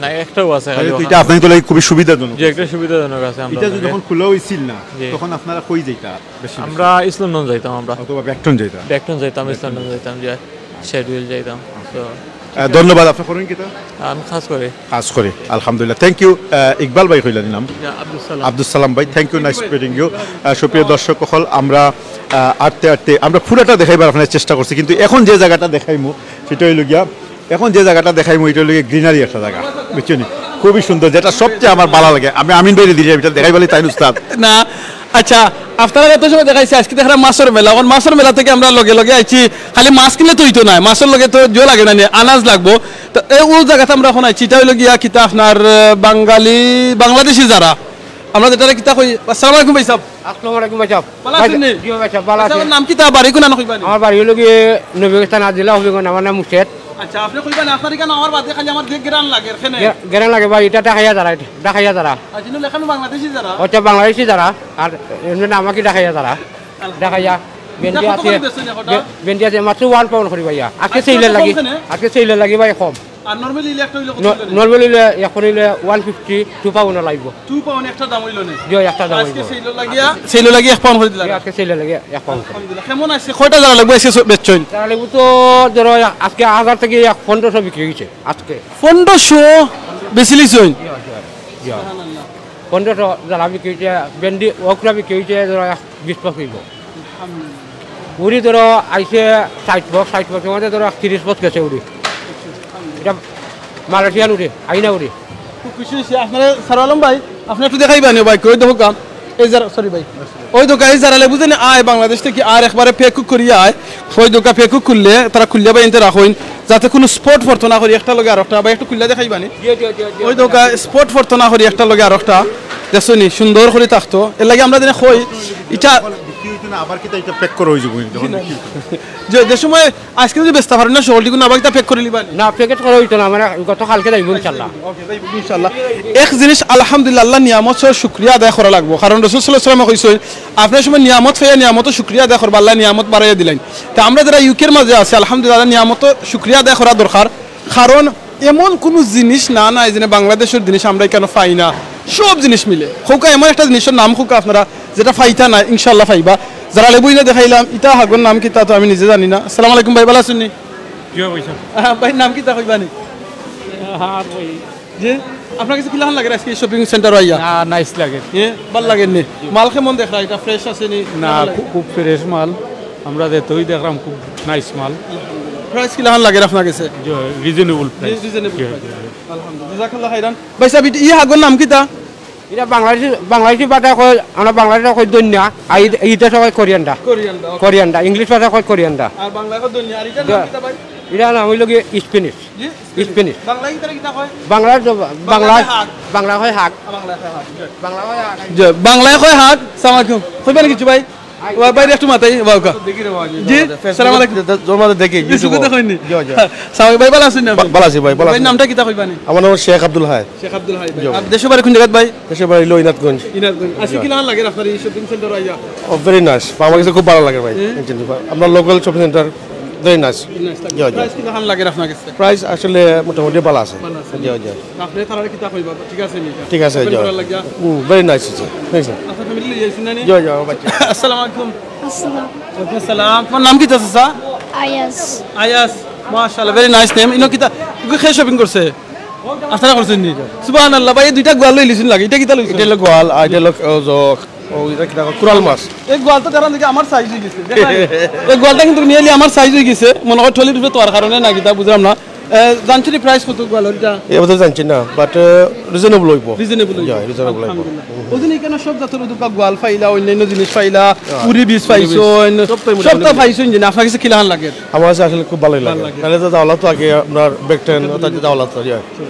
না, একটাও আছে খালি তাহলে তো ওখানে। এটা আপনার তো লাগে খুবই সুবিধাজনক। জি, একটা সুবিধাজনক আছে আমরা এটা যদি লাগে। যখন খোলা হইছিল না, জি। তখন আপনারা কই যাইতা বেশি বেশি? আমরা ইসলামগঞ্জ যাইতাম আমরা। অথবা ব্যাকটন যাইতা? ব্যাকটন যাইতাম, ইসলামগঞ্জ যাইতাম, যে শেডউল যাইতাম। তো আহ, ধন্যবাদ। আপনি করেন কিতা? আমি কাজ করি। কাজ করি, আলহামদুলিল্লাহ। Thank you. আহ, ইকবাল ভাই কইলা নাম? জি, আব্দুল সালাম। আব্দুল সালাম ভাই, thank you, nice meeting you. আহ, সুপ্রিয় দর্শক অকল, আমরা, আহ, আটতে আটতে আমরা পুরাটা দেখাইবার আপনার চেষ্টা করছি, কিন্তু এখন যে জায়গাটা দেখাইমু সেটা হইল গিয়া, এখন যে জায়গাটা দেখাইমু এটা হইল গিয়া গ্রিনারি একটা জায়গা, বুঝছো নি? খুবই সুন্দর, যেটা সবচেয়ে আমার ভালো লাগে। আমি আমিন ভাইরে দিলাম, এটা দেখাই বলি তাই উস্তাদ। না, আচ্ছা, আপনারা এত সময় দেখাইছি, আজকে দেখলাম মাছর মেলা। এখন মাছর মেলা থেকে আমরা লগে লগে আইছি, খালি মাছ কিনলে তো হইতো না, মাছর লগে তো জো লাগে না নি, আনাজ লাগবো। তো এই ও জায়গাতে আমরা এখন আইছি, এটা হইল গিয়া কিতা আপনার, আহ, বাঙালি, বাংলাদেশি যারা, আমরা যেটারে কিতা কই। আসসালামু আলাইকুম ভাই সাহেব। আসসালামু আলাইকুম ভাই সাহেব। ভালো আছেন নি? জি ভাই সাহেব, ভালো আছি। আপনার নাম কিতা, বাড়ি কোনানো কইবা নি? আমার বাড়ি হইল গিয়ে নবীগঞ্জ থানা, জেলা হবিগঞ্জ, আমার নাম মুর্শেদ। আচ্ছা, আপনি কইবা না, আপনার এখানে আমার বাদে খালি আমার দিয়ে গেরান লাগে, এখানে। গে-, গেরান লাগে ভাই, এটা ঢাকাইয়া যারা, এটা ঢাকাইয়া যারা। আর যিনি লেখানো বাংলাদেশি যারা। আচ্ছা, বাংলাদেশি যারা, আর এমনি নাম কি ঢাকাইয়া যারা। ঢাকাইয়া। ভেন্ডি এটা কত আছে, করে বেচছেন এখন? ভে-, ভেন্ডি আছে মাত্র ওয়ান পাউন্ড করি ভাইয়া। আজকে আজকে সেলের কত লাগি, কমছে না? আজকে সেলের লাগি ভাই কম। আর নরমালি ইলে একটা হইলে কত ন-, হইলো নি? নরমালি ইলে এখন হইলে ওয়ান ফিফটি, টু পাউন্ড লাগবো। টু পাউন্ড একটা দাম হইলো নি? জি, একটা দাম আজকে হইলো। সেল লাগিয়া, সেল লাগিয়া এক পাউন্ড করে দিলাম। জি, আজকে সেল লাগিয়া এক পাউন্ড করে। আলহামদুলিল্লাহ। কেমন আছে? কয়টা যারা লাগবো আজকে সব বেচছইন? যারা লাগবো তো ধরো আজকে হাজার থেকে এক পনেরোশো বিক্রি হয়েছে আজকে। পনেরোশো বেচিলিছইন? জি, জি, জি। পনেরোশো যারা বিক্রি হয়েছে, ভেন্ডি, ওকরা বিক্রি হয়েছে ধরো এক বিশ পঁচিশ গো। উড়ি ধরো আইছে ষাট বক্স, ষাট বক্সের মধ্যে ধরো তিরিশ বক্স গেছে উড়ি। এটা মালয়েশিয়ান উড়ি, আইনা উড়ি। খুব খুশি হয়েছি আপনারা, সারু আলম ভাই, আপনি একটু দেখাইবা নি ভাই, ওই দেখো কাম, এই যারা, সরি ভাই, ওই দেখো, এই যারা লেবু জানি আয় বাংলাদেশ থেকে, আর একবারে প্যাক করিয়া আয়, ওই দোকা প্যাক খুললে, তারা খুললে ভাই এনতে রাখইন, যাতে কোনো স্পট পড়তো না করি, একটা লগে আর একটা, ভাই একটু খুললে দেখাইবা নি? জি, জি, জি, জি। ওই দোকা স্পট পড়তো না করি, একটা লগে আর একটা, দেখছো নি, সুন্দর করে থাকতো, এর লাগে আমরা যেন কই, এটা বিক্রি হইতো না, আবার কিতা এটা প্যাক করা হয়ে যাবো কিন্তু, যখন বিক্রি হইতো না। যে, যে সময় আজকে যদি বেচতে পারেন না, সকলটি কোনো আবার কিতা প্যাক করে লিবা নি? না, প্যাকেট করা হইতো না, আমরা গতকালকে যাইবো ইনশাল্লাহ। ওকে, যাইবো ইনশাল্লাহ। এক জিনিস আলহামদুলিল্লাহ, আল্লাহ নিয়ামত সহ শুকরিয়া আদায় করা লাগবো, কারণ রসুল সাল্লাল্লাহু আলাইহি ওয়াসাল্লামে কইছইন, আপনার সময় নিয়ামত পাইয়া নিয়ামত শুকরিয়া আদায় করবা, আল্লাহ নিয়ামত বাড়াইয়া দিলাইন। তা আমরা যারা ইউকের মাঝে আছি, আলহামদুলিল্লাহ, নিয়ামত শুকরিয়া আদায় করা দরকার, কারণ এমন কোনো জিনিস না নাই যেন বাংলাদেশের জিনিস আমরা এখানে পাই না, সব জিনিস মিলে। খোকা এমন একটা জিনিসের নাম খোকা আপনারা যেটা পাইতা না, ইনশাল্লাহ পাইবা। যারা লেবু ইনে দেখাইলাম, ইটা হাগর নাম কিতা তো আমি নিজে জানি না। আসসালামু আলাইকুম ভাই, ভালো আছেন নি? জি ভাই সাহেব। আহ, ভাই নাম কিতা কইবা নি? হ্যাঁ ভাই। জি, আপনার কাছে কিলাখান লাগে আজকে শপিং সেন্টার আইয়া? না, নাইস লাগে। এ, ভালো লাগে নি? মাল কেমন দেখরা? এটা ফ্রেশ আছে নি? না, খুব, খুব ফ্রেশ মাল। আমরা যেতই দেখলাম খুব নাইস মাল। প্রাইস কিলাখান লাগে আপনার কাছে? জি, রিজনেবল প্রাইস। রিজনেবল জি, প্রাইস। জি, জি। আলহামদুলিল্লাহ। জাযাকাল্লাহ খাইরান। ভাই সাহেব, ইটা, ই হাগর নাম কিতা? এটা বাংলাদেশি, বাংলাদেশি ভাষায় কয়, আমরা বাংলাদেশে কই ধনিয়া, আর ইদ-, ইদেশে কয় কোরিয়ান্ডা। কোরিয়ান্ডা, ওকে। কোরিয়ান্ডা, ইংলিশ ভাষায় কয় কোরিয়ান্ডা। আর বাংলায় কয় ধনিয়া, আর ইটার নাম কিতা ভাই? এটার নাম হইল গিয়ে স্প্যানিশ। জি? স্প্যানিশ। বাংলায় কিতারে কিতা কয়? বাংলার তো, বাংলায় বাংলায়, হাগ। বাংলা হয় হাগ। বাংলায় কয় হাগ। বাংলা হয় হাগ। জি, বাংলায় কয় হাগ। সালাম আলাইকুম। কইবা নি কিছু ভাই? ভাই, ভাই, একটু মাতাই, বাউকা। দেখি রে বাবা, জি, জি, জমাতে, Facebook সালাম আলাইকুম। জ-, জমাতে দেখি, YouTube-ও। দেখইন নি? জি, জি। সালাম, ভাই, ভালো আছেন নি আপনি? বা-, ভালো আছি ভাই, ভালো ভাই, আছি। নামটা কিতা কইবা নি? আমার নাম শেখ আব্দুল হাই। শেখ আব্দুল হাই ভাই। জি। আর দেশে বাড়ি কোন জায়গাত ভাই? দেশে বাড়ি হইল ইনাথগঞ্জ। ইনাথগঞ্জ। আজকে জি। কিলাখান লাগে আপনার এই shopping center আইয়া? Oh, very nice। আমার কাছে খুব ভালো লাগে ভাই। হ্যাঁ? Actually, আমরা local shopping center, very nice। Nice লাগে। জি, জি। Price কিলাখান লাগে আপনার কাছে? Price আসলে মোটামুটি ভালো আছে। ভালো আছে। জি, জি। আপনি তারারে কিতা কইবা? ঠিক আছে নি? ঠিক আছে, open জি। করার লাগিয়া? হুম, very nice আছে। Thanks, sir। আপনার family লইয়া আইছেন না নি? জি, জি, আমার বাচ্চা। আসসালামু আলাইকুম। আসসালাম। ওয়ালাইকুম আসসালাম। তোমার নাম কিতা চাচা? আয়াস। আয়াস। মাশাআল্লাহ, very nice name। ইনো কিতা, ইগু কে shopping করছে? আপনারা করছেন নি? সুবহানাল্লাহ, ভাই, এই দুইটা গোয়াল লইলিছইন লাগে। ইটা কিতা লইছেন? ইটা হইলো গোয়াল, আর ইটা হইলো, ও, জ-, ও, ইটা কিতা কয়? কুরাল মাছ। এই গোয়ালটা দেখইন দেখি আমার size অইগেছে। দেখইন, এই গোয়ালটা কিন্তু nearly আমার size অইগেছে। মনে হয় ট্রলির উপরে তোয়ার কারণে না কিতা বুঝলাম না। এ, জানছো নি price কত গোয়ালর ইটা? এ, অত জানছি না, but, এ, reasonable অইবো। Reasonable অইবো। Yeah, reasonable অইবো। আলহামদুলিল্লাহ। ওই দিন এখানে সব জাতর দুকা গোয়াল পাইলা, অন্যান্য জিনিস পাইলা, হ্যাঁ, উরি বীজ উরি বীজ। পাইছইন, সব তো মোটামুটি সবটা পাইলা। পাইছইন যে না, আপনার কাছে কিলাখান লাগে? আমার কাছে আসলে খুব ভালোই ভালো লাগে। লাগে। তাহলে তো দাওলা তো আগে আপনার ব্যাকটেন, ওটা যে দাওলা তো, yeah।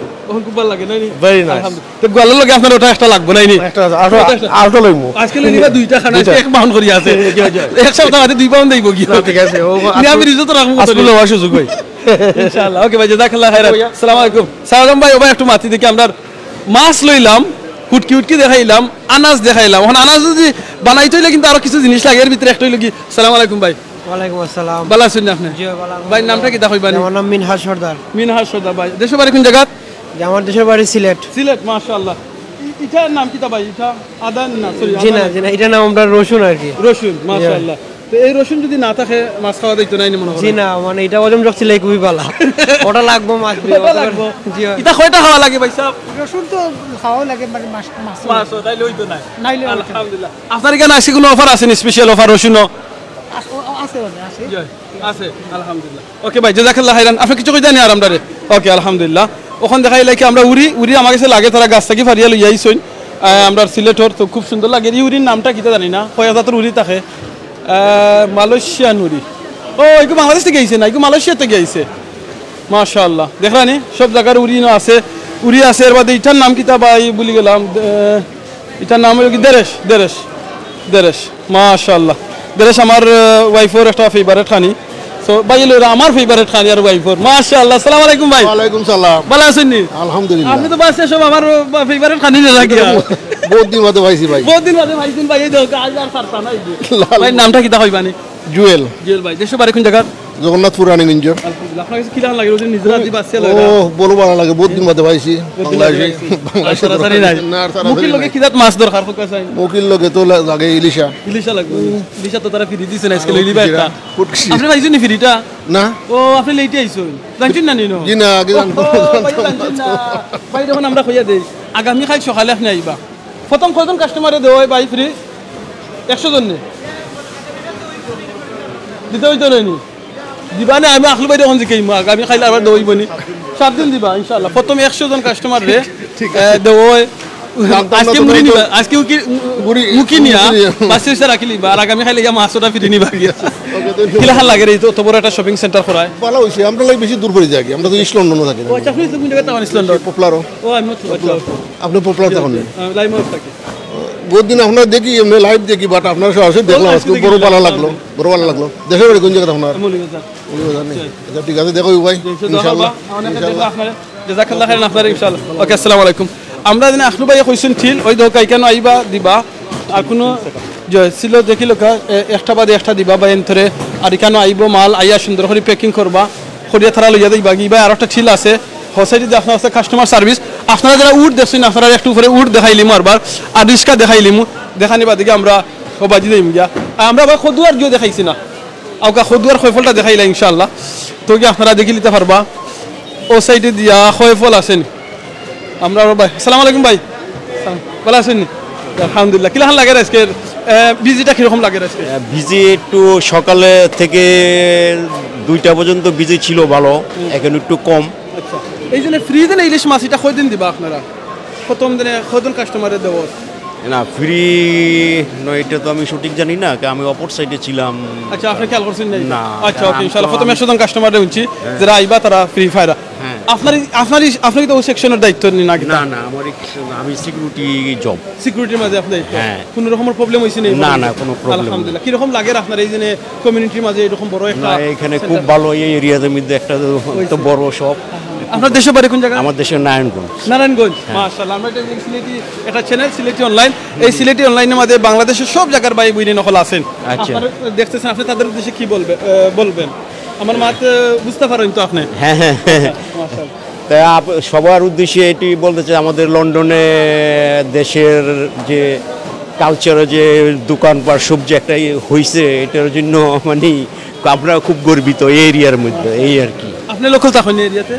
তখন খুব ভালো লাগে, না নি? Very nice। আলহামদুলিল্লাহ। তো গোয়ালর লগে আপনার ওটা একটা লাগবো, না নি? একটা আছে, আরো, ওটা একটা। আরোটা লইমু। আজকে লই নিবা দুইটা খানা, দুইটা। এক pound করি আছে। জি, জি। এক সপ্তাহ বাদে দুই pound দিবো কি? না, ঠিক আছে, ও, আমি আজকে, ফ্রিজে তো রাখবো আজকে কত? লওয়ার সুযোগ ভাই। ইনশাআল্লাহ। Okay ভাই, জাযাকাল্লাহ খাইরান। ভাইয়া। আসসালামু আলাইকুম। সালাম ভাই, ও ভাই একটু মাতি দেখি আমরা মাছ লইলাম, হুটকি হুটকি দেখাইলাম, আনাজ দেখাইলাম। এখন আনাজ যদি বানাইতে হইলে কিন্তু আরো কিছু জিনিস লাগে, এর ভিতরে একটা হইলো কি, সালাম আলাইকুম ভাই। ওয়ালাইকুম আসসালাম। ভালো আছেন নি আপনি? জি, ভালো আছি। ভাই, নামটা কিতা কইবা নি? আমার নাম মিনহাজ সর্দার। মিনহাজ সর্দার ভাই। দেশের বাড়ি কোন জায়গা? যে আমার দেশের বাড়ি সিলেট। সিলেট, মাশাআল্লাহ। ই-, ইটার নাম কিতা ভাই? ইটা আদা না, sorry, জি আদা না, না। জি না, ইটার নাম আমরা রসুন আর কি। রসুন, জি। মাশাআল্লাহ। তো এই রসুন যদি না থাকে, মাছ খাওয়া যাইতো না, এই মনে হয়। জি না, মানে, ইটা ওজন রাখছিলে খুবই ভালো। ওটা লাগবো মাছ দিয়ে, ওটা ওটা লাগবো। জি, হয়। ইটা কয়টা খাওয়া লাগে ভাই সাহেব? রসুন তো খাওয়া লাগে, মানে, মাছ, মাছ। মাছ, তাইলে হইতো না। নাইলে হইতো না। আলহামদুলিল্লাহ। আপনার এখানে আজকে কোনো offer আছে নি, special offer রসুনও? আস-, ও, ও, আছে, আছে, আছে। জি, আছে, আলহামদুলিল্লাহ। Okay ভাই, জাযাকাল্লাহ খাইরান। আপনি কিছু কইতা নি আর আমরারে? Okay, আলহামদুলিল্লাহ। ওখান দেখাইলা কি আমরা উরি, উরি আমার কাছে লাগে, তারা গাছ থাকি ফারিয়া লইয়া আইছইন। আহ, আমরার সিলেটর তো খুব সুন্দর লাগে। এই উরির নামটা কিতা জানি না, কয় জাতর উরি থাকে। আহ, মালয়েশিয়ান উরি। ও, এগু বাংলাদেশ থাকি আইছে না, এগু মালয়েশিয়া থাকি আইছে। মাশাআল্লাহ, দেখরা নি? সব জাগার উরি ইনো আছে, উরি আছে। এর বাদে ইটার নাম কিতা ভাই? ভুলি গেলাম। আহ, ইটার নাম হইল কি? দেরেশ, দেরেশ, দেরেশ। মাশাআল্লাহ। দেরেশ আমার, আহ, wife-র একটা favourite খানি। So, ভাই, এলো এরা আমার favourite খানি আর wife-র। মাশাআল্লাহ। আসসালামু আলাইকুম ভাই। ওয়ালাইকুম সালাম। ভালো আছেন নি? আলহামদুলিল্লাহ। আপনি তো বাসে সব আমার, আহ, favourite খানি নিয়ে রাখি। বহুত দিন বাদে পাইছি ভাই। বহুত দিন বাদে পাইছেন ভাই, এই দেখো, আজ আর পারতা না, এই যে। লাল। ভাই, নামটা কিতা কইবা নি? জুয়েল। জুয়েল ভাই, দেশের বাড়ি কোন জায়গা? জগন্নাথপুর রানীগঞ্জ। আলহামদুলিল্লাহ। আপনার কাছে কিলাখান লাগে? ওই যে নিজের হাতে বাঁচিয়ে ও, লাগে না? বড় ভালো লাগে, বহুত দিন বাদে পাইছি। বহুত দিন বাদে বাংলাদেশে, পাইছি। বাংলাদেশে আর তাড়াতাড়ি নাই। না, আর তাড়াতাড়ি মুখির লগে নাই। কিজাত মাছ দরকার, ফোকাস নাই। মুখির লগে তো লা-, লাগে ইলিশা। ইলিশা লাগবে। হুম। ইলিশা তো তারা ফ্রি দিছে না, আজকে আর লইলিবা ফুটকি একটা। ফুটকি। আপনি পাইছেন নি ফ্রিটা? না। ও, আপনি লেটে আইছেন। জানছেন না নিনো? জি না, আগে জানতাম ও, না। ভাই, জানছেন না। ভাই, যখন আমরা কইয়া দেই, আগামীকাল সকালে আপনি আইবা। প্রথম কয়জন কাস্টমারে দেওয়া হয় ভাই ফ্রি? একশো জন নে? দিতে হইতো নাইনি? দিবা না, আমি আখলু ভাই এখন জিকাইমু, আগামী খাইলে আবার দেওয়া হইব নি? সাত দিন দিবা, ইনশাআল্লাহ। প্রথম একশো জন কাস্টমার রে, ঠিক আছে। এ, দেওয়া হয়। জানতাম না আজকে তো মুড়ি ভাই নিবা, তো। আজকে উকি-, মুড়ি, মুখি নিয়া, মুখি নিয়া। পাঁচশো পয়সা রাখি লিবা, আর আগামী খাইলে ইয়া মাছটা ফিরে নিবা গিয়া। ওকে, ধন্যবাদ। কিলা হাল লাগে রে, এই তো অত বড় একটা শপিং সেন্টার করায়? ভালো হইছে, আমরা লাগে বেশি দূর পড়ে যাই, আমরা তো ইস্ট লন্ডন থাকি না। ও, আচ্ছা, আপনি কোন জায়গায় থাকেন ইস্ট লন্ডন? পপুলারও। ও, আমি হচ্ছে, আচ্ছা। আপনি পপুলার তখন? আহ, লাইমহাউস থাকি। বহুত দিন আপনার দেখি, এমনি লাইভ দেখি, but আপনার সরাসরি দেখলাম, ও, আজকে আজকে বড় দেখি ভালো live। লাগলো, বড় ভালো লাগলো। দেশের বাড়ি কোন জায়গাত আপনার? মৌলভীবাজার। মৌলভীবাজার নেই? জি। আচ্ছা, ঠিক আছে, দেখো ভাই, জি, ইনশাআল্লাহ। অনেক ইনশাআল্লাহ। দেখবো আপনারে। জাযাকাল্লাহ খাইরান আপনারে, ইনশাআল্লাহ। ওকে, আসসালামু আলাইকুম। আমরা দিনে আখলু ভাইয়ে কইছেন ঠিক, ওই দেখো, এখানে আইবা দিবা। আর কোনো জয় ছিল দেখি লোকা, এ, একটা বাদে একটা দিবা বা এন্তরে। আর এখানে আইবো মাল, আইয়া সুন্দর করে packing করবা, করিয়া তারা লইয়া যাইবা। কি ভাই, আর একটা ঠিক আছে, হোসাইটি দিয়ে আপনার কাছে কাস্টমার সার্ভিস। আপনারা যারা উট দেখছেন, আপনারা একটু উপরে উট দেখাইলিমু আরবার, আর রিক্সা দেখাইলিমু, দেখানি বাদে গিয়া আমরা ও বাজি যাইমু গিয়া। আর আমরা ভাই কদু আর গিয়ে দেখাইছি না, আউকা কদু আর খয়ফলটা দেখাইলা ইনশাআল্লাহ। তো কি আপনারা দেখি নিতে পারবা, ও সাইডে দিয়া খয়ফল আছেন। আমরা আরো ভাই, আসসালামু আলাইকুম ভাই, ভালো আছেন নি? আলহামদুলিল্লাহ। কিলাখান লাগে আজকে, এ, ভিজিটটা কিরকম লাগে আজকে? ভিজি একটু সকালে থেকে দুইটা পর্যন্ত ভিজি ছিল ভালো, হুম। এখন একটু কম। আচ্ছা, এই জন্য ফ্রিজে না ইলিশ মাছ, এটা কয়দিন দিবা আপনারা? প্রথম দিনে কয়জন কাস্টমারে দেওয়া? না, ফ্রি নয়, এটা তো আমি সঠিক জানি না, কারণ আমি অপর সাইডে ছিলাম। আচ্ছা, আপনি খেয়াল করছেন না? না, আচ্ছা, কারণ ওকে, আমি ইনশাআল্লাহ। তো প্রথমে আমি- একশো জন কাস্টমার হুনছি যারা আইবা, তারা ফ্রি ফায়ার। হ্যাঁ। আপনার আপনার আপনার তো ওই সেকশনের দায়িত্ব নি না কিতা? না, না, আমার এই, আমি সিকিউরিটি জব। সিকিউরিটির মাঝে আপনি? হ্যাঁ। কোনো রকম প্রবলেম হইছে না? না, না, কোনো প্রবলেম নেই। আলহামদুলিল্লাহ। কিরকম লাগে আপনার এই যে কমিউনিটির মাঝে এরকম বড় একটা না, এখানে খুব সেন্টার? ভালো, এই এরিয়ার মধ্যে একটা তো বড় শপ। আপনার দেশের বাড়ি কোন জায়গা? আমার দেশের নারায়ণগঞ্জ। নারায়ণগঞ্জ। হ্যাঁ। মাশাআল্লাহ। আমরা একটা সিলেটি, একটা চ্যানেল সিলেটি অনলাইন। এই সিলেটি অনলাইনের মাঝে বাংলাদেশের সব জায়গার ভাই বইনে নকল আছেন। আচ্ছা। আপনারা দেখতেছেন, আপনি তাদের উদ্দেশ্যে কি বলবে, আহ, বলবেন? আমার মাত, আহ, বুঝতে পারেন তো আপনি? হ্যাঁ, হ্যাঁ, হ্যাঁ। মাশাআল্লাহ। তাই আপ- সবার উদ্দেশ্যে এটি বলতে চাই, আমাদের লন্ডনে দেশের যে কালচারে যে দোকানপাট সব যে একটা ইয়ে হইছে, এটার জন্য মানে আমরা খুব গর্বিত এই এরিয়ার মধ্যে, এই আর কি। আপনি লোকাল তখন এরিয়াতে?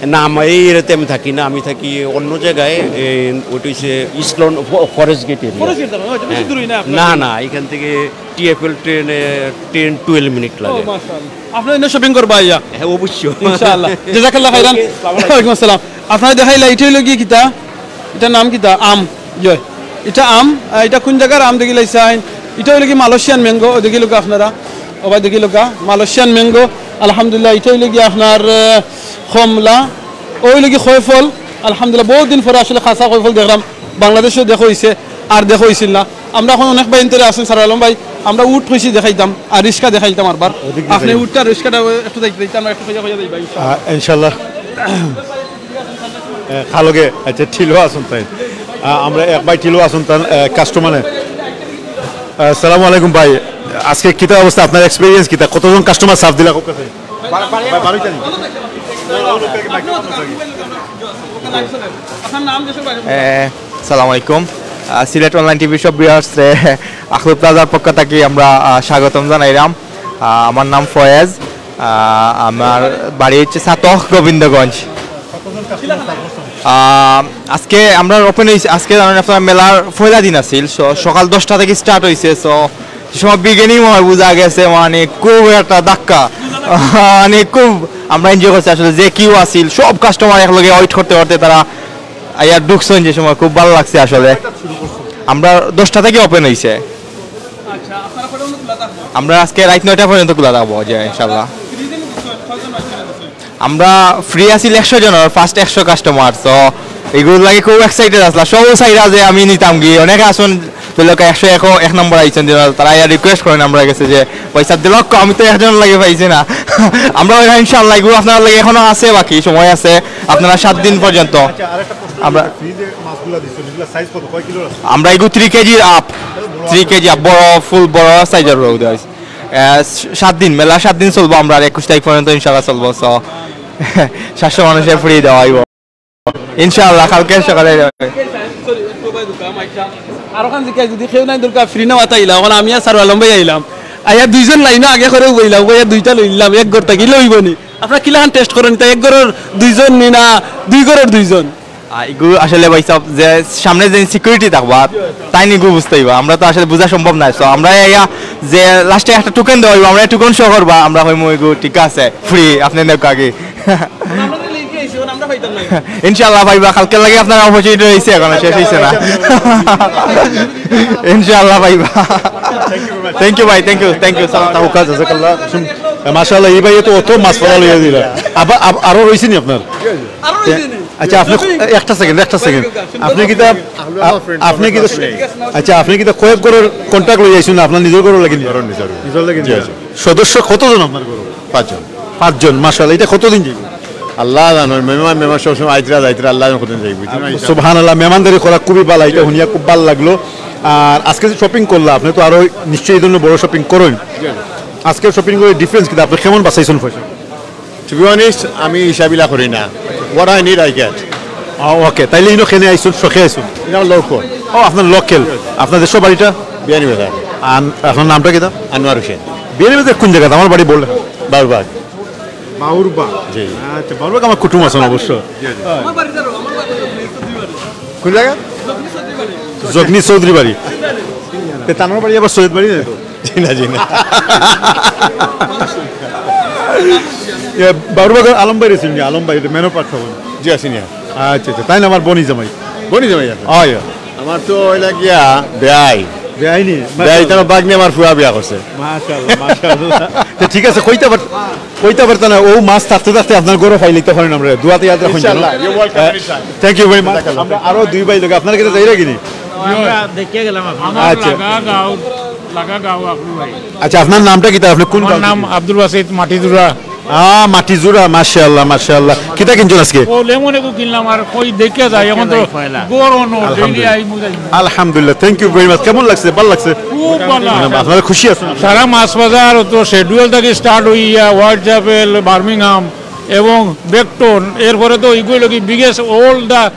না, আমার এই এরিয়াতে আমি থাকি না, আমি থাকি অন্য জায়গায়। এ, ওইটা হচ্ছে ইস্ট লন্ডন, ফ- Forest Gate area. Forest Gate তখন, ওইটা বেশি দূরই না আপনার। না, না, এখান থেকে টি এফ এল ট্রেনে টেন টুয়েলভ মিনিট ও, লাগে। মাশাআল্লাহ। আপনি এনে শপিং করবা আইয়া? হ্যাঁ, অবশ্যই। ইনশাআল্লাহ। জাযাকাল্লাহ খাইরান। ওয়ালাইকুম আসসালাম। আপনারা দেখাইলা, এটা হইলো কি কিতা? এটা নাম কিতা? আম। জয়। এটা আম, আহ, এটা কোন জায়গার আম দেখি লাইছাইন? এটা হইলো কি মালয়েশিয়ান ম্যাঙ্গো, ও দেখি লোক আপনারা। ও ভাই দেখি লোকা, মালয়েশিয়ান ম্যাঙ্গো। আলহামদুলিল্লাহ, এটা হইলো কি আপনার, আহ, কমলা। ও হইলো কি খয়ফল। আলহামদুলিল্লাহ, বহুত দিন পরে আসলে খাসা খয়ফল দেখলাম। বাংলাদেশেও দেখা হইছে, আর দেখা হইছিল না। আমরা এখন অনেক ভাই ইন্তরে আছেন, স্যার আলম ভাই, আমরা উট কইছি দেখাইতাম, আর রিক্সা দেখাইতাম আরবার। আপনি উটটা, রিক্সাটা একটু দেখতে দিতে, আমরা একটু খোঁজা খোঁজা দিই ভাই। আহ, ইনশাল্লাহ। আহ, খালকে, আচ্ছা, ঠিলো আছইন তাইন। আহ, আমরা এক ভাই ঠিলো আছইন তান, আহ, কাস্টমারে। আহ, সালামু আলাইকুম ভাই, আজকে কিতা অবস্থা, আপনার এক্সপিরিয়েন্স কিতা? কতজন কাস্টমার সাফ দিলা খুব কাছে? আপনার নাম দেশের বাইরে। এ, সালাম আলাইকুম। আহ, সিলেট অনলাইন টিভি সব ভিউয়ার্সরে আখলু প্লাজার পক্ষ থাকি আমরা, আহ, স্বাগতম জানাইরাম। আহ, আমার নাম ফয়েজ। আহ, আমার বাড়ি হচ্ছে ছাতক গোবিন্দগঞ্জ। আহ, আজকে আমরা ওপেন হইছে, আজকে জানেন আপনার মেলার পয়লা দিন আছিল। So, সকাল দশটা থাকি স্টার্ট হইছে। So, যে সময় বিগিনিং হয় বুঝা গেছে মানে খুব একটা ধাক্কা, মানে খুব আমরা এনজয় করছি আসলে। যে কিউ আছিল, সব কাস্টমার একলগে ওয়েট করতে করতে তারা আইয়া ঢুকছইন যে সময়, খুব ভালা লাগছে আসলে। আমরা দশটা থাকি ওপেন হইছে। আমরা আজকে রাইত নয়টা পর্যন্ত খোলা থাকবো, জি ইনশাল্লাহ। আমরা ফ্রি আছিল একশো জনর, ফার্স্ট একশো কাস্টমার। So, এগুর লাগি খুব এক্সাইটেড আছলা। সব চাইরা যে আমি নিতাম গি, অনেকে আছইন, তো লোক একশো এক, এক নম্বর আইছইন, যে তারা ইয়া রিকোয়েস্ট করইন আমরার গেছে যে, "পয়সা দিল, আমি তো একজনর লাগি পাইছি না।" আমরা ওই ইনশাআল্লাহ, এগুলো আপনারার লাগি এখনো আছে, বাকি সময় আছে, আপনারা সাত দিন পর্যন্ত। আমরা, আমরা এগুলো থ্রি কেজির আপ, থ্রি কেজি আপ, বড়, ফুল বড় সাইজর রোদ আছে। আহ, সাত দিন, মেলা সাত দিন চলবো আমরা, আর একুশ তারিখ পর্যন্ত ইনশাআল্লাহ চলবো। So, সাতশো মানুষের ফ্রি দেওয়া হইব ইনশাআল্লাহ, কালকে সকালে যাবে। আরো খান জিকাই যদি কেউ নাই দরকার ফ্রি না মাতাইলা, এখন আমি আর সারু আলম ভাই আইলাম। আইয়া দুইজন লাইনে আগে করে বইলাম, বইয়া দুইটা লইলাম, এক ঘর থাকি লইব নি? আপনারা কিলাখান টেস্ট করেন, তা এক ঘরর দুইজন নি না দুই ঘরর দুইজন? আহ, এগুলো আসলে ভাই সাহেব যে সামনে যে সিকিউরিটি থাকবা, তাইন এগুলো বুঝতে হইবা। আমরা তো আসলে বোঝা সম্ভব নয়। So, আমরা ইয়া যে লাস্টে একটা টোকেন দেওয়া হইব, আমরা টোকেন শো করবা, আমরা কইমু এগুলো ঠিক আছে, ফ্রি, আপনি নেক আগে। ইনশাআল্লাহ পাইবা, কালকে লাগি আপনার অপরচুনিটি রইছে, এখনো শেষ হইছে না। ইনশাআল্লাহ পাইবা। থ্যাংক ইউ ভাই, থ্যাংক ইউ, থ্যাংক ইউ। তাহুকা, জাযাকাল্লাহ। মাশাআল্লাহ, এই ভাইয়ে তো অত মাছ ফালা লইয়া দিলা। আবার আব- আরো রইছে নি আপনার? আচ্ছা, আপনি একটা সেকেন্ড, একটা সেকেন্ড। আপনি কিতা, আ- আপনি কিতা, আচ্ছা, আপনি কিতা কয়েক ঘরর কন্ট্রাক্ট লইয়া আইছইন না, আপনার নিজর ঘরর লাগি? নিজর লাগি নিয়া আইছইন। সদস্য কতজন আপনার ঘরো? পাঁচজন। পাঁচজন, মাশাআল্লাহ। এটা কতদিন যাইব? আল্লাহ জানো, মেহমান, মেহমান সবসময় আইতরা যাইতরা, আল্লাহ জানো কতদিন যাইব। সুবহানাল্লাহ, মেহমানদারি করা খুবই ভালা, এটা হুনিয়া খুব ভালা লাগলো। আর আজকে যে শপিং করলা, আপনি তো আরো নিশ্চয়ই এই ধরনের বড় শপিং করেন। আজকে শপিং করে ডিফারেন্স কিতা, আপনি কেমন বাঁচাইছেন পয়সা? To be honest, আমি হিসাব ইলা করি না। What I need, I get. ওকে, তাইলে ইনো কেনে আইছইন, শখে আইছইন? ইনো লোকাল। ও, আপনার লোকাল। আপনার দেশের বাড়িটা? বিয়ানীবাজার। আর আপনার নামটা কিতা? আনোয়ার হোসেন। বিয়ানীবাজার কোন জায়গাতে? আমার বাড়ি বললে। বাউরবাগ। বাউরবাগ। জি। আচ্ছা, বাউরবাগ আমার কুটুম আছইন অবশ্য। কোন জায়গা? জগনি চৌধুরী বাড়ি। তে তানোর বাড়ি আবার সৈয়দ বাড়ি না তো? জি না, জি না। এ, বাউরবাগর আলম ভাইরে চিনি, আলম ভাই, এটা মেনো পার্ট হবেন। জি, আছি না। আচ্ছা, আচ্ছা, তাইন আমার বনি জামাই। বনি জামাই আছে? হয়। আমার তো ওই লাগিয়া বেআই। বেআইনি? বেআই, তার বাগনি আমার ফুয়া বিয়া করছে। মাশাআল্লাহ, মাশাআল্লাহ। তো ঠিক আছে, কইতা পার-, কইতা পারতা না, ও মাছ থাকতে থাকতে আপনার ঘরো পাইলিতে পারেন আমরা। দোয়াতে ইয়াদ রাখুন যেন। ইনশাআল্লাহ, you're welcome anytime. Thank you very much. আমরা আরো দুই ভাই লোক আপনার কাছে যাইরা কিনি? আমরা দেখিয়া গেলাম আপনার। আমার আচ্ছা। লাগা গাঁও, লাগা গাঁও আকলু ভাই। আচ্ছা, আপনার নামটা কিতা? আপনি কোন আমার গাঁও নাম থেকে? আব্দুল বাসিত মাটিজুরা। আহ, মাটিজুরা, মাশাআল্লাহ, মাশাআল্লাহ। কিতা কিনছেন আজকে? ও লেমন এগু কিনলাম আর কই দেখিয়া যাই, এখন তো গরম, ডেইলি আলহামদুলিল্লাহ। আইমু যাইমু। আলহামদুলিল্লাহ, থ্যাংক ইউ ভেরি মাচ। কেমন লাগছে? ভালো লাগছে? খুব ভালো। মানে, আপনারা খুশি আছেন? সারা মাছ বাজার তো শেডুয়েল থাকি স্টার্ট হইয়া হোয়াইট চ্যাপেল, বার্মিংহাম এবং বেকটন, এরপরে তো ইগুলো কি বিগেস্ট অল দ্য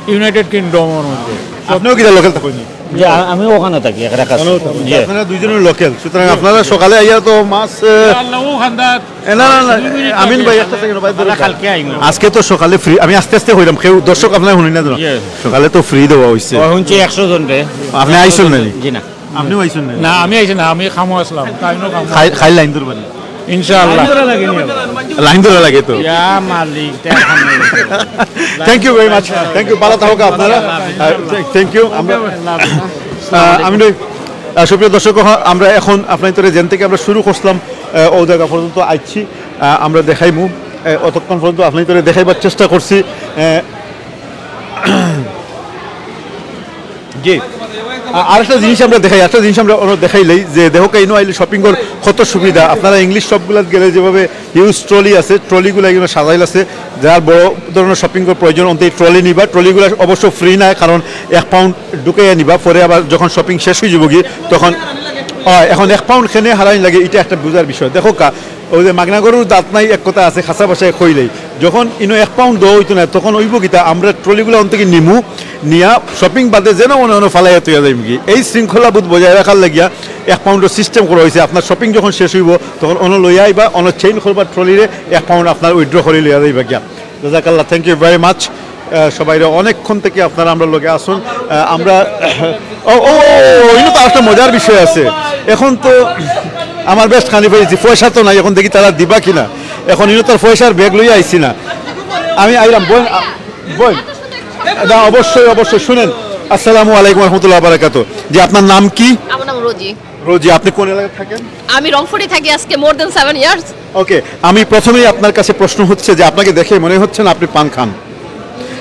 ইউনাইটেড কিংডমর মধ্যে। আপনিও কিতা লোকাল থাকেন? যে আ- আমি ওখানে থাকি, একটা কাজ। জি। আপনারা দুইজনের লোকাল, সুতরাং আপনারা সকালে আইয়া তো মাছ, আহ, আল্লাহ, ও খান্দাত। এ, না, না, না, আমিন ভাই, একটা সেকেন্ড ভাই, ধরুন। কালকে আইমু। আজকে তো সকালে ফ্রি, আমি আস্তে আস্তে কইলাম, কেউ দর্শক আপনারা শুনি না যেন। সকালে তো ফ্রি দেওয়া হইছে। ও হুনছি একশো জন রে। আপনি আইছেন না নি? জি না। আপনিও আইছেন না? না, আমি আইছি না, আমি খামো আসলাম, তাইনও খামো। খাই খাই লাইন ধরবেন। ইনশাআল্লাহ। লাইন ধরা লাগে তো। ইয়া মালিক, thank you very much. Thank you, ভালো থাকুক আপনারা। Thank you. আমরা আহ, আমি নই, আহ, সুপ্রিয় দর্শক, হ- আমরা এখন আপনার যেন থেকে আমরা শুরু করছিলাম, আহ, ও জায়গা পর্যন্ত আইছি। আহ, আমরা দেখাইমু, আহ, অতক্ষণ পর্যন্ত আপনার দেখাইবার চেষ্টা করছি। আহ, জি। আ- আরেকটা জিনিস আমরা দেখাই, একটা জিনিস আমরা ওরা দেখাইলেই যে দেখো, কেন আইলে শপিং কর কত সুবিধা। আপনারা ইংলিশ শপগুলোত গেলে যেভাবে হিউজ ট্রলি আছে, ট্রলিগুলো এগুলো সাজাইল আছে, যার বড় ধরনের শপিং করার প্রয়োজন, অন্তে ট্রলি নিবা। ট্রলিগুলো অবশ্য ফ্রি না, কারণ এক পাউন্ড ঢুকাইয়া নিবা, পরে আবার যখন শপিং শেষ হয়ে যাবো গি, তখন হয়। এখন এক পাউন্ড খেনে হারাইন লাগে, এটা একটা বুঝার বিষয়। দেখো কা, ওই যে মাগনা গরুর দাঁত নাই, এক কথা আছে, খাসা ভাষায় কইলেই, যখন ইনো এক পাউন্ড দেওয়া হইতো না, তখন ওইব কিতা, আমরা ট্রলিগুলো অন্তকে নিমু, নিয়া শপিং বাদে যেন মনে মনে ফালাইয়া তুইয়া যাইমু গি। এই শৃঙ্খলাবোধ বজায় রাখার লাগিয়া এক পাউন্ডের সিস্টেম করা হয়েছে। আপনার শপিং যখন শেষ হইব, তখন অনো লইয়া আইবা, অনো চেইন করবা ট্রলিরে, এক পাউন্ড আপনার উইথড্র করে লইয়া যাইবা গিয়া। জাজাকাল্লাহ, থ্যাংক ইউ ভেরি মাচ। সবাইরে অনেকক্ষণ থেকে আপনারা আমরা লগে আসুন। আহ, আমরা ও ও ও, ইনো তো একটা মজার বিষয় আছে। এখন তো আমার বেস্ট খানি পেয়েছি, পয়সা তো নাই, এখন দেখি তারা দিবা কিনা। এখন ইনো তার পয়সার ব্যাগ লইয়া আইছি না, আমি আইলাম। বোন, আ, বোন, না, অবশ্যই, অবশ্যই শুনেন। আসসালামু আলাইকুম রহমতুল্লাহ বারাকাতু। জি, আপনার নাম কি? আমার নাম রোজি। রোজি, আপনি কোন এলাকায় থাকেন? আমি রংপুরে থাকি আজকে মোর দেন সেভেন ইয়ার্স। ওকে, আমি প্রথমেই আপনার কাছে প্রশ্ন হচ্ছে যে আপনাকে দেখে মনে হচ্ছে না আপনি পান খান,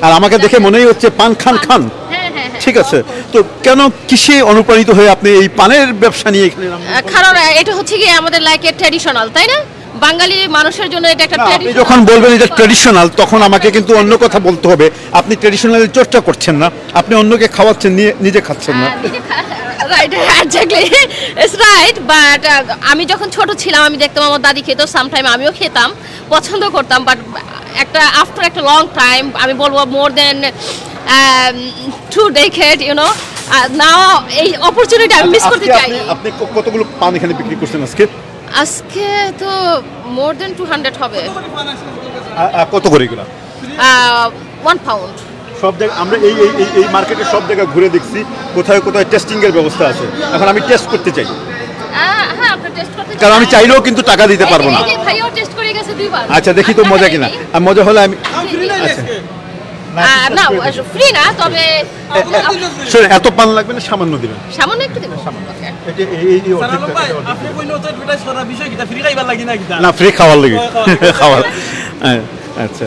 আর আমাকে দেখে মনেই হচ্ছে পান খান খান। হ্যাঁ, হ্যাঁ, হ্যাঁ। ঠিক আছে, তো কেন, কিসে অনুপ্রাণিত হয়ে আপনি এই পানের ব্যবসা নিয়ে এখানে নামলেন? আহ, কারণ আহ, এটা হচ্ছে কি আমাদের লাইক এ ট্র্যাডিশনাল, তাই না? বাঙালি মানুষের জন্য এটা একটা না, আপনি ট্র্যাডিশনাল। যখন বলবেন এটা ট্র্যাডিশনাল, তখন আমাকে কিন্তু অন্য কথা বলতে হবে। আপনি ট্র্যাডিশনাল চর্চা করছেন না, আপনি অন্যকে খাওয়াচ্ছেন, নিয়ে নিজে খাচ্ছেন না। Right, exactly, it's right. But আমি যখন ছোট ছিলাম, আমি দেখতাম আমার দাদি খেত, সামটাইম আমিও খেতাম, পছন্দ করতাম। বাট একটা আফটার একটা লং টাইম, আমি বলবো মোর দেন টু ডেকেড, ইউ নো, নাও এই অপরচুনিটি আমি মিস করতে আজকে চাই। আপনি, আপনি ক- কতগুলো পান এখানে বিক্রি করছেন আজকে? আজকে তো মোর দেন টু হান্ড্রেড হবে। আ- আ, কত করে এগুলো? One pound. সব জায়গা আমরা এই এই এই- এই মার্কেটে সব জায়গা ঘুরে দেখছি, কোথায় কোথায় টেস্টিং এর ব্যবস্থা আছে। এখন আমি টেস্ট করতে চাই, হ্যাঁ, আপনি টেস্ট করতে কারণ আমি চান? চাইলেও কিন্তু টাকা দিতে পারবো না। এই যে ভাইয়াও টেস্ট করে গেছে দুইবার। আচ্ছা, দেখি তো আর মজা টাকা কিনা। নেই। আর মজা হলে আমি আচ্ছা। আহ, না, ফ্রি না, তবে শুনে, এত পান লাগবে না, সামান্য দিবেন। সামান্য একটু দেবো। এই যে এই- এই- এই অর্ধেকটা, এই অর্ধেক। আপনি কইলে তো অ্যাডভার্টাইজ করার বিষয় কিতা, ফ্রি খাইবার লাগি না কিতা? না, ফ্রি খাওয়ার লাগি। খাওয়ার। হ্যাঁ, আচ্ছা।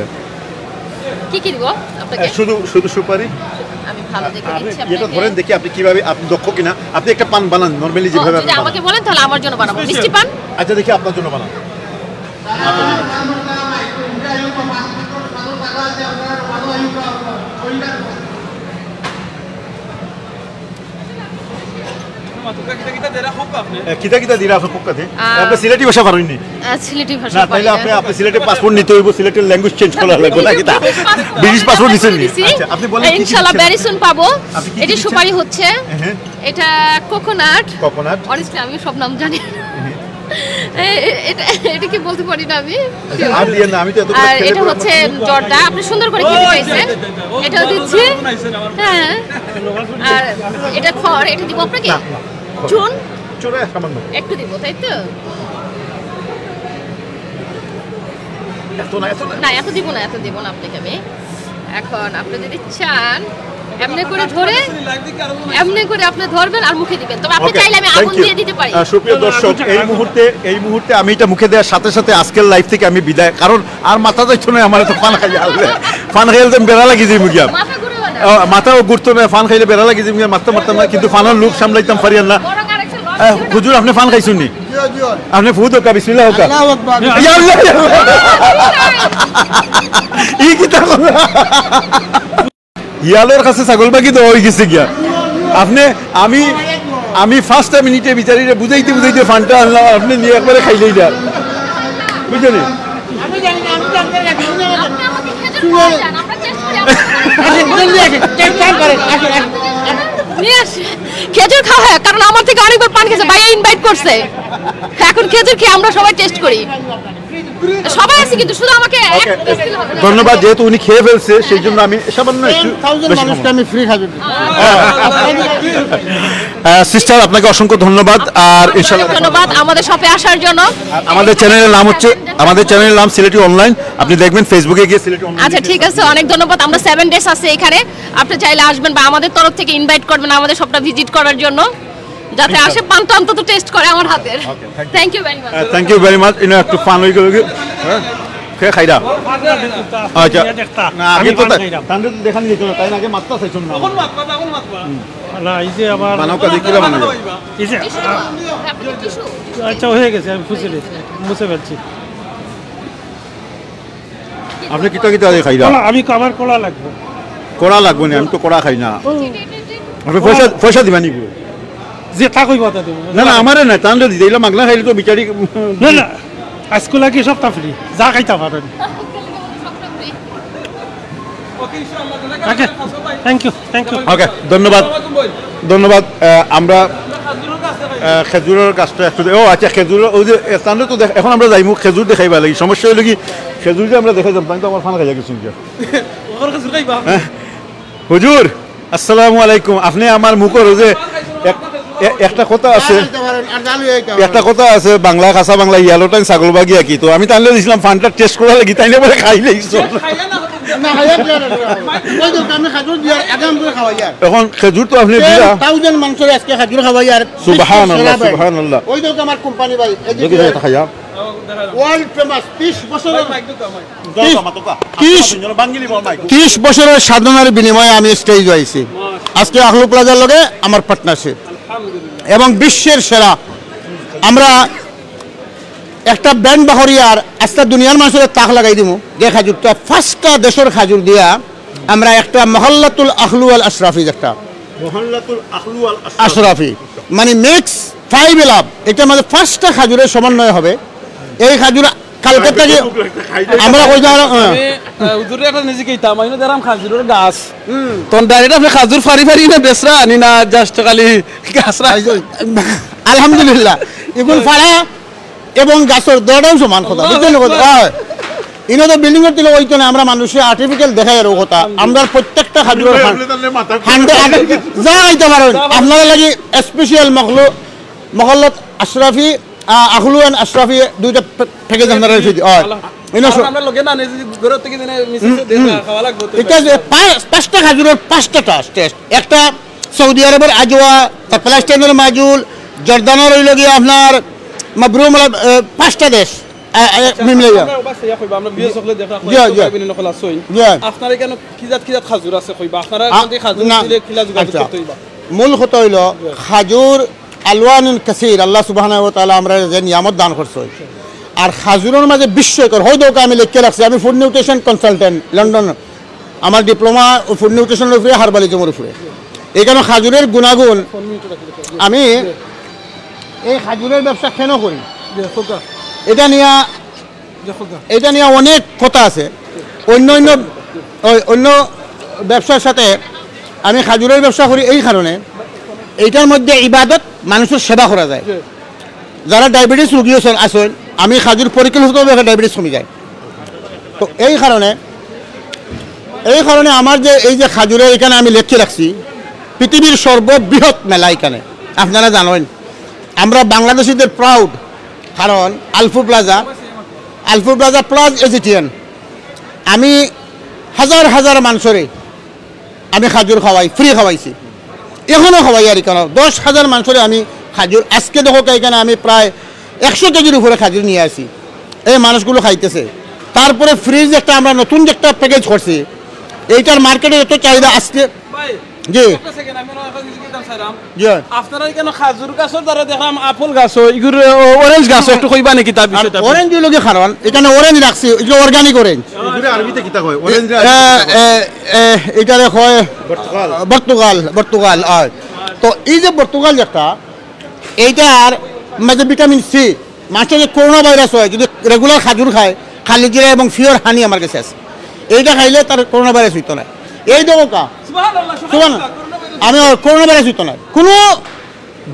কি কি দিব আপনাকে? শুধু শুধু সুপারি। আমি ভালো দেখে আপনি দিচ্ছি এটা আপনাকে। ধরেন, দেখি আপনি কিভাবে, আপনি দক্ষ কিনা। আপনি একটা পান বানান নরমালি ও, যেভাবে যদি আপনি বানান। আমাকে বলেন তাহলে আমার জন্য বানাবো মিষ্টি পান। আচ্ছা, দেখি আপনার জন্য বানান। এ, কিতা কিতা দিরা আপনার পক্ষে? আহ, আপনি সিলেটি ভাষা পারেননি? আহ, সিলেটি ভাষা না, পারি তাইলে না। আপনি, আপনি সিলেটি পাসপোর্ট নিতে হইব, সিলেটের ল্যাঙ্গুয়েজ চেঞ্জ করা লাগবে না কিতা? ব্রিটিশ পাসপোর্ট নিছেন নি? দিছি। আচ্ছা, আপনি বলেন কি কি ইনশাআল্লাহ দিচ্ছেন? ভেরি সুন পাবো। আপনি কি কি এটি দিচ্ছেন? সুপারি হচ্ছে, হ্যাঁ। এটা কোকোনাট। কোকোনাট। অনেস্টলি আমি সব নাম জানি না। এ-, এ-, এটা, এটা কি বলতে পারি না আমি? আর দিয়ে না, আমি তো এত আর এটা হচ্ছে জর্দা, আপনি সুন্দর করে খেতে চাইছেন, এটাও দিচ্ছি। হ্যাঁ, আর এটা খড়, এটা দিব আপনাকে। চুন চুনে সামান্য। একটু দিব, তাই তো? এত না, এত না। না, এত দিব না, এত দিব না আপনাকে আমি। এখন আপনি যদি চান, এমনি করে ধরে, এমনি করে আপনি ধরবেন আর মুখে দিবেন। তবে আপনি Okay, চাইলে আমি thank আগুন you. দিয়ে দিতে পারি। আহ, সুপ্রিয় দর্শক, এই মুহূর্তে এই মুহূর্তে আমি এটা মুখে দেওয়ার সাথে সাথে আজকের লাইভ থেকে আমি বিদায়, কারণ আর মাথা যাইতো না আমার, তো ফান খাইয়া আনলে, ফান খাইলে তো বেড়া লাগি যাইমু গিয়া। মাথা ঘুরে না। আহ, মাথাও ঘুরতো না, ফান খাইলে বেড়া লাগি যাইমু গিয়া, মারতে মারতাম না, কিন্তু ফানর লোভ সামলাইতাম পারিয়ার না। বরং আরেকজন আহ, হুজুর, আপনি ফান খাইছুন নি? আপনি ফু দোকা, বিসমিল্লাহ হোকা। ইয়া আল্লাহ, ইয়া আল্লাহ। ই কিতা কথা? ইয়ালোর কাছে ছাগল বাগি দেওয়া হয়ে গেছে গিয়া। আপনি, আমি আমি পাঁচটা মিনিটে বিচারিরে বুঝাইতে বুঝাইতে ফানটা আনলাম, আপনি নিয়ে একবারে খাইলেই না, বুঝলেন? আপনি আমাকে খেজুর খাওয়ান, আমরা টেস্ট করি। নিয়ে আসি। খেজুর খাওয়া হয়, কারণ আমার থেকে অনেকবার পান খেয়েছে, ভাইয়া ইনভাইট করছে। এখন খেজুর খেয়ে আমরা সবাই টেস্ট করি। সবাই আছে, কিন্তু শুধু আমাকে এক Okay. piece দিলে হবে না। ধন্যবাদ। যেহেতু উনি খেয়ে ফেলছে, সেই জন্য আমি সামান্য একটু থাউজেন্ড বেশি মানুষকে খাবো। আমি ফ্রি খাজুর দিই। সিস্টার, আপনাকে অসংখ্য ধন্যবাদ। আর ইনশাল্লাহ অনেক ধন্যবাদ আমাদের শপে আসার জন্য। আমাদের চ্যানেলের নাম হচ্ছে, আমাদের চ্যানেলের নাম সিলেটি অনলাইন। আপনি দেখবেন ফেসবুকে গিয়ে সিলেটি অনলাইন। আচ্ছা, ঠিক আছে, অনেক ধন্যবাদ। আমরা সেভেন ডেজ আছে এখানে, আপনি চাইলে আসবেন বা আমাদের তরফ থেকে ইনভাইট করবেন আমাদের শপটা ভিজিট করার জন্য, যাতে আসে পানটা অন্তত টেস্ট করে আমার হাতের। Thank you very much. Thank you very much. ইনো একটু ফান হয়ে গেল কি? হ্যাঁ, কে খাইরা? আচ্ছা। দেখতা। না, আগে আমি তো পান তা- খাইলাম। তাহলে তো দেখানি যেত না, তাই না? আগে মাত্রা চাইছুন না। না, এই যে আমার মানব কাজে কিলা বানাবো? এই যে, আচ্ছা, হয়ে গেছে, আমি ফুসে দিয়েছি, মুছে ফেলছি। আপনি কিতা কিতা আগে খাইরা? কলা, আমি আমার কলা লাগবে। কড়া লাগবো না, আমি তো কড়া খাই না। আপনি পয়সা, পয়সা দিবা নিব। যে তা কইবা তা দেবো। না, না, আমারে না, তাহলে দিতে এগুলো মাগনা খাইলে তো বিচারি। না, না, আজকে লাগি সবটা ফ্রি, যা খাইতা পারেন। ওকে, থ্যাংক ইউ, থ্যাংক ইউ। ওকে, ধন্যবাদ। ধন্যবাদ। আহ, আমরা আহ, খেজুরের গাছটা একটু দে-, ও আচ্ছা, খেজুর, ওই যে স্থানটা তো দেখ-, এখন আমরা যাইমু খেজুর দেখাইবা লাগি। সমস্যা হইলো কি, খেজুর যে আমরা দেখাইতাম, তাই তো আমার ফান খাইয়া গেছি গিয়া। হ্যাঁ? হুজুর, আসসালামু আলাইকুম। আপনি আমার মুখর ওই যে এক-, এ-, একটা কথা আছে, একটা কথা আছে, বাংলা, খাসা বাংলা, ইয়ালো টাইম ছাগল বাগি আর কি। তো আমি তাহলে দিছিলাম ফানটা টেস্ট করার লাগি, তাই না বলে খাইলেই। না, খাইয়া দিয়া না, ওই তো আমি খাজুর দিয়া আগাম করে খাওয়াই আর। এখন খেজুর তো আপনি দিলা। থাউজেন্ড মানুষের আজকে খাজুর খাওয়াই আর। সুবহানাল্লাহ, সেরা ভাই। সুবহানাল্লাহ। ওই তো আমার কোম্পানি ভাই, এই যে দেখি, দেখি, খাইয়া। ওয়ার্ল্ড ফেমাস, তিরিশ বছরের, তিরিশ বছরের সাধনার বিনিময়ে আমি স্টেজ আইছি। আজকে আখলু প্লাজার লগে আমার পার্টনারশিপ এবং বিশ্বের সেরা। আমরা একটা ব্যান্ড বাহরি আর আস্তা দুনিয়ার মানুষের তাক লাগাই দিমু যে খাজুরটা পাঁচটা দেশের খাজুর দিয়া আমরা একটা মহল্লাতুল আখলু আল আশরাফি একটা মহল্লাতুল আখলু আল আশরাফি, মানে মিক্স ফাইভ এলাপ, এটার মধ্যে পাঁচটা খাজুরের সমন্বয় হবে। এই খাজুর কালকে থেকে আমরা কই যাওয়ার, হ্যাঁ। আমি, আহ, হুজুরে একটা নিজে কিতাম, আমি দেখলাম খাজুরের গাছ। তখন ডাইরেক্ট আপনি খাজুর ফারি ফারি না বেচরা আনি না, জাস্ট খালি গাছ রাখ- আলহামদুলিল্লাহ, ইগুন ফাড়া এবং গাছর দরটাও সমান কথা, বুঝছেন কথা? হয়। ইনো তো বিল্ডিং এর তুলে হইতো না, আমরা মানুষের আর্টিফিশিয়াল দেখাই আর ও কথা। আমরা প্রত্যেকটা খাজুরের হান্ড্রেড, যা আইতে পারেন, আপনারা লাগি স্পেশাল মখলু, মহল্লাত আশরাফি, আহ, আখলু and আশরাফি দুইটা প্যা-, প্যাকেজ আপনারা রেখে দিই। হয়। ইনো আর আমরা লগে না, নিজে ঘর থেকে দিনে মিশে খাওয়া লাগবে তো। এটা যে পাঁচ, পাঁচটা খাজুরের পাঁচটা টেস্ট, টেস্ট। একটা সৌদি আরবের আজওয়া, তার প্যালেস্টাইনের মাজুল, জর্দানর হইল গিয়ে আপনার মাবরুম আল, আহ, পাঁচটা দেশ। আহ, আহ, মিমলে ইয়া। আমরা ওবা সেয়া কইবা, আমরা ভিডিও সকলে দেখা জি, জি। বিভিন্ন কলা সই। জি। আপনার এখানে কি জাত কি জাত খাজুর আছে কইবা? আপনারা আ, এখান থেকে খাজুর না, দিলে কিলা যোগাযোগ আচ্ছা। করতে হইবা? মূল কথা হইল খাজুর আলওয়ানুন কাসির, আল্লাহ সুবহানাহু ওয়া তাআলা আমরা যে নিয়ামত দান করছে। আর খাজুরের মাঝে বিস্ময়কর, হয়তো ওকে আমি লিখে রাখছি, আমি ফুড নিউট্রিশন কনসালটেন্ট লন্ডন, আমার ডিপ্লোমা ফুড নিউট্রিশনের উপরে, হার্বালিজমের উপরে। এখানে খাজুরের গুণাগুণ আমি এই খাজুরের ব্যবসা কেন করি, এটা নিয়ে, এটা নিয়ে অনেক কথা আছে। অন্য অন্য, ওই অন্য ব্যবসার সাথে আমি খাজুরের ব্যবসা করি এই কারণে, এইটার মধ্যে ইবাদত, মানুষের সেবা করা যায়। যারা ডায়াবেটিস রুগী আছেন, আছেন, আমি খাজুর পরিকল্পিতভাবে ডায়াবেটিস কমে যায়। তো এই কারণে, এই কারণে আমার যে এই যে খাজুরের এখানে আমি লেখে রাখছি, পৃথিবীর সর্ববৃহৎ মেলা এখানে, আপনারা জানেন। আমরা বাংলাদেশিদের প্রাউড, কারণ আলফু প্লাজা, আলফু প্লাজা প্লাস এজিটিএন, আমি হাজার হাজার মানুষরে আমি খাজুর খাওয়াই, ফ্রি খাওয়াইছি, এখনো খাওয়াই। আর এখানে দশ হাজার মানুষরে আমি খাজুর, আজকে দেখো এখানে আমি প্রায় একশো কেজির উপরে খাজুর নিয়ে আসি, এই মানুষগুলো খাইতেছে। তারপরে ফ্রিজ একটা আমরা নতুন যে একটা প্যাকেজ করছি, এইটার মার্কেটে যত চাহিদা আজকে। ভাই, জি। একটা সেকেন্ড, আমি অন্য একটা জিনিস জিজ্ঞাসা করতাম চাইলাম। জি। আপনারা এখানে খাজুর গাছর দ্বারা দেখলাম আপেল গাছ, ইগুর অরেঞ্জ গাছ, একটু কইবা নাকি তার আর বিষয়টা? অরেঞ্জ হইল কি কারণ, এখানে অরেঞ্জ রাখছি, এগুলো অর্গানিক অরেঞ্জ। এগুলো আরবিতে কিতা কয়? অরেঞ্জ এ, এ, এ, এটারে কয় বর্তুকাল। বর্তুকাল, বর্তুকাল, আয়। তো এই যে বর্তুকাল যেটা, এইটার মাঝে ভিটামিন সি, মানুষের যে করোনা ভাইরাস হয়, যদি রেগুলার খাজুর খায়, খালি জিরা এবং পিওর হানি আমার কাছে আছে, এইটা খাইলে তার করোনা ভাইরাস হইতো না। এই দেখো কা, সুবহানাল্লাহ, সুবহানাল্লাহ। আমি আর করোনা ভাইরাস হইতো না, কোনো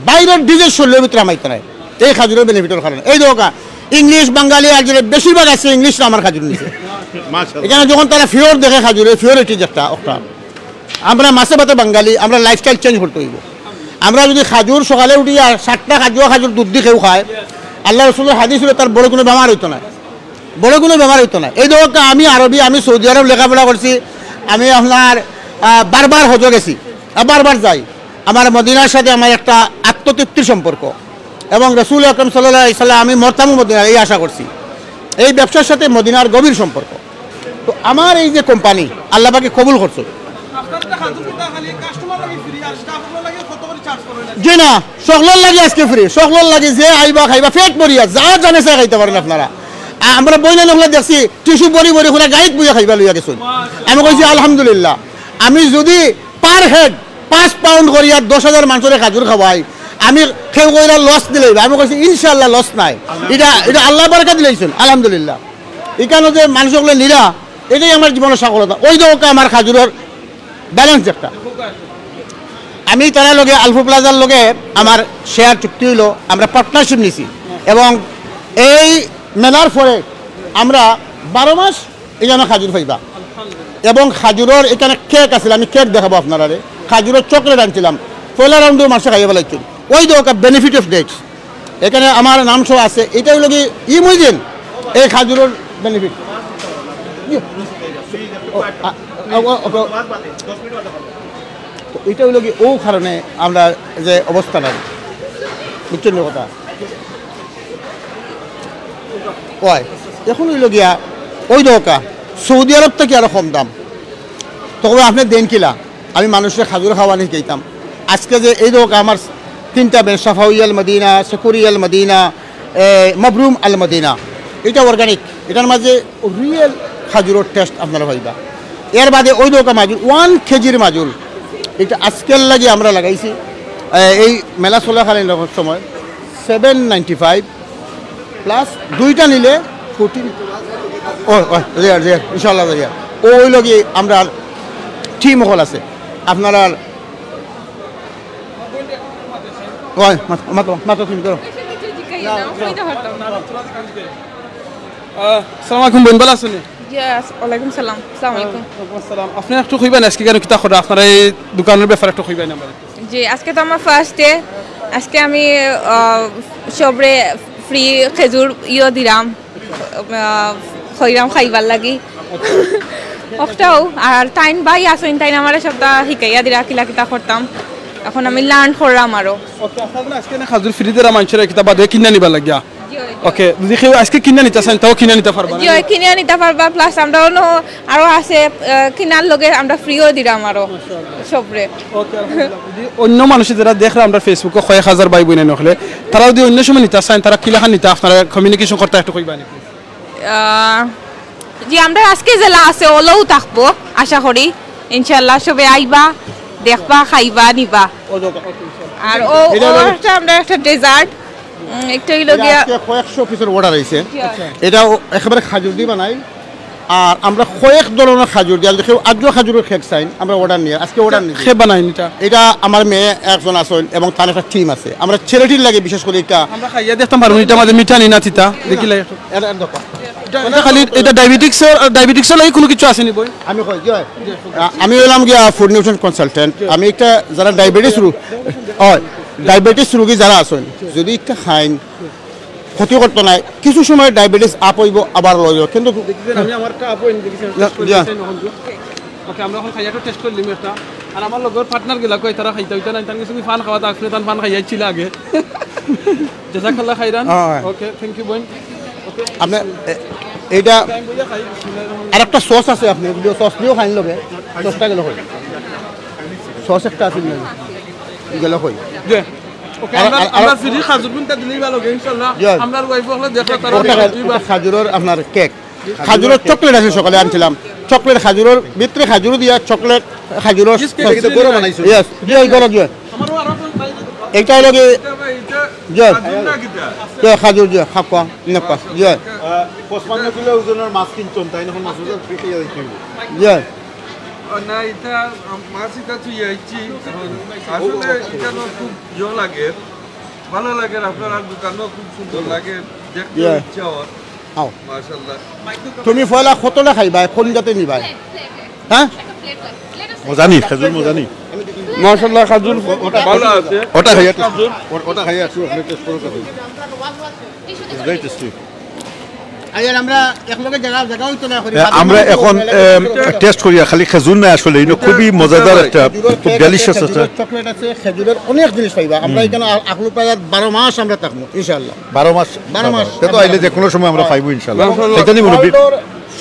বাইরের ডিজিজ শরীরের ভিতরে হামাইতো না এই খাজুরের বেনিফিটের কারণে। এই দেখো কা, ইংলিশ, বাঙালি আর যেটা বেশিরভাগ আছে ইংলিশরা আমার খাজুর নিছে। মাশাআল্লাহ। এখানে যখন তারা পিওর দেখে খাজুরের পিওরিটি যেটা ওটা, আমরা মাছে ভাতে বাঙালি, আমরা লাইফস্টাইল চেঞ্জ করতে হইব। আমরা যদি খাজুর সকালে উঠি আর সাতটা খাজুর, খাজুর দুধ দিয়ে কেউ খায়, আল্লাহ রসুলের হাদিস হলো তার বড় কোনো বেমার হইতো না, বড় কোনো বেমার হইতো না। এই দেখো আমি আরবি, আমি সৌদি আরব লেখাপড়া করছি, আমি আপনার আহ, বারবার হজে গেছি, আহ, বারবার যাই। আমার মদিনার সাথে আমার একটা আত্মতৃপ্তির সম্পর্ক, এবং রসুল আকরম সাল্লাহ সাল্লাম, আমি মরতামও মদিনার, এই আশা করছি। এই ব্যবসার সাথে মদিনার গভীর সম্পর্ক। তো আমার এই যে কোম্পানি, আল্লাহ পাকে কবুল করছে। আপনার তো খাজুর কিতা খালি কাস্টমার লাগি ফ্রি, আর স্টাফ অকল লাগি কত করে চার্জ করেন? জি না, সকলর লাগি আজকে ফ্রি, সকলর লাগি যে আইবা খাইবা, পেট ভরিয়া যা জানে সে খাইতে পারেন আপনারা। আ-, আমরা বইনা নকলে দেখছি টিস্যু ভরি ভরি করে গাড়িত বইয়া খাইবা লইয়া গেছেন। আমি কইছি আলহামদুলিল্লাহ, আমি যদি পার হেড পাঁচ পাউন্ড করি আর দশ হাজার মানুষরে খাজুর খাওয়াই, আমি কেউ কইরা লস দিলে আমি কইছি ইনশাআল্লাহ লস নাই। এটা, এটা আল্লাহ বারাকা দিলাইছেন, আলহামদুলিল্লাহ। এখানে যে মানুষ অকলে নিরা, এটাই আমার জীবনের সফলতা। ওই দেখো আমার খাজুরের ব্যালেন্স একটা। আমি তারা লগে আলফু প্লাজার লগে আমার শেয়ার চুক্তি হইলো, আমরা পার্টনারশিপ নিছি, এবং এই মেলার পরে আমরা বারো মাস এখানে খাজুর পাইবা। এবং খাজুরের এখানে কেক আছিল, আমি কেক দেখাবো আপনারারে। খাজুরের চকলেট আনছিলাম, পয়লা রাউন্ডেও মাসে খাইয়ে ফেলাইছিল। ওই দেখো বেনিফিট অফ ডেটস, এখানে আমার নাম সহ আছে। এটা হইলো কি ইমুইদিন, এই খাজুরের বেনিফিট। তো এটা হইলো কি ও কারণে আমরা যে অবস্থা নাই, বুঝছেন নি কথা? ওই এখন হইলো গিয়া ওই দোকা সৌদি আরব থেকে আরো কম দাম। তবে আপনি দেন কিলা, আমি মানুষের খাজুর খাওয়ানি খাইতাম। আজকে যে এই দোকা আমার তিনটা ব্যাচ, সাফাউই আল মদিনা, শুকুরি আল মদিনা, এ, মবরুম আল মদিনা, এটা অর্গানিক, এটার মাঝে রিয়েল খাজুরের টেস্ট আপনারা পাইবা। এর বাদে ওই দোকা মাজুর, ওয়ান কেজির মাজুর, এটা আজকের লাগি আমরা লাগাইছি। এ, এই মেলা চলাকালীন সময় সেভেন নাইনটি ফাইভ প্লাস দুইটা নিলে ফোরটিন। ও, ও, রিয়ার, রিয়ার, ইনশাআল্লাহ রিয়ার। ও ওই লগে আমরা টিম হল আছে, আপনারা ওই, মাত-, মাতো, মাতো তুমি করো। আহ, আসসালামু আলাইকুম বোন, ভালা আছইন নি? জি, আস-, ওয়ালাইকুম সালাম। আসসালামু আলাইকুম। ওয়ালাইকুম আসসালাম। আপনে একটু কইবা নি আজকে কেনে কিতা কররা, আপনারা এই দোকানের ব্যাপারে একটু কইবা নি আমরারে? জি, আজকে তো আমার ফার্স্ট ডে। আজকে আমি, আহ, সবরে ফ্রি খেজুর ইয়ো দিলাম। আহ, কইরাম খাইবার লাগি। অখটাউ, আর তাইন ভাই আছইন, তাইন আমারে সবটা হিকাইয়া দিরা, কিলা কিতা করতাম। এখন আমি লার্ন কররাম আরো। ওকে, আপনারা আজকে না খাজুর ফ্রি দিরা মানষরে কিতা বাদে কিনা নিবা লাগিয়া? জি, অয়। ওকে, যদি কেউ আজকে কিনা নিতা চাইন, তাও কিনা নিতা পারবা না? জি, অয়, কিনা নিতা পারবা, প্লাস আমরা অনো আরো আছে, আহ, কিনার লগে আমরা ফ্রিও দিরাম আরো সবরে। ওকে, আলহামদুলিল্লাহ। যদি অন্য মানষে যেরা দেখরা আমরার Facebook-ও কয়েক হাজার ভাই বইন অকলে, তারা যদি অন্য সময় নিতা চাইন, তারা কিলাখান নিতা, আপনারা কমিউনিকেশন করতা একটু কইবা নি? আহ, জি, আমরা আজকে যেলা আছে, অলাউ থাকবো, আশা করি। ইনশাআল্লাহ, সবে আইবা, দেখবা, খাইবা, নিবা। আর ও, এটা হলো ও একটা, আমরা একটা ডেজার্ট, উম, একটা হইলো এটা গিয়া আজকে কয়েকশো পিসের অর্ডার আইছে। জি। এটা ও একেবারে খাজুর দি বানাই। আর আমরা কয়েক ধরনের খাজুর দি, আর কেউ আজও খাজুরের কেক চাইন, আমরা অর্ডার নিয়ে, আজকে অর্ডার নিয়ে। কে বানাইন এটা? এটা আমার মেয়ে একজন আছইন এবং তার একটা টিম আছে। আমরা চ্যারিটির লাগি বিশেষ করি একটা আমরা খাইয়া দেখতাম পারবো, এটা মাঝে মিঠা নি না তিতা, দেখি লাগে একটু। এটা, এটা দেখো। এটা, এটা খালি, এটা ডায়াবেটিক্স, ডায়াবেটিক্স লাগি কোনো কিছু আছে নি বই? আমি কই, জি অয়। আ-, আমি হইলাম গিয়া ফুড নিউট্রিশন কনসালটেন্ট। আমি একটা যারা ডায়াবেটিস রু-, অয়, ডায়াবেটিস রুগী যারা আছইন, যদি একটা খাইন, ক্ষতি করতো নায়, কিছু সময় ডায়াবেটিস আপ অইবো, আবার লো অইবো, কিন্তু দেখবেন, আমি আমারটা আপ অইন দেখেছি, আমি না, টেস্ট করে জি। দেখছি, এখন তো ওকে, আমরা অখন খাইয়া একটু টেস্ট করলিমু একটা। আর আমার লগর পার্টনার গেলা কই, তারা খাইতা অইতা নায়, তান গেছে পান খাওয়াত, আপনে তান পান খাইয়া আইছিলা আগে। জাযাকাল্লাহ খাইরান। হ্যাঁ। ওকে, থ্যাংক ইউ বইন। ওকে। আপনে, এ, এইটা টাইম বুঝা খাই, বিসমিল্লাহির রহমানির রহিম। আর একটা সস আছে, আপনে যদি সস দিয়াও খাইন লগে, সসটা গেল কই? সস একটা আছে, গেল কই? জি। ওকে, আর, আমরা, আর, আর আমরা ফ্রি খাজুর গুনটা দিলেই ভালো, ইনশাআল্লাহ। জি। আমরার ওয়াইফ অকলে দেখো, তারা ওটা খা-, ওটা খাজুরর আপনার কেক। খাজুরর চকলেট আছে, সকালে আনছিলাম। চকলেট খাজুরর ভিতরে খাজুর দিয়া চকলেট খাজুরর ইস, কেক এটা গরম বানাইছো? ইয়েস, জি, এই গরম, জি। আমারও আরো কোন ভাই এটা হলো কি, এটা ভাই, এটা জি। খাজুর না কিতা? জি, খাজুর, জি, খাওয়া, নেপা, জি। আহ, পঁচপান্ন কিলো ওজনের মাছ কিনছন, তাই না? এখন মাছ বাজার ফ্রি খাইয়া দিতে হইব। জি। ও না, এটা, আম, মাছ এটা তুই আইছি। এখন আসলে এখানে খুব ইয়ে লাগে, ভালো লাগে, আপনার দোকানও খুব সুন্দর লাগে, দেখতে ইয়ে। ইচ্ছা হয়। আও। মাশাআল্লাহ। তুমি পয়লা কতটা খাইবা, কোন জাতে নিবা? হ্যাঁ? মজা নি, খাজুর মজা নি। মাশাআল্লাহ, খাজুর ওটা, ভালো আছে। ওটা খাইয়া একটু, খাজুর। ও-, ওটা খাইয়া একটু, আপনি টেস্ট করো খাজুর। Very tasty। আইয়ার আমরা এক লগে জায়গা, জায়গা হইতো না করি। এ, আমরা এখন, এম, টেস্ট করিয়া খালি খেজুর না আসলে, ইনো খুবই মজাদার একটা, খুব ডেলিশিয়াস একটা। খেজুরের চকলেট আছে, খেজুরের অনেক জিনিস পাইবা। আমরা এখানে আ-, আকলু প্লাজাত বারো মাস আমরা থাকবো, ইনশাআল্লাহ। বারো মাস? বারো মাস। তে তো আইলে যে কোনো সময় আমরা পাইবো ইনশাআল্লাহ। মাশাআল্লাহ। এটা নিব নবী। ওয়ার্ল্ডর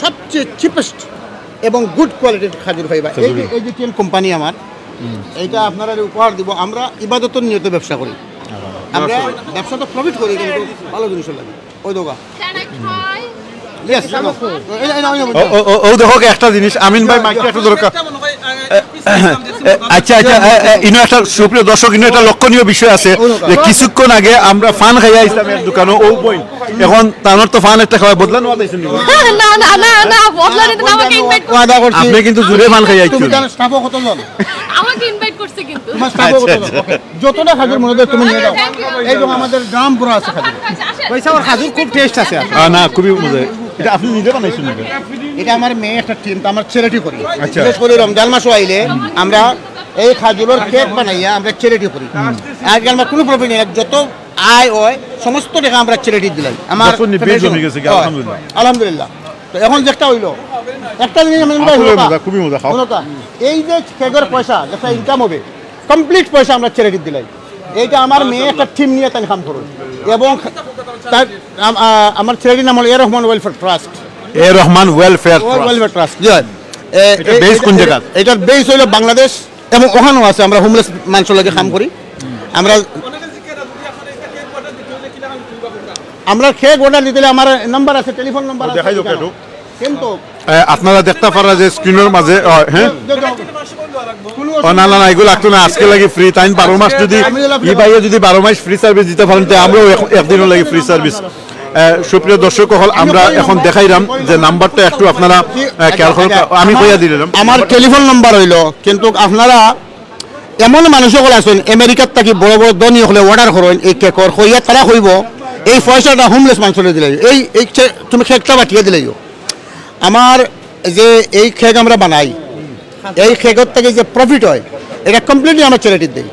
সবচেয়ে চিপেস্ট এবং গুড কোয়ালিটির খাজুর পাইবা। এই যে, খেজুরি। এই যে টিএন কোম্পানি আমার, এইটা আপনারা উপহার দিব। আমরা ইবাদতের নিয়তে ব্যবসা করি। আমরা ব্যবসা তো প্রফিট করি, কিন্তু ভালো জিনিস লাগে। ওই দোকা। Can I try? ইয়েস, এই, এই, এই, এই, ও, ও, ও, ও, দেখো একটা জিনিস, আমিন ভাই, মাইকটা একটু দরকার। এ, এ, আচ্ছা, আচ্ছা, এ, এ, ইনো একটা, সুপ্রিয় দর্শক, ইনো একটা লক্ষণীয় বিষয় আছে যে কিছুক্ষণ আগে আমরা পান খাইয়া আইছিলাম এক দোকানো, ও বই, এখন তানোর তো পান একটা খাওয়ায় বদলা নেওয়া যাইছে নি? না, না, না, না, বদলা নিতে না, আমাকে ইনভাইট করছে। ওয়াদা করছি। আপনি কিন্তু জুরে পান খাইয়া আইছেন। তুমি জানো স্টাফও কতজন? আমাকে ইনভাইট করছে কিন্তু। তোমার স্টাফও আচ্ছা, কতজন? আচ্ছা। ওকে। যতটা খাজুর মনে হয় তুমি নিয়ে যাও। Thank you। এই তো আমাদের ড্রাম পুরো আছে খাজুর। আচ্ছা, আসেন। পয়সা ওর খাজুর খুব টেস্ট আছে। আহ, না, খুবই মজা। এটা আপনি নিজে বানাইছেন এটা? এটা আমার মেয়ে একটা টিম, তো আমরা চ্যারিটি করি। আচ্ছা। বিশেষ করে রমজান মাসও আইলে আমরা এই খাজুরের কেক বানাইয়া আমরা চ্যারিটি করি। আজকে আমরা কোনো প্রফিট নেই, যত আয় হয় সমস্ত টাকা আমরা চ্যারিটি দিলাই। আমার যত নিবে ফাউন্ডেশন। জমে গেছে কি, হয়। আলহামদুলিল্লাহ। আলহামদুলিল্লাহ। তো এখন যেটা হইলো, একটা জিনিস আমি আসলে বলবো, মজা, খুবই মজা, খাও। শোনো তো, এই যে কেকের পয়সা যেটা ইনকাম হবে, কমপ্লিট পয়সা আমরা চ্যারিটি দিলাই। এইটা আমার মেয়ে একটা টিম নিয়ে তাই কাম করুন, এবং তার আম-, আ-, আমার চ্যারিটির নাম হলো A Rahman welfare trust. A Rahman welfare trust. Welfare trust, জি। এ-, এটা এ-, বেস কোন এ-, জায়গা? এটার বেস হইলো বাংলাদেশ, এবং ওখানেও আছে, আমরা হোমলেস মানুষের লগে কাম করি। আমরা, আমরা কেক অর্ডার দিতে হলে আমার নাম্বার আছে, টেলিফোন নাম্বার আছে দেখাই দাও এখানে। কেটু। কিন্তু এ, আপনারা দেখতা পারা যে স্ক্রিনর মাঝে, অ, হ্যাঁ? ও, না, না, না, এগুলো লাগতো না, আজকে লাগি ফ্রি। তাইন বারো মাস যদি, ই ভাইয়ে যদি বারো মাস ফ্রি সার্ভিস দিতা পারইন, তে আমরাও এক-, একদিনও লাগি ফ্রি সার্ভিস। এ, সুপ্রিয় দর্শক অকল, আমরা এখন দেখাইরাম যে নাম্বারটা একটু আপনারা, এ, খেয়াল করুন। আমি কইয়া দিলাম। আমার টেলিফোন নাম্বার হইলো, কিন্তু আপনারা এমন মানুষ অকল আছইন, আমেরিকাত থাকি বড় বড় ধনী অকলে অর্ডার করইন এই কেকর, কইয়া তারা কইবো, "এই পয়সাটা হোমলেস মানুষরে দিলাইও, এই, এই চে-, তুমি কেকটা বাটিয়া দিলাইও।" আমার যে এই কেক আমরা বানাই, এই কেকর থাকি যে প্রফিট হয়, এটা কমপ্লিটলি আমরা চ্যারিটি দেই।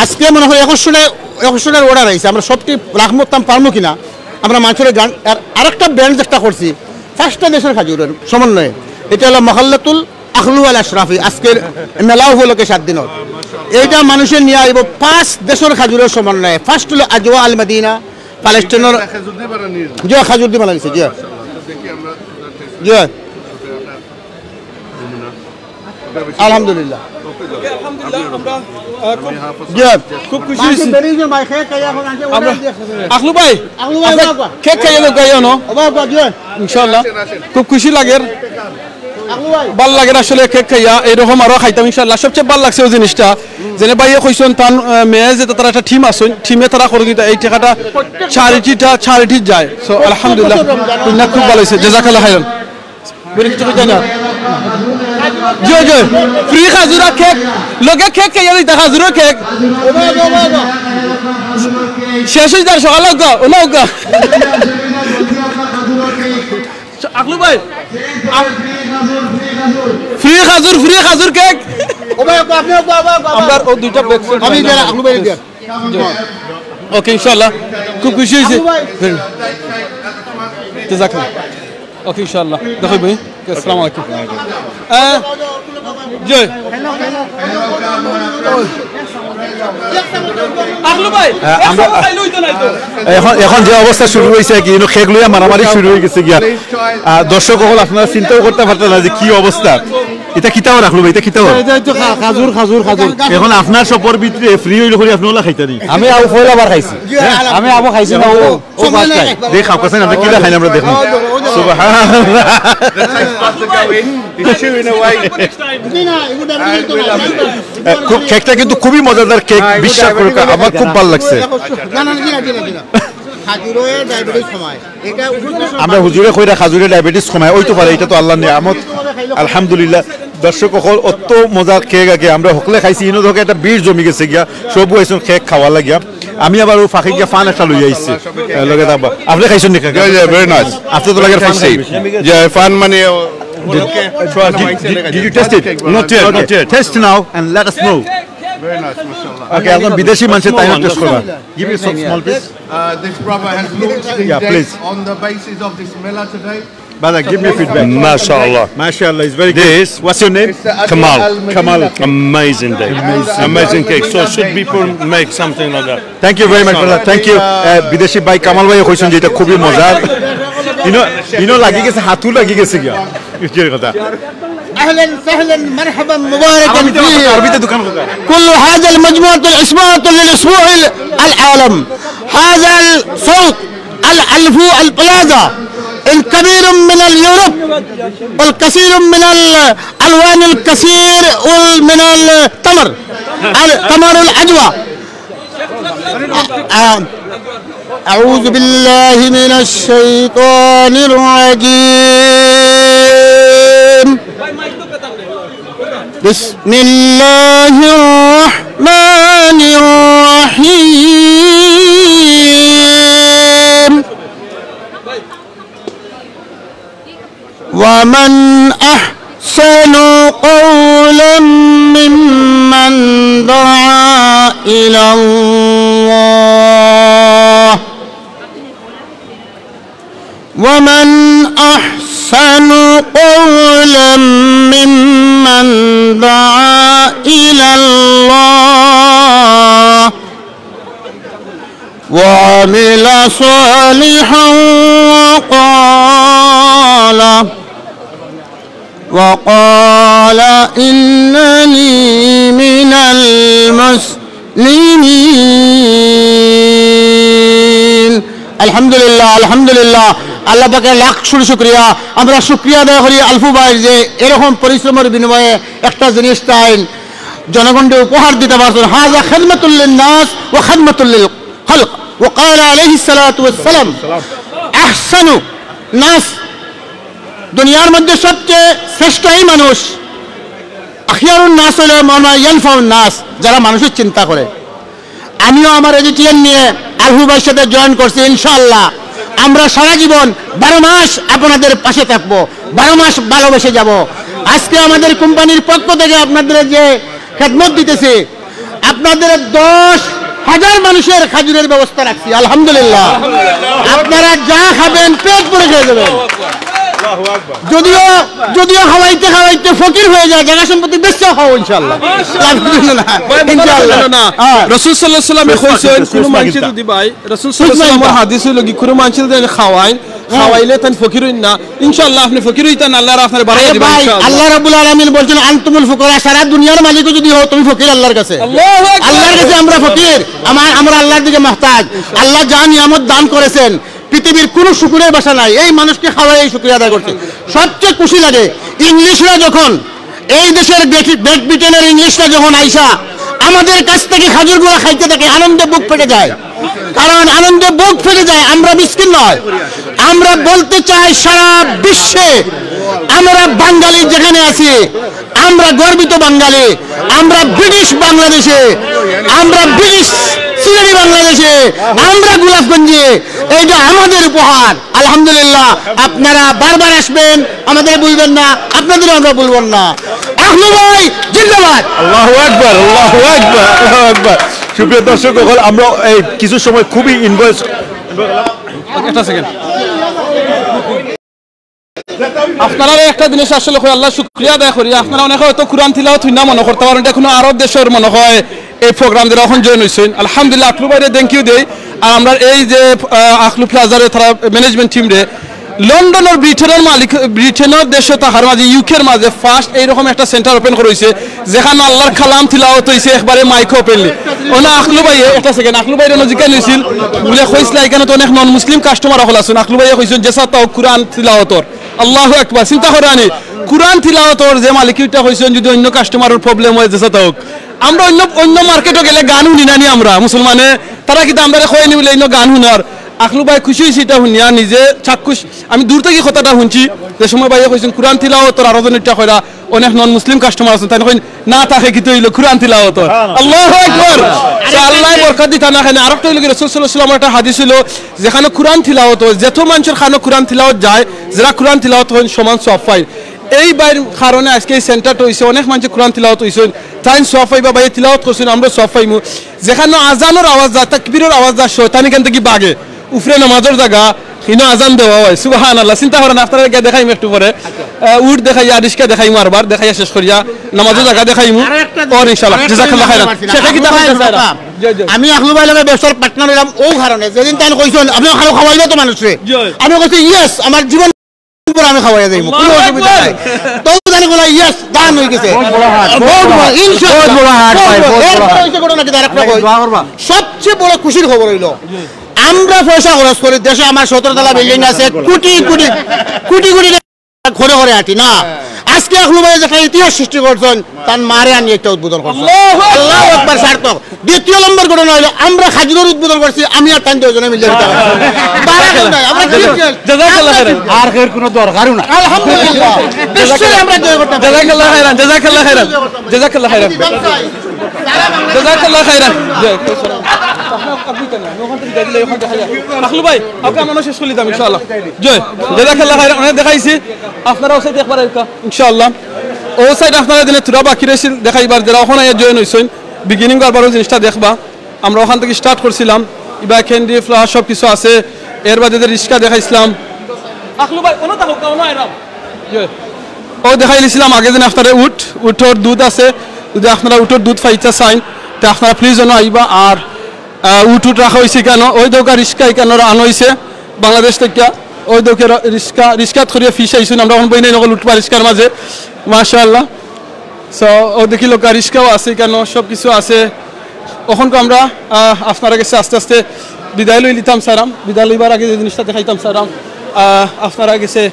আজকে মনে হয় একুশশোটা, একুশশোটার অর্ডার আইছে, আমরা সবটি রাখতাম পারমু কিনা, আমরা মানুষরে জান-, আর আরেকটা ব্র্যান্ড একটা করছি, পাঁচটা দেশের খাজুরের সমন্বয়ে, এটা হলো মহল্লাতুল আখলু আল আশরাফি, আজকের মেলা উপলক্ষে সাত দিন হবে। এইটা মানুষে নিয়ে আইব পাঁচ দেশের খাজুরের সমন্বয়ে। ফার্স্ট হলো আজওয়া আল মদিনা, প্যালেস্টাইনের। খেজুর দিয়ে বানানি? জি, খাজুর দিয়ে বানাইছে, জি। মাশাআল্লাহ। তো দেখি আমরা জি। আলহামদুলিল্লাহ। ওকে, আলহামদুলিল্লাহ, আমরা, আহ, খুব, জি। খুব খুশি হইছি। আমরা, আখলু ভাই, আখলু ভাই, আপনি বাবা। কেক খাইয়া দেন, খাইয়া নো। বাবা, জি। ইনশাআল্লাহ। খুব খুশি লাগের। ভালা লাগের আসলে কেক খাইয়া, এইরকম আরো খাইতাম ইনশাআল্লাহ। সবচেয়ে ভালা লাগছে ওই জিনিসটা, যেনে ভাইয়ে কইছইন তান, আহ, মেয়ে যে তারা একটা টিম আছইন, টিমে তারা করে দিতা, এই টাকাটা চ্যারিটিটা, চ্যারিটি যায়। So, আলহামদুলিল্লাহ, খুব ভালা হইছে। জাযাকাল্লাহ খাইরান। জি, জি। ফ্রি খাজুরা কেক, লগে কেক খাইয়া দিতা, খাজুরর কেক। শেষ হয়ে যার সকালে উগা, ওনা উগা। আখলু ভাই, আ-, ফ্রি খাজুর, ফ্রি খাজুর কেক। ও ভাই, আপনি, আপনি, আপনি, আপনি। আমরা ও দুইটা ব্যাগ সেট আমি দিলাম। দিলাম, আখলু ভাই দিলাম। জি। ওকে, ইনশাআল্লাহ। খুব খুশি হইছি। আখলু ভাই। জাযাকাল্লাহ। ওকে, ইনশাআল্লাহ। দেখা হইব। আসসালামু আলাইকুম। আহ, আখলু ভাই, আহ, আমরা এখন, এখন যে অবস্থা শুরু হয়েছে, কি ইনো কেক লইয়া মারামারি শুরু হয়ে গেছে গিয়া। আহ, দর্শক সকল, আপনারা চিন্তাও করতে পারতেন না যে কি অবস্থা। এটা কিতা অর আখলু ভাই, এটা কিতা অর? এটা তো খা-, খাজুর, খাজুর, খাজুর। এখন আপনার সবর ভিতরে ফ্রি হইল করে আপনি ওলা খাইতা নি? আমি আবু পয়লা বার খাইছি। আমি আবু খাইছি না, ও, ও সময় first নাই। Time। দেখ, খাও, কাছে না, আমরা কিলা খাইলাম, আমরা দেখুন। সুবহানাল্লাহ। এ, খুব, কেকটা কিন্তু খুবই মজাদার কেক, বিশ্বাস করুন, আমার খুব ভালো লাগছে। না, না, জি না, জি না, জি না। খাজুরে ডায়াবেটিস কমায়। এটা ওষুধের সমান। আমরা হুজুরে কইরা খাজুরে ডায়াবেটিস কমায়, ওই তো পারে, এটা তো আল্লাহর নিয়ামত। আলহামদুলিল্লাহ। দর্শক সকল, অত মজার কেক আগে আমরা হকলে খাইছি, ইনো দেখো একটা ভিড় জমি গেছে গিয়া, সব আইছইন কেক খাওয়া লাগিয়া। আমি আবার ও ফাঁকে গিয়া ফান একটা লই আইছি। এ, লগে থাকবা। আপনি খাইছেন নি cake? Yeah, yeah, very nice। আপনি তো লাগে ফান খাইছেন। Yeah, ফান মানে, ও, Did, ওকে, did, did you taste it? Not yet, not yet. Taste now and let us know। Very nice, mashallah। Okay, একজন বিদেশি মানুষে তাই টেস্ট করবা। Give me some small piece। Uh, this brother has launched his Yeah, deck please। On the basis of this mela today। Brother, give me feedback। Mashallah। Mashallah, it's very good। This What's your name? Kamal। Kamal। Amazing day। Amazing। Amazing cake। So should people make something like that? Thank you very much, brother। Thank you। আহ, বিদেশি ভাই কামাল ভাই কইছেন যে এটা খুবই মজার। ইনো, ইনো লাগি গেছে, হাতও লাগি গেছে গিয়া। ইফতারের কথা। أهلا سهلا مرحبا مباركا আরবিতে, فيه। আরবিতে দোকান কথা। كل هذا المجموعة العصمة للأسبوع العالم। هذا السوق الألفو البلازا الكبير من اليوروب والكثير من الألوان الكثير من التمر، التمر العجوة. آه، أعوذ بالله من الشيطان الرجيم. بسم الله الرحمن الرحيم. ومن أحسن قولا ممن دعا إلى الله، ومن أحسن قولا ممن دعا إلى الله وعمل صالحا وقال، وقال إنني من المسلمين। আলহামদুলিল্লাহ, আলহামদুলিল্লাহ। আল্লাহ পাকের লাখ কোটি শুকরিয়া। আমরা শুকরিয়া আদায় করি আলফু ভাইর যে এরকম পরিশ্রমের বিনিময়ে একটা জিনিস তাইন জনগণকে উপহার দিতে পারছেন। هذا خدمة للناس وخدمة للخلق। وقال عليه الصلاة والسلام أحسن الناس، দুনিয়ার মধ্যে সবচেয়ে শ্রেষ্ঠ এই মানুষ। أخيار الناس হইল من ينفع الناس، যারা মানুষের চিন্তা করে। আমিও আমার এডিটিএন নিয়ে আলফু ভাইর সাথে জয়েন করছি, ইনশাআল্লাহ আমরা সারা জীবন বারো মাস আপনাদের পাশে থাকবো, বারো মাস ভালোবেসে যাব। আজকে আমাদের কোম্পানির পক্ষ থেকে আপনাদের যে খেদমত দিতেছি, আপনাদের দশ হাজার মানুষের খাজুরের ব্যবস্থা রাখছি, আলহামদুলিল্লাহ। আপনারা যা খাবেন পেট ভরে খেয়ে যাবেন। যদিও, যদিও খাওয়াইতে খাওয়াইতে ফকির হয়ে যায়, জায়গা সম্পত্তি বেচা খাও ইনশাআল্লাহ। আলহামদুলিল্লাহ। ইনশাআল্লাহ। না, না, না। হ্যাঁ। রাসূল সাল্লাল্লাহু আলাইহি ওয়াসাল্লামে কইছেন, কুনু মানষে যদি ভাই, রাসূল সাল্লাল্লাহু আলাইহি ওয়াসাল্লামর হাদিস হইল কি, কুনু মানষে যদি খাওয়াইন, খাওয়াইলে তান ফকির হইন না। ইনশাআল্লাহ আপনি ফকির হইতান, আল্লাহ আপনারে বাড়াই আরে দিবেন ভাই, ইনশাআল্লাহ। আল্লাহ রাব্বুল আলামিন বলছেন, "আনতুমুল ফুকারা", সারা দুনিয়ার মালিকও যদি হও, তুমি ফকির আল্লাহর কাছে। আল্লাহু আকবার। আল্লাহর কাছে আমরা ফকির, আমার, আমরা আল্লাহর দিকে মুহতাজ। আল্লাহ যা নিয়ামত দান করেছেন, পৃথিবীর কোনো শুকুরের ভাষা নাই। এই মানুষকে খাওয়াই এই শুকরিয়া আদায় করছে। সবচেয়ে খুশি লাগে ইংলিশরা যখন, এই দেশের গ্রেট, গ্রেট ব্রিটেনের ইংলিশরা যখন আইসা আমাদের কাছ থেকে খাজুরগুলা খাইতে থাকে, আনন্দে বুক ফেটে যায়। কারণ আনন্দে বুক ফেটে যায়, আমরা মিসকিন নয়। আমরা বলতে চাই সারা বিশ্বে আমরা বাঙালি যেখানে আছি, আমরা গর্বিত বাঙালি, আমরা ব্রিটিশ বাংলাদেশে, আমরা ব্রিটিশ সিলেটি বাংলাদেশে, আমরা গোলাপগঞ্জে, এইটা আমাদের উপহার। আলহামদুলিল্লাহ, আপনারা বারবার আসবেন, আমাদের ভুলবেন না, আপনাদেরও আমরা ভুলবেন না। আখলু ভাই জিন্দাবাদ। আল্লাহু আকবার, আল্লাহু আকবার, আল্লাহু আকবার। সুপ্রিয় দর্শক সকল, আমরা এই কিছু সময় খুবই ইনভয়েস একটা সেকেন্ড। আপনারারে একটা জিনিস আসলে কই, আল্লাহর শুকরিয়া আদায় করি। আপনারা অনেকে হয়তো কুরআন তিলাওয়াত হুনলা মনো করতা পারইন, ইটা কুনু আরব দেশর মনো অয় এই প্রোগ্রাম, যেরা অখন জয়েন অইছইন। আলহামদুলিল্লাহ, আকলু ভাইরে thank you দেই। আর আমরার এই যে, আহ, আকলু প্লাজারে তারা ম্যানেজমেন্ট টিমরে, লন্ডনর ব্রিটেনর মালিক, ব্রিটেনর দেশো থাকার মাঝে, ইউকের মাঝে ফার্স্ট এইরকম একটা সেন্টার ওপেন করা অইছে, যেখানো আল্লাহর কালাম তিলাওয়াত অইছে একবারে মাইক ওপেনলি। অনো আকলু ভাইয়ে, একটা সেকেন্ড, আকলু ভাইরে অনো জিকানি অইছিল, বুলে কইছলা, ইখানো তো অনেক নন মুসলিম কাস্টমার অকল আছইন। আকলু ভাইয়ে কইছইন, যেছা তাউক কুরআন তিলাওয়াতর। আল্লাহু আকবার, চিন্তা করো আনি। কুরআন তিলাওয়াতর যে মালিকে ইটা কইছইন, যদি অইন্য কাস্টমারর প্রবলেম অয়, যেছা তাউক। আমরা অইন্য, অইন্য মার্কেটো গেলে গান হুনি না নি আমরা, মুসলমানে, তারা কিতা আমরারে কয় নি বুলে ইনো গান হুনার। আকলু ভাই খুশি অইছি ইটা হুনিয়া, নিজে চাক্ষুষ। আমি দূর থাকি কথাটা হুনছি, যে সময় ভাইয়ে কইছইন কুরআন তিলাওয়াতর আরো জন ইটা কইরা, অনেক নন মুসলিম কাস্টমার আছইন, তাইন কইন না থাকে কিতা অইলো কুরআন তিলাওয়াতর। আল্লাহু আকবার। So আল্লায় বরকত দিতা না কেনে। আরেকটা অইলো কি, রাসূল সাল্লাল্লাহু আলাইহি ওয়াসাল্লামর একটা হাদিস অইলো, যেখানো কুরআন তিলাওয়াত অয়, যেতো মানষর কানো কুরআন তিলাওয়াত যায়, যেরা কুরআন তিলাওয়াত করইন সমান সওয়াব পাইন। এই ভাইর কারণে আজকে এই সেন্টারটা অইছে, অনেক মানষে কুরআন তিলাওয়াত অইছইন, তাইন সওয়াব পাইবা, ভাইয়ে তিলাওয়াত করছইন, আমরাও সওয়াব পাইমু। যেখানো আজানর আওয়াজ যায়, তাকবীরর আওয়াজ যায়, শয়তান ইখান থাকি ভাগে। উপরে নামাজর জাগা, ইনো আজান দেওয়া অয়। সুবহানাল্লাহ। চিন্তা করো না, আপনারারে গিয়া দেখাইমু একটু পরে। আহ, উট দেখাইয়া, রিস্কা দেখাইমু আরবার, দেখাইয়া শেষ করিয়া, নামাজর জাগা দেখাইমু। আর একটা ওর ইনশাআল্লাহ। আর একটা জাযাকাল্লাহ খাইরান। আমার শেষে কিতা আমার কইতা চাইরা? কথা। জি, জি। আমি আকলু ভাইর লগে ব্যবসার পার্টনার অইলাম অউ কারণে, যেদিন তাইন কইছইন, "আপনে খানো খাওয়াইবা তো মানুষরে।" জি। আমি কইছি, "Yes, আমার জীবন পরে আমি খাওয়াইয়া যাইমু, কুনু অসুবিধা নাই।" তো তাইন কইলা, "Yes, done অই গেছে।" বহুত বড় হাট, বহুত বড়, ইনশাআল্লাহ। বহুত বড় হাট ভাই, বহুত বড় এরপরে হাট। অইছে ঘটনা কিতা, আরেকটা কই। দোয়া করবা। সবচেয়ে বড় খুশির খবর অইলো, আমরা পয়সা খরচ করি, দেশো আমার সতেরো তলা বিল্ডিং আছে, কোটি কোটি, কোটি কোটি টাকা ঘরে ঘরে আটি না। আজকে আকলু ভাইয়ে যে একটা ইতিহাস সৃষ্টি করছইন, তান মারে আনি একটা উদ্বোধন করছইন। আল্লাহু আকবার। আল্লাহু আকবার সার্থক। দ্বিতীয় নম্বর ঘটনা অইলো, আমরা খাজুরর উদ্বোধন করছি, আমি আর তাইন দুইজনে মিলে। বারা কেউ নাই, আমরা কি জাযাকাল্লাহ খাইরান। আর কেউর কুনু দরকারও না। আলহামদুলিল্লাহ। বিশ্বরে আমরা জয় করতাম পারি। জাযাকাল্লাহ খাইরান, জাযাকাল্লাহ খাইরান, জাযাকাল্লাহ খাইরান। জাযাকাল্লাহ খাইরান। জি, আপনার আপনি জানি, আমি ওখান থেকে যাই, ওখান দেখা যায়। আকলু ভাই, ওকে আমরা শেষ করি দিতাম ইনশাআল্লাহ। জি, জাযাকাল্লাহ খাইরান, অনেক দেখাইছি। আপনারা অউ সাইডে একবার আউক্কা, ইনশাআল্লাহ। অউ সাইডে আপনারা দিনে থুড়া বাকি রইছিল দেখাইবার, যেরা অখন আইয়া জয়েন অইছইন, বিগিনিং আরবার অউ জিনিসটা দেখবা। আমরা ওখান থাকি স্টার্ট করছিলাম, ইবা ক্যান্ডি, ফ্লাওয়ার সব কিছু আছে। এর বাদে যে রিস্কা দেখাইছিলাম। আকলু ভাই, অনো থাকো, অনো আইরাম। জি। অউ দেখাই দিছিলাম আগে যেন আপনারা উট, উটর দুধ আছে, যদি আপনারা উটর দুধ পাইতা চাইন, তে আপনারা প্লিজ অনো আইবা। আর, আহ, উট উট রাখা অইছে ইকানো, অউ দেউক্কা রিস্কা ইকানো আনা অইছে বাংলাদেশ থাকি, অউ দেউক্কা রিস্কা, রিস্কাত করিয়া ফিশ আইছইন, আমরা অখন বইনাই নকল উঠবা রিস্কার মাঝে, মাশাআল্লাহ। So, অউ দেখিলাউক্কা রিস্কাও আছে, ইকানো সব কিছু আছে। অখন আমরা, আহ, আপনারার গেছে আস্তে আস্তে বিদায় লই লিতাম চাইরাম। বিদায় লইবার আগে যে জিনিসটা দেখাইতাম চাইরাম, আহ, আপনারার গেছে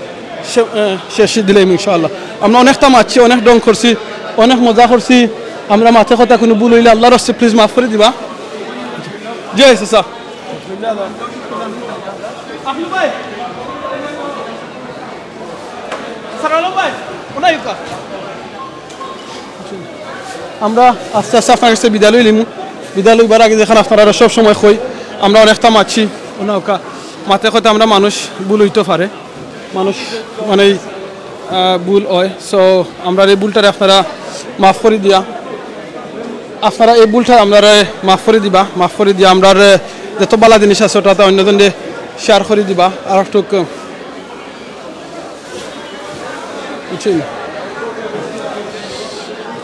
শে-, আহ, শেষ দিলাইমু ইনশাআল্লাহ। আমরা অনেকতা মাতছি, অনেক ঢং করছি, অনেক মজা করছি। আমরার মাতে কথা কুনু ভুল অইলে আল্লাহর ওয়াস্তে প্লিজ মাফ করি দিবা। জি, চাচা। আমরা আস্তে আস্তে আপনারার গেছে বিদায় লইলিমু। বিদায় লইবার আগে যেখান আপনারারে সব সময় কই, আমরা অনেকতা মাতছি, অনো আউক্কা, মাতে কথা আমরা মানুষ ভুল অইতো পারে, মানুষ মানে, আহ, ভুল অয়। So, আমরার এই ভুলটারে আপনারা মাফ করি দিয়া, আপনারা এই ভুলটা আমরারে মাফ করি দিবা, মাফ করি দিয়া আমরার যত ভালা জিনিস আছে ওটা তো অন্যজনরে শেয়ার করি দিবা। আর একটু বুঝছেন?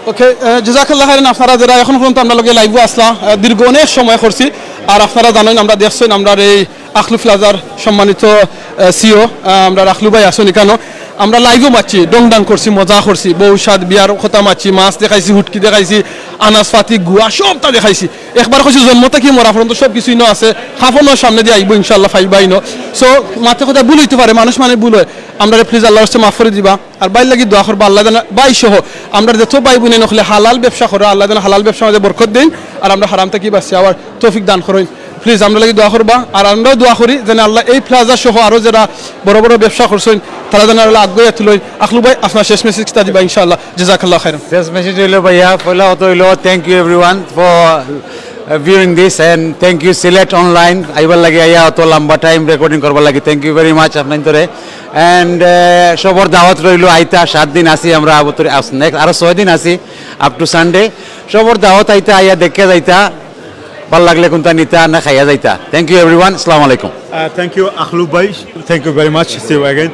ওকে, আহ, জাযাকাল্লাহ খাইরান। আপনারা যেরা অখন পর্যন্ত আমরার লগে লাইভো আছলা, আহ, দীর্ঘ অনেক সময় করছি, আর আপনারা জানইন, আমরা দেখছইন, আমরার এই আকলু প্লাজার সম্মানিত, আহ, সিইও, আহ, আমরার আকলু ভাই আছইন ইকানো। আমরা লাইভো মাতছি, ঢং ঢাং করছি, মজা করছি, বউ সাদ বিয়ার কথা মাতছি, মাছ দেখাইছি, হুটকি দেখাইছি, আনাজ পাতি, গুয়া সবতা দেখাইছি। একবার কইছি জন্ম থাকি মরা পর্যন্ত সব কিছু ইনো আছে, কাফনও সামনেদি আইবো ইনশাআল্লাহ, পাইবা ইনো। So, মাতে কথা ভুল অইতো পারে, মানুষ মানে ভুল অয়, আমরারে প্লিজ আল্লাহর ওয়াস্তে মাফ করি দিবা। আর ভাইর লাগি দোয়া করবা, আল্লায় যেন ভাই সহ আমরার যত ভাই বইনাইন অকলে হালাল ব্যবসা করো, আল্লায় যেন হালাল ব্যবসার মাঝে বরকত দেইন, আর আমরা হারাম থাকি বাঁচিয়া আওয়ার তৌফিক দান করইন। প্লিজ আমরার লাগি দোয়া করবা, আর আমরাও দোয়া করি যেন আল্লায় এই প্লাজা সহ আরো যেরা বড় বড় ব্যবসা করছইন, তারা যেন আল্লায় আগুয়াইয়া তুলইন। আকলু ভাই, আপনার শেষ মেসেজটা দিবা ইনশাআল্লাহ। জাযাকাল্লাহ খাইরান। শেষ মেসেজ অইলো ভাইয়া, পয়লা কথা অইলো, thank you everyone for, uh, viewing this and thank you Sylhet Online, আইবার লাগি, আইয়া অত লম্বা টাইম রেকর্ডিং করবার লাগি, thank you very much আপনাইনতরে। And, uh, সবর দাওয়াত রইলো, আইতা, সাত দিন আছি আমরা, আবতরে আস-, next আরো ছয় দিন আছি, up to Sunday। সবর দাওয়াত, আইতা, আইয়া দেখিয়া যাইতা, ভালা লাগলে কুনতা নিতা না খাইয়া যাইতা। Thank you everyone, আসসালামু আলাইকুম। থ্যাংক ইউ আখলু ভাই। Thank you very much, see you again.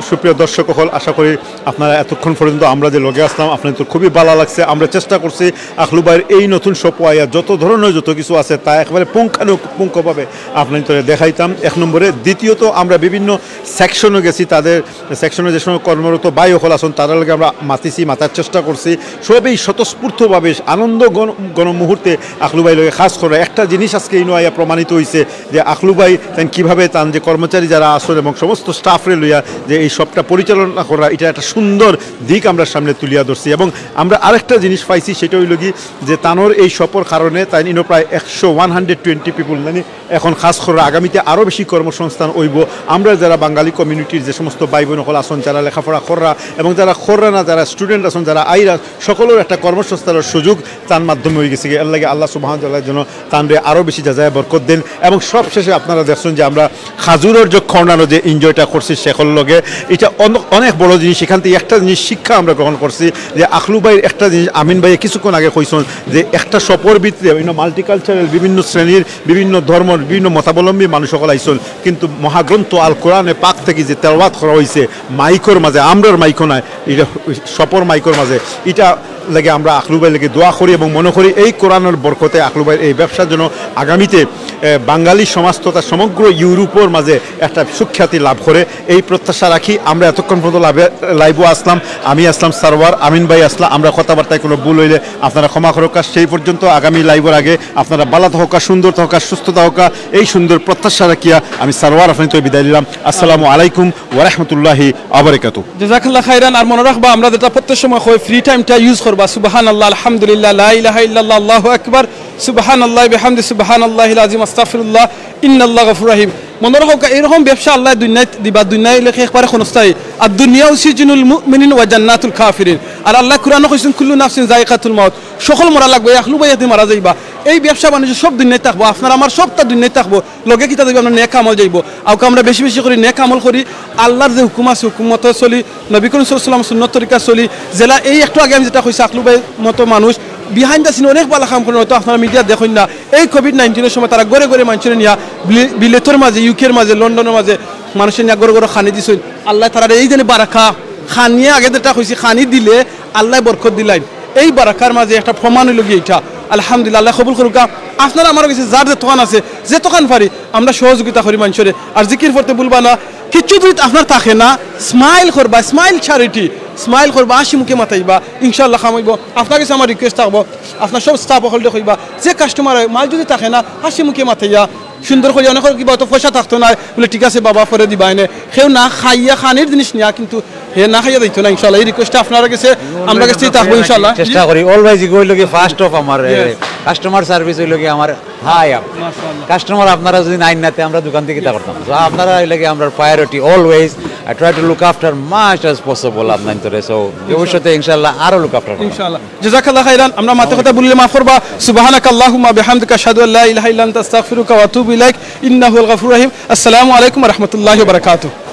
সুপ্রিয় দর্শক অকল, আশা করি আপনারা এতক্ষণ পর্যন্ত আমরা যে লগে আসলাম, আপনারার তো খুবই ভালা লাগছে। আমরা চেষ্টা করছি আখলু ভাইর এই নতুন শপো আইয়া যত ধরনের যত কিছু আছে, তা একবারে পুঙ্খানুপুঙ্খভাবে আপনারারে দেখাইতাম, এক নম্বরে। দ্বিতীয়ত, আমরা বিভিন্ন সেকশনো গেছি, তাদের সেকশনে যে সময় কর্মরত ভাই অকল আছইন, তারার লগে আমরা মাতিছি, মাতার চেষ্টা করছি। সবই স্বতঃস্ফূর্তভাবে আনন্দ ঘন, ঘন মুহূর্তে আখলু ভাইর লগে কাজ করা। একটা জিনিস আজকে ইনো আইয়া প্রমাণিত হইছে যে আখলু ভাই তাইন কিভাবে তান যে কর্মচারী যারা আছইন এবং সমস্ত স্টাফরে লইয়া যে এই শপটা পরিচালনা করা, এটা একটা সুন্দর দিক আমরা সামনে তুলিয়া ধরছি। এবং আমরা আরেকটা জিনিস পাইছি, সেটা হইল কি যে তানর এই শপর কারণে তাইন ইনো প্রায় একশো, ওয়ান হান্ড্রেড টোয়েন্টি পিপল মানে এখন কাজ কররা। আগামীতে আরও বেশি কর্মসংস্থান অইব। আমরা যারা বাঙালি কমিউনিটির যে সমস্ত ভাই বোন অকল আছইন, যারা লেখাপড়া কররা এবং যারা কররা না, যারা স্টুডেন্ট আছইন, যারা আইরা, সকলের একটা কর্মসংস্থানের সুযোগ তার মাধ্যমে হয়ে গেছে। এর লাগি আল্লাহ সুবহানাহু ওয়া তাআলা যেন তানরে আরও বেশি জাযায়ে বরকত দেন। এবং সব শেষে আপনারা দেখছেন যে আমরা খাজুরর যে কর্নারো যে এনজয়টা করছি শেখর লগে, এটা অন-, অনেক বড় জিনিস। এখান থেকে একটা জিনিস শিক্ষা আমরা গ্রহণ করছি যে আখলু ভাইর একটা জিনিস আমিন ভাইয়ে কিছুক্ষণ আগে কইছইন যে একটা শপর ভিতরে বিভিন্ন মাল্টিকালচারাল, বিভিন্ন শ্রেণীর, বিভিন্ন ধর্মর, বিভিন্ন মতাবলম্বী মানুষ অকল আইছইন, কিন্তু মহাগ্রন্থ আল কোরআনে পাক থেকে যে তেলাওয়াত করা হইছে মাইকর মাঝে, আমরার মাইকও নায়, এটা শপর মাইকর মাঝে, এটা লাগে আমরা আখলু ভাইর লাগি দোয়া করি এবং মনে করি এই কোরআনর বরকতে আখলু ভাইর এই ব্যবসার জন্য আগামীতে, এ, বাঙালি সমাজ তথা সমগ্র ইউরোপর মাঝে একটা সুখ্যাতি লাভ করে, এই প্রত্যাশা রাখি। আমরা এতক্ষণ পর্যন্ত লাভে, লাইভও আসলাম, আমি আসলাম সারওয়ার, আমিন ভাই আসলাম, আমরা কথাবার্তায় কোনো ভুল হইলে আপনারা ক্ষমা করুক্কা। সেই পর্যন্ত আগামী লাইভর আগে আপনারা ভালা থাকুক্কা, সুন্দর থাকুক্কা, সুস্থ থাকুক্কা, এই সুন্দর প্রত্যাশা রাখিয়া আমি সারওয়ার আপনারার তো বিদায় নিলাম। আসসালামু আলাইকুম ওয়া রাহমাতুল্লাহি ওয়া বারাকাতুহু। জাযাকাল্লাহ খাইরান। আর মনো রাখবা, আমরা যেটা প্রত্যেক সময় কই, ফ্রি টাইমটা ইউজ করবা। সুবহানাল্লাহ, আলহামদুলিল্লাহ, লা ইলাহা ইল্লাল্লাহ, আল্লাহু আকবার, সুবহানাল্লাহি বিহামদি, সুবহানাল্লাহিল আযীম, আস্তাগফিরুল্লাহ, ইন্নাল্লাহা গাফুরুর রহিম। মনো রাখো, এইরকম ব্যবসা আল্লায় দুনিয়াত দিবা, দুনিয়া লেখে একবারে ক্ষণস্থায়ী। আর দুনিয়া সিজিনুল মুমিনিন ওয়া জান্নাতুল কাফিরিন। আর আল্লায় কোরআনো কইছইন, "কুল্লু নাফসিন যায়িকাতুল মাউত।" সকল মরা লাগবো। এই আখলু ভাই একদিন মারা যাইবা। এই ব্যবসা বাণিজ্য সব দুনিয়াত থাকবো, আপনার আমার সবটা দুনিয়াত থাকবো। লগে কিতা যাইবো? আমরা নেক আমল যাইবো। আউক্কা আমরা বেশি বেশি করি নেক আমল করি, আল্লাহর যে হুকুম আছে হুকুম মতো চলি, নবী করিম সাল্লাল্লাহু আলাইহি ওয়াসাল্লাম সুন্নত তরিকা চলি। যেলা এই একটু আগে আমি যেটা কইছি, আখলু ভাইর মতো মানুষ বিহাইন্ড দ্য সিন অনেক ভালা কাম করইন, হয়তো আপনারা মিডিয়াত দেখইন না। এই কোভিড নাইনটিনের সময় তারা ঘরে ঘরে মানষরে নিয়া বিলে-, বিলেতর মাঝে, ইউকের মাঝে, লন্ডনর মাঝে মানষরে নিয়া ঘরে ঘরে খানি দিছইন। আল্লায় তারারে এই যে বারাকা, খানিয়ে আগে যেটা কইছি, খানি দিলে আল্লায় বরকত দিলাইন। এই বারাকার মাঝে একটা প্রমাণ অইলো গিয়া ইটা। আলহামদুলিল্লাহ, আল্লায় কবুল করুক্কা। আপনারা আমার গেছে যার যেতখান আছে, যেতখান পারি, আমরা সহযোগিতা করি মানষরে। আর জিকির পড়তে ভুলবা না, কিচ্ছু যদি আপনার থাকে না, স্মাইল করবা, স্মাইল চ্যারিটি, স্মাইল করবা, হাসি মুখে মাতাইবা, ইনশাআল্লাহ কাম অইবো। আপনার গেছে আমার রিকোয়েস্ট থাকবো, আপনার সব স্টাফ অকলরে কইবা, যে কাস্টমার অয়, মাল যদি থাকে না, হাসি মুখে মাতাইয়া সুন্দর করি, অনেকর কিবা অত পয়সা থাকতো নায়, বুলে, "ঠিক আছে বাবা, পরে দিবা এনে।" কেউ না খাইয়া খানির জিনিস নিয়া, কিন্তু হে না খাইয়া যাইতো না, ইনশাআল্লাহ। এই রিকোয়েস্টটা আপনার গেছে, আমরা গেছে থাকবো, ইনশাআল্লাহ। চেষ্টা করি, অলওয়েজ ইগো অইলো গিয়া ফার্স্ট অফ আমার, এ, Yes. কাস্টমার সার্ভিস অইলো গিয়া আমার হাই আপ। মাশাআল্লাহ। কাস্টমার আপনারা যদি না আইন না, তে আমরা দোকান থেকে কিতা করতাম? So, আপনারা অইলো গিয়া আমরার priority, always. I try to look after much as possible আপনার ভিতরে। So, ভবিষ্যতে ইনশাআল্লাহ আরো লুক আফটার করবো। ইনশাআল্লাহ। জাযাকাল্লাহ খাইরান। আমরা মাতে কথা বললে মাফ করবা। সুবহানাকাল্লাহুম্মা বিহামদিকা, আশহাদু আল্লা ইলাহা ইল্লা আনতা, আস্তাগফিরুকা ওয়া আতুবু ইলাইক। ইন্নাহু হুয়াল গাফুরুর রহিম। আসসালামু আলাইকুম ওয়া রাহমাতুল্লাহি ওয়া বারাকাতুহু।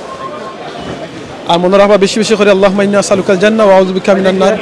আর মনো রাখবা বেশি বেশি করি, আল্লাহুম্মা ইন্নী আসআলুকাল জান্নাহ ওয়া আউযু বিকা মিনান নার।